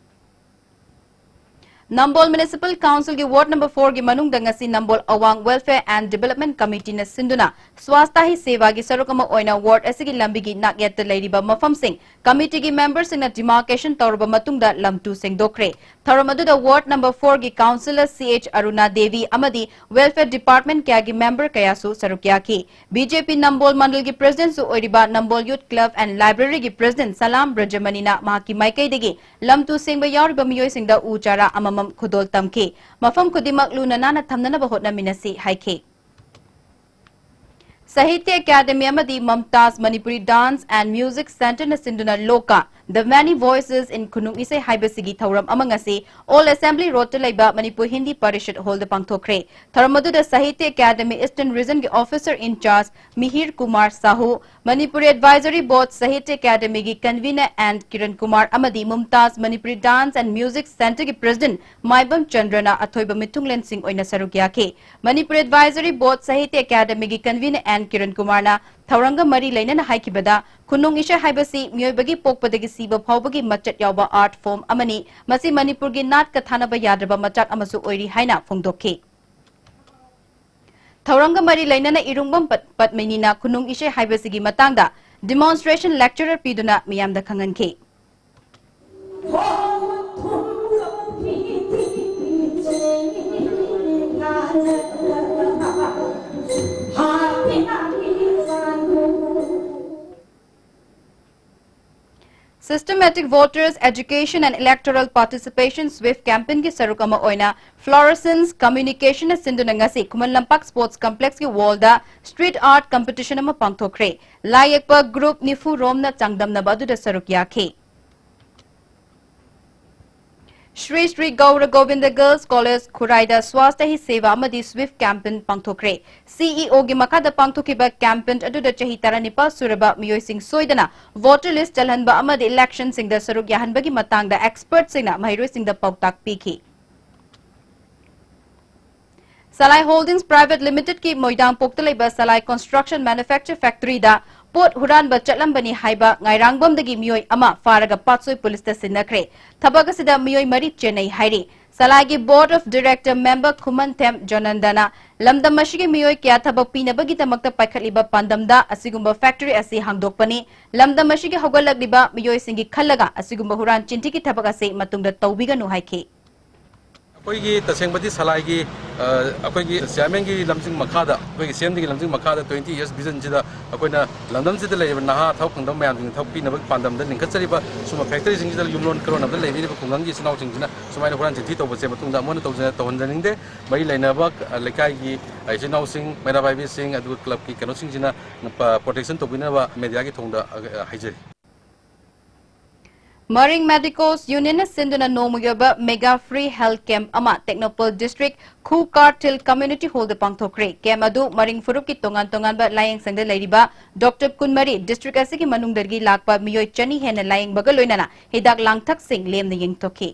ꯅꯝꯕꯣꯜ ꯃ꯭ꯌꯨꯅꯤꯁꯤꯄꯥꯜ ꯀꯥꯎꯟꯁꯤꯜꯒꯤ ꯋꯥꯔꯗ ꯅꯝꯕꯔ ꯐꯣꯔꯒꯤ ꯃꯅꯨꯡꯗ ꯉꯁꯤ ꯅꯝꯕꯣꯜ ꯑꯋꯥꯡ ꯋꯦꯜꯐꯤꯌꯔ ꯑꯦꯟ ꯗꯤꯕꯦꯂꯞꯃꯦꯟꯠ ꯀꯃꯤꯇꯤꯅ ꯁꯤꯟꯗꯨꯅ ꯁ꯭ꯋꯥꯁꯇꯥ ꯍꯤ ꯁꯦꯕꯥꯒꯤ ꯁꯔꯨꯛ ꯑꯃ ꯑꯣꯏꯅ ꯋꯥꯔꯗ ꯑꯁꯤꯒꯤ ꯂꯝꯕꯤꯒꯤ ꯅꯥꯛꯌꯦꯠꯇ ꯂꯩꯔꯤꯕ ꯃꯐꯝꯁꯤꯡ ꯀꯃꯤꯇꯤꯒꯤ ꯃꯦꯝꯕꯔꯁꯤꯡꯅ ꯗꯤꯃꯥꯔꯀꯦꯁꯟ ꯇꯧꯔꯕ ꯃꯇꯨꯡꯗ ꯂꯝꯇꯨ ꯁꯦꯡꯗꯣꯛꯈ꯭ꯔꯦ꯫ ꯊꯧꯔꯝ ꯑꯗꯨꯗ ꯋꯥꯔꯗ ꯅꯝꯕꯔ ꯐꯣꯔꯒꯤ ꯀꯥꯎꯟꯁꯤꯂꯔ ꯁꯤ ꯑꯩꯆ ꯑꯔꯨꯅꯥ ꯗꯦꯕꯤ ꯑꯃꯗꯤ ꯋꯦꯜꯐꯤꯌꯔ ꯗꯤꯄꯥꯔꯠꯃꯦꯟꯠ ꯀꯌꯥꯒꯤ ꯃꯦꯝꯕꯔ ꯀꯌꯥꯁꯨ ꯁꯔꯨꯛ ꯌꯥꯈꯤ꯫ ꯕꯤ ꯖꯦ ꯄꯤ ꯅꯝꯕꯣꯜ ꯃꯟꯗꯜꯒꯤ ꯄ꯭ꯔꯦꯁꯤꯗꯦꯟꯠꯁꯨ ꯑꯣꯏꯔꯤꯕ ꯅꯝꯕꯣꯜ ꯌꯨꯊ ꯀ꯭ꯂꯕ ꯑꯦꯟ ꯂꯥꯏꯕ꯭ꯔꯦꯔꯤꯒꯤ ꯄ꯭ꯔꯦꯁꯤꯗꯦꯟꯠ ꯁꯂꯥꯝ ꯕ꯭ꯔꯖꯃꯅꯤꯅ ꯃꯍꯥꯛꯀꯤ ꯃꯥꯏꯀꯩꯗꯒꯤ ꯂꯝꯇꯨ ꯁꯦꯡꯕ ꯌꯥꯎꯔꯤꯕ ꯃꯤꯑꯣꯏꯁꯤꯡꯗ ꯎ ꯆꯥꯔꯥ ꯑꯃꯃꯝ ꯈꯨꯗꯣꯜ ꯇꯝꯈꯤ꯫ ꯃꯐꯝ ꯈꯨꯗꯤꯡꯃꯛ ꯂꯨꯅ ꯅꯥꯟꯅ ꯊꯝꯅꯅꯕ ꯍꯣꯠꯅꯃꯤꯟꯅꯁꯤ ꯍꯥꯏꯈꯤ꯫ ꯁꯥꯍꯤꯇ꯭ꯌ ꯑꯦꯀꯥꯗꯃꯤ ꯑꯃꯗꯤ Mumtaz Manipuri dance and music ꯁꯦꯟꯇꯔꯅ ꯁꯤꯟꯗꯨꯅ ꯂꯣꯀꯥ, The Many Voices in ꯈꯨꯅꯨꯡ ꯏꯁꯩ ꯍꯥꯏꯕꯁꯤꯒꯤ ꯊꯧꯔꯝ ꯑꯃ ꯉꯁꯤ ꯑꯣꯜ ꯑꯦꯁꯦꯝꯕ꯭ꯂꯤ ꯔꯣꯗꯇ ꯂꯩꯕ ꯃꯅꯤꯄꯨꯔ ꯍꯤꯟꯗꯤ ꯄꯔꯤꯁꯠ ꯍꯣꯜꯗ ꯄꯥꯡꯊꯣꯛꯈ꯭ꯔꯦ꯫ ꯊꯧꯔꯝ ꯑꯗꯨꯗ ꯁꯥꯍꯤꯇ꯭ꯌ ꯑꯦꯀꯥꯗꯃꯤ ꯏꯁꯇꯔꯟ ꯔꯤꯖꯟꯒꯤ officer in charge Mihir Kumar Sahu, Manipuri advisory board Sahitya ꯑꯦꯀꯥꯗꯃꯤꯒꯤ ꯀꯟꯚꯤꯅꯔ ꯑꯦꯟ ꯀꯤꯔꯟ ꯀꯨꯃꯥꯔ ꯑꯃꯗꯤ Mumtaz Manipuri dance and music ꯁꯦꯟꯇꯔꯒꯤ ꯄ꯭ꯔꯦꯁꯤꯗꯦꯟꯠ ꯃꯥꯏꯕꯝ ꯆꯟꯗ꯭ꯔꯅ ꯑꯊꯣꯏꯕ ꯃꯤꯊꯨꯡꯂꯦꯟꯁꯤꯡ ꯑꯣꯏꯅ ꯁꯔꯨꯛ ꯌꯥꯈꯤ꯫ ꯃꯅꯤꯄꯨꯔ ꯑꯦꯗꯚꯥꯏꯖꯔꯤ ꯕꯣꯔꯗ ꯁꯥꯍꯤꯇ꯭ꯌ ꯑꯦꯀꯥꯗꯃꯤꯒꯤ ꯀꯟꯚꯤꯅꯔ ꯑꯦꯟ ꯀꯤꯔꯟ ꯀꯨꯃꯥꯔꯅ ꯊꯧꯔꯝꯒ ꯃꯔꯤ ꯂꯩꯅꯅ ꯍꯥꯏꯈꯤꯕꯗ, ꯈꯨꯅꯨꯡ ꯏꯁꯩ ꯍꯥꯏꯕꯁꯤ ꯃꯤꯑꯣꯏꯕꯒꯤ ꯄꯣꯛꯄꯗꯒꯤ ꯁꯤꯕ ꯐꯥꯎꯕꯒꯤ ꯃꯆꯠ ꯌꯥꯎꯕ ꯑꯥꯔꯠ ꯐꯣꯔꯝ ꯑꯃꯅꯤ꯫ ꯃꯁꯤ ꯃꯅꯤꯄꯨꯔꯒꯤ ꯅꯥꯠꯀ ꯊꯥꯅꯕ ꯌꯥꯗ꯭ꯔꯕ ꯃꯆꯥꯛ ꯑꯃꯁꯨ ꯑꯣꯏꯔꯤ ꯍꯥꯏꯅ ꯐꯣꯡꯗꯣꯛꯈꯤ꯫ ꯊꯧꯔꯝꯒ ꯃꯔꯤ ꯂꯩꯅꯅ ꯏꯔꯨꯡꯕꯝ ꯄꯠ-, ꯄꯠꯃꯤꯅꯤꯅ ꯈꯨꯅꯨꯡ ꯏꯁꯩ ꯍꯥꯏꯕꯁꯤꯒꯤ ꯃꯇꯥꯡꯗ ꯗꯤꯃꯣꯟꯁꯇ꯭ꯔꯦꯁꯟ ꯂꯦꯛꯆꯔ ꯄꯤꯗꯨꯅ ꯃꯤꯌꯥꯝꯗ ꯈꯪꯍꯟꯈꯤ꯫ Systematic Voters Education and Electoral Participation SWEEP campaignꯒꯤ ꯁꯔꯨꯛ ꯑꯃ ꯑꯣꯏꯅ Fluorescence Communicationꯅ ꯁꯤꯟꯗꯨꯅ ꯉꯁꯤ Khuman Lampak Sports Complexꯀꯤ wallꯗ street art competition ꯑꯃ ꯄꯥꯡꯊꯣꯛꯈ꯭ꯔꯦ꯫ ꯂꯥꯏ ꯌꯦꯛꯄ group ꯅꯤꯐꯨ ꯔꯣꯝꯅ ꯆꯥꯡꯗꯝꯅꯕ ꯑꯗꯨꯗ ꯁꯔꯨꯛ ꯌꯥꯈꯤ꯫ ꯁ꯭ꯔꯤ ꯁ꯭ꯔꯤ ꯒꯧꯔ Govinda Girls College ꯈꯨꯔꯥꯏꯗ Swasthya Hi Seva ꯑꯃꯗꯤ SWEEP campaign ꯄꯥꯡꯊꯣꯛꯈ꯭ꯔꯦ꯫ CEOꯒꯤ ꯃꯈꯥꯗ ꯄꯥꯡꯊꯣꯛꯈꯤꯕ campaign ꯑꯗꯨꯗ ꯆꯍꯤ ꯇꯔꯥꯅꯤꯄꯥꯜ ꯁꯨꯔꯕ ꯃꯤꯑꯣꯏꯁꯤꯡ ꯁꯣꯏꯗꯅ voter list ꯆꯜꯍꯟꯕ ꯑꯃꯗꯤ electionꯁꯤꯡꯗ ꯁꯔꯨꯛ ꯌꯥꯍꯟꯕꯒꯤ ꯃꯇꯥꯡꯗ expertꯁꯤꯡꯅ ꯃꯍꯩꯔꯣꯏꯁꯤꯡꯗ ꯄꯥꯎꯇꯥꯛ ꯄꯤꯈꯤ꯫ ꯁꯂꯥꯏ Holdings Private Limitedꯀꯤ ꯃꯣꯏꯗꯥꯡꯄꯣꯛꯇ ꯂꯩꯕ ꯁꯂꯥꯏ Construction Manufacture Factoryꯗ ꯄꯣꯠ ꯍꯨꯔꯥꯟꯕ ꯆꯠꯂꯝꯕꯅꯤ ꯍꯥꯏꯕ ꯉꯥꯏꯔꯥꯡꯕꯝꯗꯒꯤ ꯃꯤꯑꯣꯏ ꯑꯃ ꯐꯥꯔꯒ ꯄꯥꯠꯁꯣꯏ ꯄꯨꯂꯤꯁꯇ ꯁꯤꯟꯅꯈ꯭ꯔꯦ꯫ ꯊꯕꯛ ꯑꯁꯤꯗ ꯃꯤꯑꯣꯏ ꯃꯔꯤ ꯆꯦꯟꯅꯩ ꯍꯥꯏꯔꯤ꯫ ꯁꯂꯥꯏꯒꯤ Board of Director member ꯈꯨꯃꯟꯊꯦꯝ ꯖꯣꯅꯟꯗꯅ ꯂꯝꯗꯝ ꯑꯁꯤꯒꯤ ꯃꯤꯑꯣꯏ ꯀꯌꯥ ꯊꯕꯛ ꯄꯤꯅꯕꯒꯤꯗꯃꯛꯇ ꯄꯥꯏꯈꯠꯂꯤꯕ ꯄꯥꯟꯗꯝꯗ ꯑꯁꯤꯒꯨꯝꯕ factory ꯑꯁꯤ ꯍꯥꯡꯗꯣꯛꯄꯅꯤ꯫ ꯂꯝꯗꯝ ꯑꯁꯤꯒꯤ ꯍꯧꯒꯠꯂꯛꯂꯤꯕ ꯃꯤꯑꯣꯏꯁꯤꯡꯒꯤ ꯈꯜꯂꯒ ꯑꯁꯤꯒꯨꯝꯕ ꯍꯨꯔꯥꯟ ꯆꯤꯟꯊꯤꯒꯤ ꯊꯕꯛ ꯑꯁꯤ ꯃꯇꯨꯡꯗ ꯇꯧꯕꯤꯒꯅꯨ ꯍꯥꯏꯈꯤ꯫ ꯑꯩꯈꯣꯏꯒꯤ ꯇꯁꯦꯡꯕꯗꯤ ꯁꯂꯥꯏꯒꯤ, ꯑ, ꯑꯩꯈꯣꯏꯒꯤ chairmanꯒꯤ ꯂꯝꯖꯤꯡ ꯃꯈꯥꯗ, ꯑꯩꯈꯣꯏꯒꯤ CMꯗꯒꯤ ꯂꯝꯖꯤꯡ ꯃꯈꯥꯗ twenty years visionꯁꯤꯗ ꯑꯩꯈꯣꯏꯅ ꯂꯝꯗꯝꯁꯤꯗ ꯂꯩꯔꯤꯕ ꯅꯍꯥ ꯊꯕꯛ ꯐꯪꯗꯕ ꯃꯌꯥꯝꯁꯤꯡ ꯊꯕꯛ ꯄꯤꯅꯕꯒꯤ ꯄꯥꯟꯗꯝꯗ ꯂꯤꯡꯈꯠꯆꯔꯤꯕ ꯁꯨꯝꯕ factoryꯁꯤꯡꯁꯤꯗ ꯌꯨꯝꯂꯣꯟ ꯀꯩꯔꯣꯟ ꯑꯃꯗ ꯂꯩꯕꯤꯔꯤꯕ ꯈꯨꯡꯒꯪꯒꯤ ꯏꯆꯤꯜ ꯏꯅꯥꯎꯁꯤꯡꯁꯤꯅ ꯁꯨꯃꯥꯏꯅ ꯍꯨꯔꯥꯟ ꯆꯤꯟꯊꯤ ꯇꯧꯕꯁꯦ ꯃꯇꯨꯡꯗ ꯑꯃꯨꯛ ꯍꯟꯅ ꯇꯧꯖ-, ꯇꯧꯍꯟꯖꯅꯤꯡꯗꯦ꯫ ꯃꯔꯤ ꯂꯩꯅꯕ, ꯑ, ꯂꯩꯀꯥꯏꯒꯤ, ꯑ, ꯏꯆꯤꯜ ꯏꯅꯥꯎꯁꯤꯡ, ꯃꯩꯔꯥ ꯄꯥꯏꯕꯤꯁꯤꯡ, ꯑꯗꯨꯒ clubꯀꯤ ꯀꯩꯅꯣꯁꯤꯡꯁꯤꯅ, ꯑ, protection ꯇꯧꯕꯤꯅꯕ mediaꯒꯤ ꯊꯣꯡꯗ, ꯑ, ꯑ, ꯍꯥꯏꯖꯔꯤ꯫ ꯃꯔꯤꯡ Medicos Unionꯅ ꯁꯤꯟꯗꯨꯅ ꯅꯣꯡꯃꯒꯤ ꯑꯣꯏꯕ mega free health camp ꯑꯃ ꯇꯦꯡꯅꯧꯄꯜ district ꯈꯨ ꯀꯥꯔꯊꯤꯜ community hallꯗ ꯄꯥꯡꯊꯣꯛꯈ꯭ꯔꯦ꯫ Camp ꯑꯗꯨ ꯃꯔꯤꯡ ꯐꯨꯔꯨꯞꯀꯤ ꯇꯣꯉꯥꯟ ꯇꯣꯉꯥꯟꯕ ꯂꯥꯌꯦꯡꯁꯪꯗ ꯂꯩꯔꯤꯕ doctor ꯀꯨꯟꯃꯔꯤ, district ꯑꯁꯤꯒꯤ ꯃꯅꯨꯡꯗꯒꯤ ꯂꯥꯛꯄ ꯃꯤꯑꯣꯏ ꯆꯅꯤ ꯍꯦꯟꯅ ꯂꯥꯌꯦꯡꯕꯒ ꯂꯣꯏꯅꯅ ꯍꯤꯗꯥꯛ ꯂꯥꯡꯊꯛꯁꯤꯡ ꯂꯦꯝꯅ ꯌꯦꯡꯊꯣꯛꯈꯤ꯫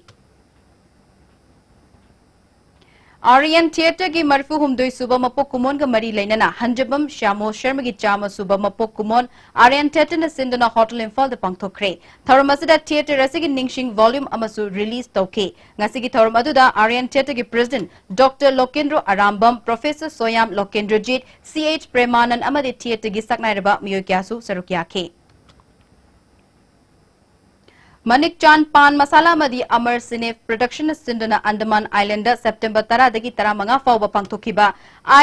Aryan Theatreꯒꯤ ꯃꯔꯤꯐꯨ ꯍꯨꯝꯗꯣꯏ ꯁꯨꯕ ꯃꯄꯣꯛ ꯀꯨꯝꯑꯣꯟꯒ ꯃꯔꯤ ꯂꯩꯅꯅ ꯍꯟꯖꯕꯝ ꯁ꯭ꯌꯥꯃꯣ ꯁꯔꯃꯒꯤ ꯆꯥꯝꯃ ꯁꯨꯕ ꯃꯄꯣꯛ ꯀꯨꯝꯑꯣꯟ Aryan Theatreꯅ ꯁꯤꯟꯗꯨꯅ Hotel Imphalꯗ ꯄꯥꯡꯊꯣꯛꯈ꯭ꯔꯦ꯫ ꯊꯧꯔꯝ ꯑꯁꯤꯗ theatre ꯑꯁꯤꯒꯤ ꯅꯤꯡꯁꯤꯡ volume ꯑꯃꯁꯨ release ꯇꯧꯈꯤ꯫ ꯉꯁꯤꯒꯤ ꯊꯧꯔꯝ ꯑꯗꯨꯗ Aryan Theatreꯒꯤ president doctor ꯂꯣꯀꯦꯟꯗ꯭ꯔꯣ ꯑꯔꯥꯝꯕꯝ, professor ꯁꯣꯌꯥꯝ ꯂꯣꯀꯦꯟꯗ꯭ꯔꯖꯤꯠ, C H ꯄ꯭ꯔꯦꯃꯥꯅꯟ ꯑꯃꯗꯤ theatreꯒꯤ ꯁꯛꯅꯥꯏꯔꯕ ꯃꯤꯑꯣꯏ ꯀꯌꯥꯁꯨ ꯁꯔꯨꯛ ꯌꯥꯈꯤ꯫ ꯃꯅꯤꯛ ꯆꯥꯟ ꯄꯥꯟ ꯃꯁꯥꯂꯥ ꯑꯃꯗꯤ ꯑꯃꯔ ꯁꯤꯅꯦ ꯄ꯭ꯔꯣꯗꯛꯁꯟꯅ ꯁꯤꯟꯗꯨꯅ ꯑꯟꯗꯃꯥꯟ ꯑꯥꯏꯂꯦꯟꯗ ꯁꯦꯞꯇꯦꯝꯕꯔ ꯇꯔꯥꯗꯒꯤ ꯇꯔꯥꯃꯉꯥ ꯐꯥꯎꯕ ꯄꯥꯡꯊꯣꯛꯈꯤꯕ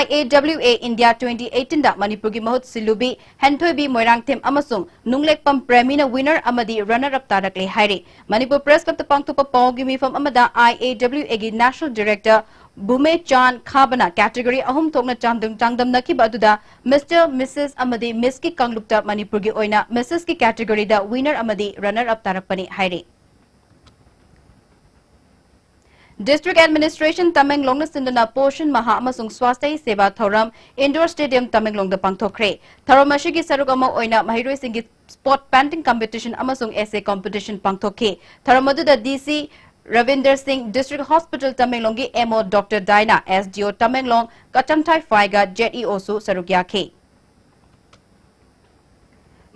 I A W A India twenty eighteenꯗ ꯃꯅꯤꯄꯨꯔꯒꯤ ꯃꯍꯨꯠ ꯁꯤꯜꯂꯨꯕꯤ ꯍꯦꯟꯊꯣꯏꯕꯤ ꯃꯣꯏꯔꯥꯡꯊꯦꯝ ꯑꯃꯁꯨꯡ ꯅꯨꯡꯂꯦꯛꯄꯝ ꯄ꯭ꯔꯦꯃꯤꯅ winner ꯑꯃꯗꯤ runner up ꯇꯥꯔꯛꯂꯦ ꯍꯥꯏꯔꯤ꯫ ꯃꯅꯤꯄꯨꯔ Press Clubꯇ ꯄꯥꯡꯊꯣꯛꯄ ꯄꯥꯎꯒꯤ ꯃꯤꯐꯝ ꯑꯃꯗ I A W Aꯒꯤ National Director ꯚꯨꯃꯦ ꯆꯥꯟ ꯈꯥꯕꯅ category ꯑꯍꯨꯝ ꯊꯣꯛꯅ ꯆꯥꯡꯗꯝ-, ꯆꯥꯡꯗꯝꯅꯈꯤꯕ ꯑꯗꯨꯗ Mister, Missus ꯑꯃꯗꯤ Missꯀꯤ ꯀꯥꯡꯂꯨꯞꯇ ꯃꯅꯤꯄꯨꯔꯒꯤ ꯑꯣꯏꯅ Missꯀꯤ categoryꯗ winner ꯑꯃꯗꯤ runner up ꯇꯥꯔꯛꯄꯅꯤ ꯍꯥꯏꯔꯤ꯫ District Administration ꯇꯃꯦꯡꯂꯣꯡꯅ ꯁꯤꯟꯗꯨꯅ ꯄꯣꯁꯟ ꯃꯍꯥ ꯑꯃꯁꯨꯡ ꯁ꯭ꯋꯥꯁꯊ ꯁꯦꯕꯥ ꯊꯧꯔꯝ Indoor Stadium ꯇꯃꯦꯡꯂꯣꯡꯗ ꯄꯥꯡꯊꯣꯛꯈ꯭ꯔꯦ꯫ ꯊꯧꯔꯝ ꯑꯁꯤꯒꯤ ꯁꯔꯨꯛ ꯑꯃ ꯑꯣꯏꯅ ꯃꯍꯩꯔꯣꯏꯁꯤꯡꯒꯤ spot painting competition ꯑꯃꯁꯨꯡ essay competition ꯄꯥꯡꯊꯣꯛꯈꯤ꯫ ꯊꯧꯔꯝ ꯑꯗꯨꯗ D C ꯔꯕꯤꯟꯗꯔ ꯁꯤꯡ, District Hospital ꯇꯃꯦꯡꯂꯣꯡꯒꯤ M O Doctor Daina, S D O Tamenglong ꯀꯆꯝꯊꯥꯏ ꯐꯥꯏꯒ, Z E Oꯁꯨ ꯁꯔꯨꯛ ꯌꯥꯈꯤ꯫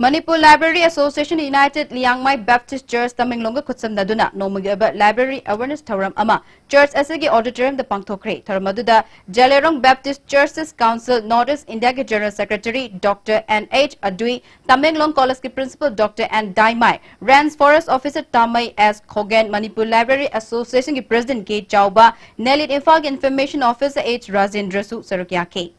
Manipur Library Association, United Liangmai Baptist Church ꯇꯃꯦꯡꯂꯣꯡꯒ ꯈꯨꯠꯁꯝꯅꯗꯨꯅ ꯅꯣꯡꯃꯒꯤ ꯑꯣꯏꯕ library awareness ꯊꯧꯔꯝ ꯑꯃ church ꯑꯁꯤꯒꯤ auditoriumꯗ ꯄꯥꯡꯊꯣꯛꯈ꯭ꯔꯦ꯫ ꯊꯧꯔꯝ ꯑꯗꯨꯗ Zeliangrong Baptist Churches Council North East Indiaꯒꯤ General Secretary Doctor N H Adui, Tamenglong Collegeꯀꯤ Principal Doctor N Daimai, Range Forest Officer Tamei S Khogen, Manipur Library Associationꯒꯤ President K Chauba, NELIT ꯏꯝꯐꯥꯜꯒꯤ Information Officer H Rajendraꯁꯨ ꯁꯔꯨꯛ ꯌꯥꯈꯤ꯫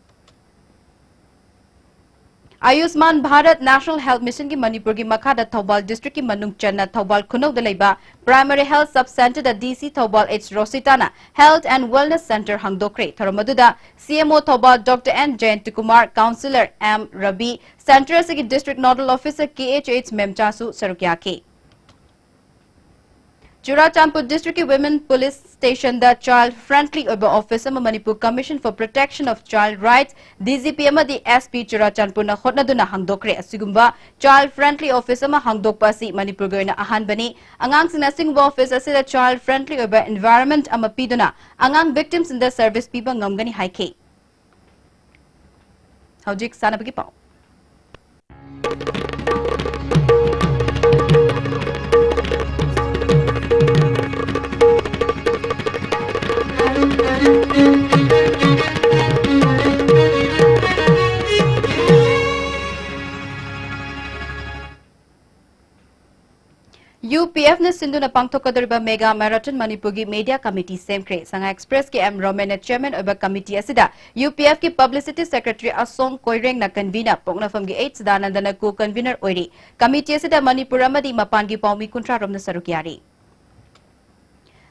ꯑꯌꯨꯁꯃꯥꯟ Bharat National Health Missionꯒꯤ ꯃꯅꯤꯄꯨꯔꯒꯤ ꯃꯈꯥꯗ ꯊꯧꯕꯥꯜ districtꯀꯤ ꯃꯅꯨꯡ ꯆꯟꯅ ꯊꯧꯕꯥꯜ ꯈꯨꯅꯧꯗ ꯂꯩꯕ Primary Health Sub Centreꯗ D C Thoubal H ꯔꯣꯁꯤꯇꯥꯅ Health and Wellness Centre ꯍꯥꯡꯗꯣꯛꯈ꯭ꯔꯦ꯫ ꯊꯧꯔꯝ ꯑꯗꯨꯗ C M O Thoubal Doctor N ꯖꯌꯟꯇ Kumar, Councillor M Ravi, Centre ꯑꯁꯤꯒꯤ District Nodal Officer K H H ꯃꯦꯝꯆꯥꯁꯨ ꯁꯔꯨꯛ ꯌꯥꯈꯤ꯫ Churachandpur districtꯀꯤ Women Police Stationꯗ child friendly ꯑꯣꯏꯕ office ꯑꯃ Manipur Commission for Protection of Child Rights, D G P ꯑꯃꯗꯤ S P ꯆꯨꯔꯥꯆꯥꯟꯄꯨꯔꯅ ꯍꯣꯠꯅꯗꯨꯅ ꯍꯥꯡꯗꯣꯛꯈ꯭ꯔꯦ꯫ ꯑꯁꯤꯒꯨꯝꯕ child friendly office ꯑꯃ ꯍꯥꯡꯗꯣꯛꯄ ꯑꯁꯤ ꯃꯅꯤꯄꯨꯔꯒꯤ ꯑꯣꯏꯅ ꯑꯍꯥꯟꯕꯅꯤ꯫ ꯑꯉꯥꯡꯁꯤꯡꯅ ꯑꯁꯤꯒꯨꯝꯕ office ꯑꯁꯤꯗ child friendly ꯑꯣꯏꯕ environment ꯑꯃ ꯄꯤꯗꯨꯅ ꯑꯉꯥꯡ victimꯁꯤꯡꯗ service ꯄꯤꯕ ꯉꯝꯒꯅꯤ ꯍꯥꯏꯈꯤ꯫ ꯍꯧꯖꯤꯛ ꯁꯥꯟꯅꯕꯒꯤ ꯄꯥꯎ꯫ UPFꯅ ꯁꯤꯟꯗꯨꯅ ꯄꯥꯡꯊꯣꯛꯀꯗꯧꯔꯤꯕ Mega Marathon ꯃꯅꯤꯄꯨꯔꯒꯤ Media Committee ꯁꯦꯝꯈ꯭ꯔꯦ꯫ ꯁꯉꯥꯏ Expressꯀꯤ M ꯔꯣꯃꯦꯟꯅ chairman ꯑꯣꯏꯕ committee ꯑꯁꯤꯗ UPFꯀꯤ publicity secretary ꯑꯁꯣꯡ ꯀꯣꯏꯔꯦꯡꯅ convener, ꯄꯣꯛꯅꯐꯝꯒꯤ H ꯁꯗꯥꯅꯟꯗꯅ co-convener ꯑꯣꯏꯔꯤ꯫ Committee ꯑꯁꯤꯗ ꯃꯅꯤꯄꯨꯔ ꯑꯃꯗꯤ ꯃꯄꯥꯟꯒꯤ ꯄꯥꯎꯃꯤ ꯀꯨꯟꯊ꯭ꯔꯥ ꯔꯣꯝꯅ ꯁꯔꯨꯛ ꯌꯥꯔꯤ꯫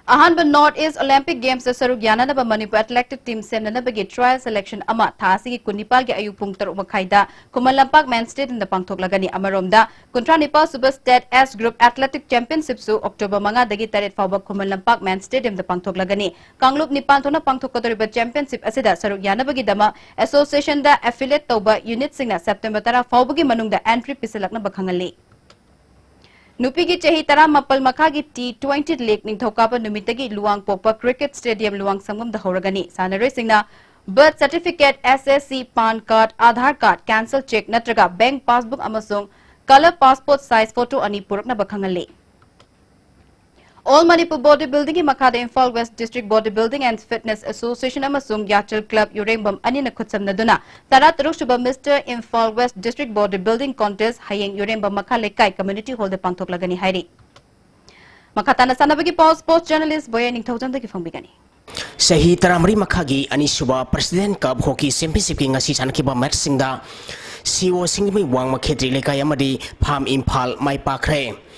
ꯑꯍꯥꯟꯕ North East Olympic Gamesꯇ ꯁꯔꯨꯛ ꯌꯥꯅꯅꯕ Manipur athletic team ꯁꯦꯝꯅꯅꯕꯒꯤ trial selection ꯑꯃ ꯊꯥ ꯑꯁꯤꯒꯤ ꯀꯨꯟꯅꯤꯄꯥꯜꯒꯤ ꯑꯌꯨꯛ ꯄꯨꯡ ꯇꯔꯨꯛ ꯃꯈꯥꯏꯗ ꯈꯨꯃꯟ ꯂꯝꯄꯥꯛ ꯃꯦꯟ stadiumꯗ ꯄꯥꯡꯊꯣꯛꯂꯒꯅꯤ꯫ ꯑꯃꯔꯣꯝꯗ, ꯀꯨꯟꯊ꯭ꯔꯥ ꯅꯤꯄꯥꯜ ꯁꯨꯕ State S Group Athletic Championshipꯁꯨ October ꯃꯉꯥꯗꯒꯤ ꯇꯔꯦꯠ ꯐꯥꯎꯕ ꯈꯨꯃꯟ ꯂꯝꯄꯥꯛ ꯃꯦꯟ stadiumꯗ ꯄꯥꯡꯊꯣꯛꯂꯒꯅꯤ꯫ ꯀꯥꯡꯂꯨꯞ ꯅꯤꯄꯥꯟ ꯊꯣꯛꯅ ꯄꯥꯡꯊꯣꯛꯀꯗꯧꯔꯤꯕ championship ꯑꯁꯤꯗ ꯁꯔꯨꯛ ꯌꯥꯅꯕꯒꯤꯗꯃꯛ associationꯗ affiliate ꯇꯧꯕ unitꯁꯤꯡꯅ September ꯇꯔꯥ ꯐꯥꯎꯕꯒꯤ ꯃꯅꯨꯡꯗ entry ꯄꯤꯁꯤꯜꯂꯛꯅꯕ ꯈꯪꯍꯜꯂꯤ꯫ ꯅꯨꯄꯤꯒꯤ ꯆꯍꯤ ꯇꯔꯥꯃꯥꯄꯜ ꯃꯈꯥꯒꯤ T twenty league ꯅꯤꯡꯊꯧꯀꯥꯕ ꯅꯨꯃꯤꯠꯇꯒꯤ ꯂꯨꯋꯥꯡꯄꯣꯛꯄ cricket stadium ꯂꯨꯋꯥꯡꯁꯪꯕꯝꯗ ꯍꯧꯔꯒꯅꯤ꯫ ꯁꯥꯟꯅꯔꯣꯏꯁꯤꯡꯅ birth certificate, SSC, PAN card, Aadhaar card, cancel cheque ꯅꯠꯇ꯭ꯔꯒ bank passbook ꯑꯃꯁꯨꯡ colour passport size photo ꯑꯅꯤ ꯄꯨꯔꯛꯅꯕ ꯈꯪꯍꯜꯂꯤ꯫ All Manipur Body Buildingꯒꯤ ꯃꯈꯥꯗ Imphal West District Body Building and Fitness Association ꯑꯃꯁꯨꯡ ꯌꯥꯆꯜ club ꯌꯨꯔꯦꯡꯕꯝ ꯑꯅꯤꯅ ꯈꯨꯠꯁꯝꯅꯗꯨꯅ ꯇꯔꯥꯇꯔꯨꯛ ꯁꯨꯕ Mister Imphal West District Body Building Contest ꯍꯌꯦꯡ ꯌꯨꯔꯦꯡꯕꯝ ꯃꯈꯥ ꯂꯩꯀꯥꯏ community hallꯗ ꯄꯥꯡꯊꯣꯛꯂꯒꯅꯤ ꯍꯥꯏꯔꯤ꯫ ꯃꯈꯥ ꯇꯥꯅ ꯁꯥꯟꯅꯕꯒꯤ ꯄꯥꯎ sports journalist ꯕꯣꯌꯦ ꯅꯤꯡꯊꯧꯖꯝꯗꯒꯤ ꯐꯪꯕꯤꯒꯅꯤ꯫ ꯆꯍꯤ ꯇꯔꯥꯃꯔꯤ ꯃꯈꯥꯒꯤ ꯑꯅꯤꯁꯨꯕ President Cup Hockey Championshipꯀꯤ ꯉꯁꯤ ꯁꯥꯟꯅꯈꯤꯕ matchꯁꯤꯡꯗ CO ꯁꯤꯡꯖꯃꯩ ꯋꯥꯡꯃ ꯈꯦꯇ꯭ꯔꯤ ꯂꯩꯀꯥꯏ ꯑꯃꯗꯤ ꯐꯥꯝ ꯏꯝꯐꯥꯜ ꯃꯥꯏ ꯄꯥꯛꯈ꯭ꯔꯦ꯫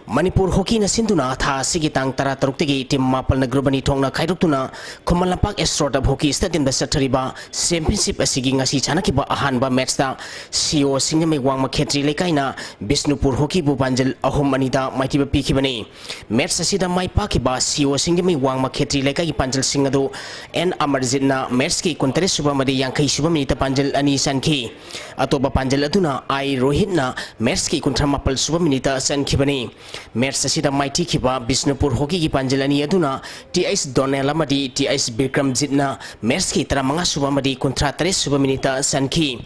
ꯃꯅꯤꯄꯨꯔ ꯍꯣꯀꯤꯅ ꯁꯤꯟꯗꯨꯅ ꯊꯥ ꯑꯁꯤꯒꯤ ꯇꯥꯡ ꯇꯔꯥꯇꯔꯨꯛꯇꯒꯤ team ꯃꯥꯄꯜꯅ group ꯑꯅꯤ ꯊꯣꯛꯅ ꯈꯥꯏꯗꯣꯛꯇꯨꯅ ꯈꯨꯃꯟ ꯂꯝꯄꯥꯛ Astrodome Hockey Stadiumꯗ ꯆꯠꯊꯔꯤꯕ championship ꯑꯁꯤꯒꯤ ꯉꯁꯤ ꯁꯥꯟꯅꯈꯤꯕ ꯑꯍꯥꯟꯕ matchꯇ CO ꯁꯤꯡꯖꯃꯩ ꯋꯥꯡꯃ ꯈꯦꯇ꯭ꯔꯤ ꯂꯩꯀꯥꯏꯅ ꯕꯤꯁꯅꯨꯄꯨꯔ ꯍꯣꯀꯤꯕꯨ ꯄꯥꯟꯖꯜ ꯑꯍꯨꯝ ꯑꯅꯤꯗ ꯃꯥꯏꯊꯤꯕ ꯄꯤꯈꯤꯕꯅꯤ꯫ Match ꯑꯁꯤꯗ ꯃꯥꯏ ꯄꯥꯛꯈꯤꯕ CO ꯁꯤꯡꯖꯃꯩ ꯋꯥꯡꯃ ꯈꯦꯇ꯭ꯔꯤ ꯂꯩꯀꯥꯏꯒꯤ ꯄꯥꯟꯖꯜꯁꯤꯡ ꯑꯗꯨ N ꯑꯃꯔꯖꯤꯠꯅ matchꯀꯤ ꯀꯨꯟꯇꯔꯦꯠ ꯁꯨꯕ ꯑꯃꯗꯤ ꯌꯥꯡꯈꯩ ꯁꯨꯕ minuteꯇ ꯄꯥꯟꯖꯜ ꯑꯅꯤ ꯆꯟꯈꯤ꯫ ꯑꯇꯣꯞꯄ ꯄꯥꯟꯖꯜ ꯑꯗꯨꯅ I ꯔꯣꯍꯤꯠꯅ matchꯀꯤ ꯀꯨꯟꯊ꯭ꯔꯥ ꯃꯥꯄꯜ ꯁꯨꯕ minuteꯇ ꯆꯟꯈꯤꯕꯅꯤ꯫ Match ꯑꯁꯤꯗ ꯃꯥꯏꯊꯤꯈꯤꯕ ꯕꯤꯁꯅꯨꯄꯨꯔ ꯍꯣꯀꯤꯒꯤ ꯄꯥꯟꯖꯜ ꯑꯅꯤ ꯑꯗꯨꯅ T H ꯗꯣꯅꯦꯜ ꯑꯃꯗꯤ T H ꯕꯤꯀ꯭ꯔꯝꯖꯤꯠꯅ matchꯀꯤ ꯇꯔꯥꯃꯉꯥ ꯁꯨꯕ ꯑꯃꯗꯤ ꯀꯨꯟꯊ꯭ꯔꯥ ꯇꯔꯦꯠ ꯁꯨꯕ minuteꯇ ꯆꯟꯈꯤ꯫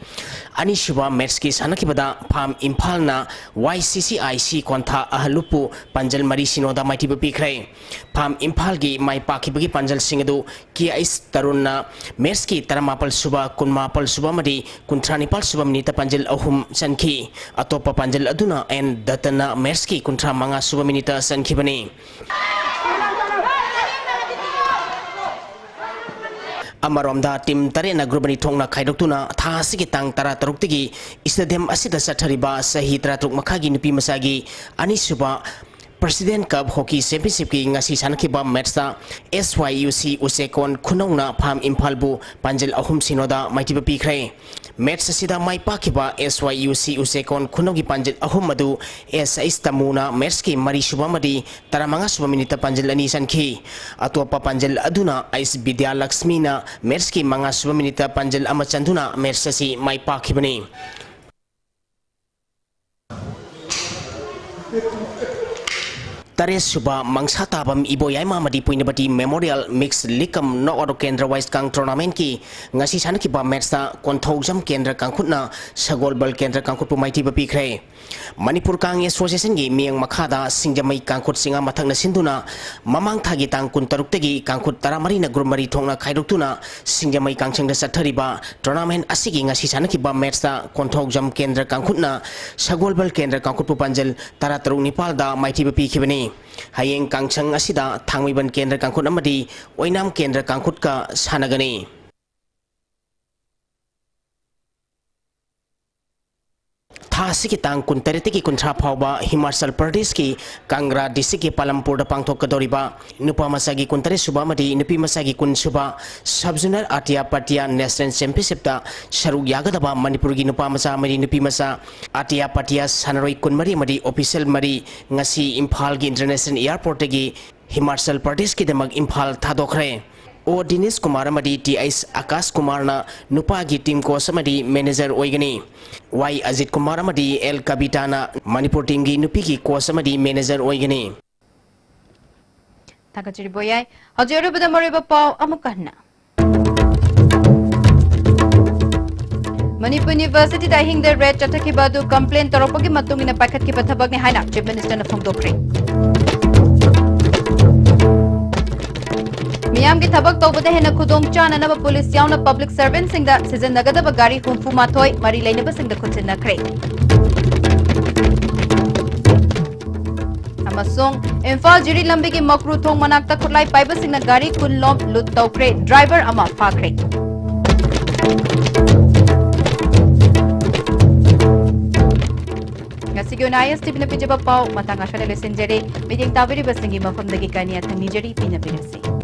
ꯑꯅꯤꯁꯨꯕ matchꯀꯤ ꯁꯥꯟꯅꯈꯤꯕꯗ ꯐꯥꯝ ꯏꯝꯐꯥꯜꯅ YCCIC ꯀꯣꯟꯊꯥ ꯑꯍꯜꯂꯨꯞꯄꯨ ꯄꯥꯟꯖꯜ ꯃꯔꯤ ꯁꯤꯅꯣꯗ ꯃꯥꯏꯊꯤꯕ ꯄꯤꯈ꯭ꯔꯦ꯫ ꯐꯥꯝ ꯏꯝꯐꯥꯜꯒꯤ ꯃꯥꯏ ꯄꯥꯛꯈꯤꯕꯒꯤ ꯄꯥꯟꯖꯜꯁꯤꯡ ꯑꯗꯨ K H ꯇꯔꯨꯟꯅ matchꯀꯤ ꯇꯔꯥꯃꯥꯄꯜ ꯁꯨꯕ, ꯀꯨꯟꯃꯥꯄꯜ ꯁꯨꯕ ꯑꯃꯗꯤ ꯀꯨꯟꯊ꯭ꯔꯥ ꯅꯤꯄꯥꯜ ꯁꯨꯕ ꯃꯤꯅꯤꯠꯇ ꯄꯥꯟꯖꯜ ꯑꯍꯨꯝ ꯆꯟꯈꯤ꯫ ꯑꯇꯣꯞꯄ ꯄꯥꯟꯖꯜ ꯑꯗꯨꯅ ꯑꯦꯟ ꯗꯠꯇꯟꯅ ꯃꯦꯠꯁꯀꯤ ꯀꯨꯟꯊ꯭ꯔꯥ ꯃꯉꯥ ꯁꯨꯕ ꯃꯤꯅꯤꯠꯇ ꯆꯟꯈꯤꯕꯅꯤ꯫ ꯑꯃꯔꯣꯝꯗ ꯇꯤꯝ ꯇꯔꯦꯠꯅ ꯒ꯭ꯔꯨꯞ ꯑꯅꯤ ꯊꯣꯛꯅ ꯈꯥꯏꯗꯣꯛꯇꯨꯅ ꯊꯥ ꯑꯁꯤꯒꯤ ꯇꯥꯡ ꯇꯔꯥ ꯇꯔꯨꯛꯇꯒꯤ ꯁ꯭ꯇꯦꯗꯤꯌꯝ ꯑꯁꯤꯗ ꯆꯠꯊꯔꯤꯕ ꯆꯍꯤ ꯇꯔꯥ ꯇꯔꯨꯛ ꯃꯈꯥꯒꯤ ꯅꯨꯄꯤ ꯃꯆꯥꯒꯤ ꯑꯅꯤꯁꯨꯕ ꯄ꯭ꯔꯁꯤꯗꯦꯟ ꯀꯞ ꯍꯣꯀꯤ ꯆꯦꯝꯄꯤꯌꯟꯁꯤꯞꯀꯤ ꯉꯁꯤ ꯁꯥꯟꯅꯈꯤꯕ ꯃꯦꯠꯁꯇ ꯑꯦꯁ ꯋꯥꯏ ꯌꯨ ꯁꯤ ꯎꯆꯦꯀꯣꯟ ꯈꯨꯅꯧꯅ ꯐꯥꯝ ꯏꯝꯐꯥꯜꯕꯨ ꯄꯥꯟꯖꯜ ꯑꯍꯨꯝ ꯁꯤꯅꯣꯗ ꯃꯥꯏꯊꯤꯕ ꯄꯤꯈ꯭ꯔꯦ꯫ ꯃꯦꯠꯁ ꯑꯁꯤꯗ ꯃꯥꯏ ꯄꯥꯛꯈꯤꯕ ꯑꯦꯁ ꯋꯥꯏ ꯌꯨ ꯁꯤ ꯎꯆꯦꯀꯣꯟ ꯈꯨꯅꯧꯒꯤ ꯄꯥꯟꯖꯜ ꯑꯍꯨꯝ ꯑꯗꯨ ꯑꯦꯁ ꯑꯩꯆ ꯇꯃꯨꯅ ꯃꯦꯠꯁꯀꯤ ꯃꯔꯤꯁꯨꯕ ꯑꯃꯗꯤ ꯇꯔꯥꯃꯉꯥ ꯁꯨꯕ ꯃꯤꯅꯤꯠꯇ ꯄꯥꯟꯖꯜ ꯑꯅꯤ ꯆꯟꯈꯤ꯫ ꯑꯇꯣꯞꯄ ꯄꯥꯟꯖꯜ ꯑꯗꯨꯅ ꯑꯩꯆ ꯕꯤꯗ꯭ꯌꯥꯂꯛꯁꯃꯤꯅ ꯃꯦꯠꯁꯀꯤ ꯃꯉꯥ ꯁꯨꯕ ꯃꯤꯅꯤꯠꯇ ꯄꯥꯟꯖꯜ ꯑꯃ ꯆꯟꯗꯨꯅ ꯃꯦꯠꯁ ꯑꯁꯤ ꯃꯥꯏ ꯄꯥꯛꯈꯤꯕꯅꯤ꯫ ꯇꯔꯦꯠ ꯁꯨꯕ ꯃꯪꯁꯥ ꯇꯥꯕꯝ ꯏꯕꯣꯌꯥꯏꯃ ꯃꯅꯤꯄꯨꯔ ꯌꯨꯅꯤꯚꯔꯁꯤꯇꯤ ꯃꯦꯃꯣꯔꯤꯌꯦꯜ ꯃꯤꯛꯁ ꯂꯤꯛ ꯀꯝ ꯅꯣꯛ ꯑꯥꯎꯠ ꯀꯦꯟꯗ꯭ꯔ ꯋꯥꯏꯁ ꯀꯥꯡ ꯇꯣꯔꯅꯥꯃꯦꯟꯠꯀꯤ ꯉꯁꯤ ꯁꯥꯟꯅꯈꯤꯕ ꯃꯦꯠꯁꯇ ꯀꯣꯟꯊꯧꯖꯝ ꯀꯦꯟꯗ꯭ꯔ ꯀꯥꯡꯈꯨꯠꯅ ꯁꯒꯣꯜꯕꯜ ꯀꯦꯟꯗ꯭ꯔ ꯀꯥꯡꯈꯨꯠꯄꯨ ꯃꯥꯏꯊꯤꯕ ꯄꯤꯈ꯭ꯔꯦ꯫ ꯃꯅꯤꯄꯨꯔ ꯀꯥꯡ ꯑꯦꯁꯣꯁꯤꯌꯦꯁꯟꯒꯤ ꯃꯤꯠꯌꯦꯡ ꯃꯈꯥꯗ ꯁꯤꯡꯖꯃꯩ ꯀꯥꯡꯈꯨꯠ ꯆꯤꯉꯥ ꯃꯊꯛꯅ ꯁꯤꯟꯗꯨꯅ ꯃꯃꯥꯡ ꯊꯥꯒꯤ ꯇꯥꯡ ꯀꯨꯟꯇꯔꯨꯛꯇꯒꯤ ꯀꯥꯡꯈꯨꯠ ꯇꯔꯥꯃꯔꯤꯅ ꯒ꯭ꯔꯨꯞ ꯃꯔꯤ ꯊꯣꯛꯅ ꯈꯥꯏꯗꯣꯛꯇꯨꯅ ꯁꯤꯡꯖꯃꯩ ꯀꯥꯡꯁꯪꯗ ꯆꯠꯊꯔꯤꯕ ꯇꯣꯔꯅꯥꯃꯦꯟꯠ ꯑꯁꯤꯒꯤ ꯉꯁꯤ ꯁꯥꯟꯅꯈꯤꯕ ꯃꯦꯠꯁꯇ ꯀꯣꯟꯊꯧꯖꯝ ꯀꯦꯟꯗ꯭ꯔ ꯀꯥꯡꯈꯨꯠꯅ ꯁꯒꯣꯜꯕꯜ ꯀꯦꯟꯗ꯭ꯔ ꯀꯥꯡꯈꯨꯠꯄꯨ ꯄꯥꯟꯖꯜ ꯇꯔꯥꯇꯔꯨꯛ ꯅꯤꯄꯥꯜꯗ ꯃꯥꯏꯊꯤꯕ ꯄꯤꯈꯤꯕꯅꯤ꯫ ꯍꯌꯦꯡ ꯀꯥꯡꯁꯪ ꯑꯁꯤꯗ ꯊꯥꯡꯃꯩꯕꯟ ꯀꯦꯟꯗ꯭ꯔ ꯀꯥꯡꯈꯨꯠ ꯑꯃꯗꯤ ꯑꯣꯏꯅꯥꯝ ꯀꯦꯟꯗ꯭ꯔ ꯀꯥꯡꯈꯨꯠꯀ ꯁꯥꯟꯅꯒꯅꯤ꯫ ꯊꯥ ꯑꯁꯤꯒꯤ ꯇꯥꯡ ꯀꯨꯟꯇꯔꯦꯠꯇꯒꯤ ꯀꯨꯟꯊ꯭ꯔꯥ ꯐꯥꯎꯕ ꯍꯤꯃꯥꯆꯜ ꯄ꯭ꯔꯗꯦꯁꯀꯤ ꯀꯪꯒ꯭ꯔꯥ ꯗꯤꯁꯇ꯭ꯔꯤꯛꯀꯤ ꯄꯥꯂꯝꯄꯨꯔꯗ ꯄꯥꯡꯊꯣꯛꯀꯗꯧꯔꯤꯕ ꯅꯨꯄꯥ ꯃꯆꯥꯒꯤ ꯀꯨꯟꯇꯔꯦꯠ ꯁꯨꯕ ꯑꯃꯗꯤ ꯅꯨꯄꯤ ꯃꯆꯥꯒꯤ ꯀꯨꯟ ꯁꯨꯕ ꯁꯕ ꯖꯣꯅꯦꯜ ꯑꯇꯤꯌꯥ ꯄꯇꯤꯌꯥ ꯅꯦꯁꯅꯦꯜ ꯆꯦꯝꯄꯤꯌꯟꯁꯤꯞꯇ ꯁꯔꯨꯛ ꯌꯥꯒꯗꯕ ꯃꯅꯤꯄꯨꯔꯒꯤ ꯅꯨꯄꯥ ꯃꯆꯥ ꯑꯃꯗꯤ ꯅꯨꯄꯤ ꯃꯆꯥ ꯑꯇꯤꯌꯥ ꯄꯇꯤꯌꯥ ꯁꯥꯟꯅꯔꯣꯏ ꯀꯨꯟꯃꯔꯤ ꯑꯃꯗꯤ ꯑꯣꯐꯤꯁꯤꯌꯦꯜ ꯃꯔꯤ ꯉꯁꯤ ꯏꯝꯐꯥꯜꯒꯤ ꯏꯟꯇꯔꯅꯦꯁꯅꯦꯜ ꯑꯦꯌꯔꯄꯣꯔꯠꯇꯒꯤ ꯍꯤꯃꯥꯆꯜ ꯄ꯭ꯔꯗꯦꯁꯀꯤꯗꯃꯛ ꯏꯝꯐꯥꯜ ꯊꯥꯗꯣꯛꯈ꯭ꯔꯦ꯫ ꯑꯣ ꯗꯤꯅꯦꯁ ꯀꯨꯃꯥꯔ ꯑꯃꯗꯤ ꯇꯤ ꯑꯩꯆ ꯑꯀꯥꯁ ꯀꯨꯃꯥꯔꯅ ꯅꯨꯄꯥꯒꯤ ꯇꯤꯝ ꯀꯣꯆ ꯑꯃꯗꯤ ꯃꯦꯅꯦꯖꯔ ꯑꯣꯏꯒꯅꯤ꯫ ꯋꯥꯏ ꯑꯖꯤꯠ ꯀꯨꯃꯥꯔ ꯑꯃꯗꯤ ꯑꯦꯜ ꯀꯕꯤꯇꯥꯅ ꯃꯅꯤꯄꯨꯔ ꯇꯤꯝꯒꯤ ꯅꯨꯄꯤꯒꯤ ꯀꯣꯆ ꯑꯃꯗꯤ ꯃꯦꯅꯦꯖꯔ ꯑꯣꯏꯒꯅꯤ꯫ ꯊꯥꯒꯠꯆꯔꯤ ꯕꯣꯌꯥꯏ꯫ ꯍꯧꯖꯤꯛ ꯑꯔꯣꯏꯕꯗ ꯃꯔꯨꯑꯣꯏꯕ ꯄꯥꯎ ꯑꯃꯨꯛꯀ ꯍꯟꯅ꯫ ꯃꯅꯤꯄꯨꯔ ꯌꯨꯅꯤꯚꯔꯁꯤꯇꯤꯗ ꯑꯍꯤꯡꯗ ꯔꯦꯗ ꯆꯠꯊꯈꯤꯕ ꯑꯗꯨ ꯀꯝꯄ꯭ꯂꯦꯟ ꯇꯧꯔꯛꯄꯒꯤ ꯃꯇꯨꯡ ꯏꯟꯅ ꯄꯥꯏꯈꯠꯈꯤꯕ ꯊꯕꯛꯅꯤ ꯍꯥꯏꯅ ꯆꯤꯐ ꯃꯤꯅꯤꯁꯇꯔꯅ ꯐꯣꯡꯗꯣꯛꯈ꯭ꯔꯦ꯫ ꯃꯤ ꯃꯤꯌꯥꯝꯒꯤ ꯊꯕꯛ ꯇꯧꯕꯗ ꯍꯦꯟꯅ ꯈꯨꯗꯣꯡ ꯆꯥꯅꯅꯕ ꯄꯨꯂꯤꯁ ꯌꯥꯎꯅ ꯄꯕ꯭ꯂꯤꯛ ꯁꯔꯚꯦꯟꯠꯁꯤꯡꯗ ꯁꯤꯖꯤꯟꯅꯒꯗꯕ ꯒꯥꯔꯤ ꯍꯨꯝꯐꯨ ꯃꯥꯊꯣꯏ ꯃꯔꯤ ꯂꯩꯅꯕꯁꯤꯡꯗ ꯈꯨꯠꯁꯤꯟꯅꯈ꯭ꯔꯦ꯫ ꯑꯃꯁꯨꯡ ꯏꯝꯐꯥꯜ ꯖꯤꯔꯤ ꯂꯝꯕꯤꯒꯤ ꯃꯀ꯭ꯔꯨ ꯊꯣꯡ ꯃꯅꯥꯛꯇ ꯈꯨꯠꯂꯥꯏ ꯄꯥꯏꯕꯁꯤꯡꯅ ꯒꯥꯔꯤ ꯀꯨꯟ ꯂꯣꯝ ꯂꯨꯠ ꯇꯧꯈ꯭ꯔꯦ, ꯗ꯭ꯔꯥꯏꯚꯔ ꯑꯃ ꯐꯥꯈ꯭ꯔꯦ꯫ ꯉꯁꯤꯒꯤ ꯑꯣꯏꯅ ꯑꯥꯏ ꯑꯦꯁ ꯇꯤ ꯚꯤꯅ ꯄꯤꯖꯕ ꯄꯥꯎ ꯃꯇꯥꯡ ꯑꯁ꯭ꯋꯥꯏꯗ ꯂꯣꯏꯁꯤꯟꯖꯔꯦ꯫ ꯃꯤꯠꯌꯦꯡ ꯇꯥꯕꯤꯔꯤꯕꯁꯤꯡꯒꯤ ꯃꯐꯝꯗꯒꯤ ꯀꯥꯏꯅ ꯌꯥꯊꯪ ꯅꯤꯖꯔꯤ, ꯄꯤꯅꯕꯤꯔꯁꯤ꯫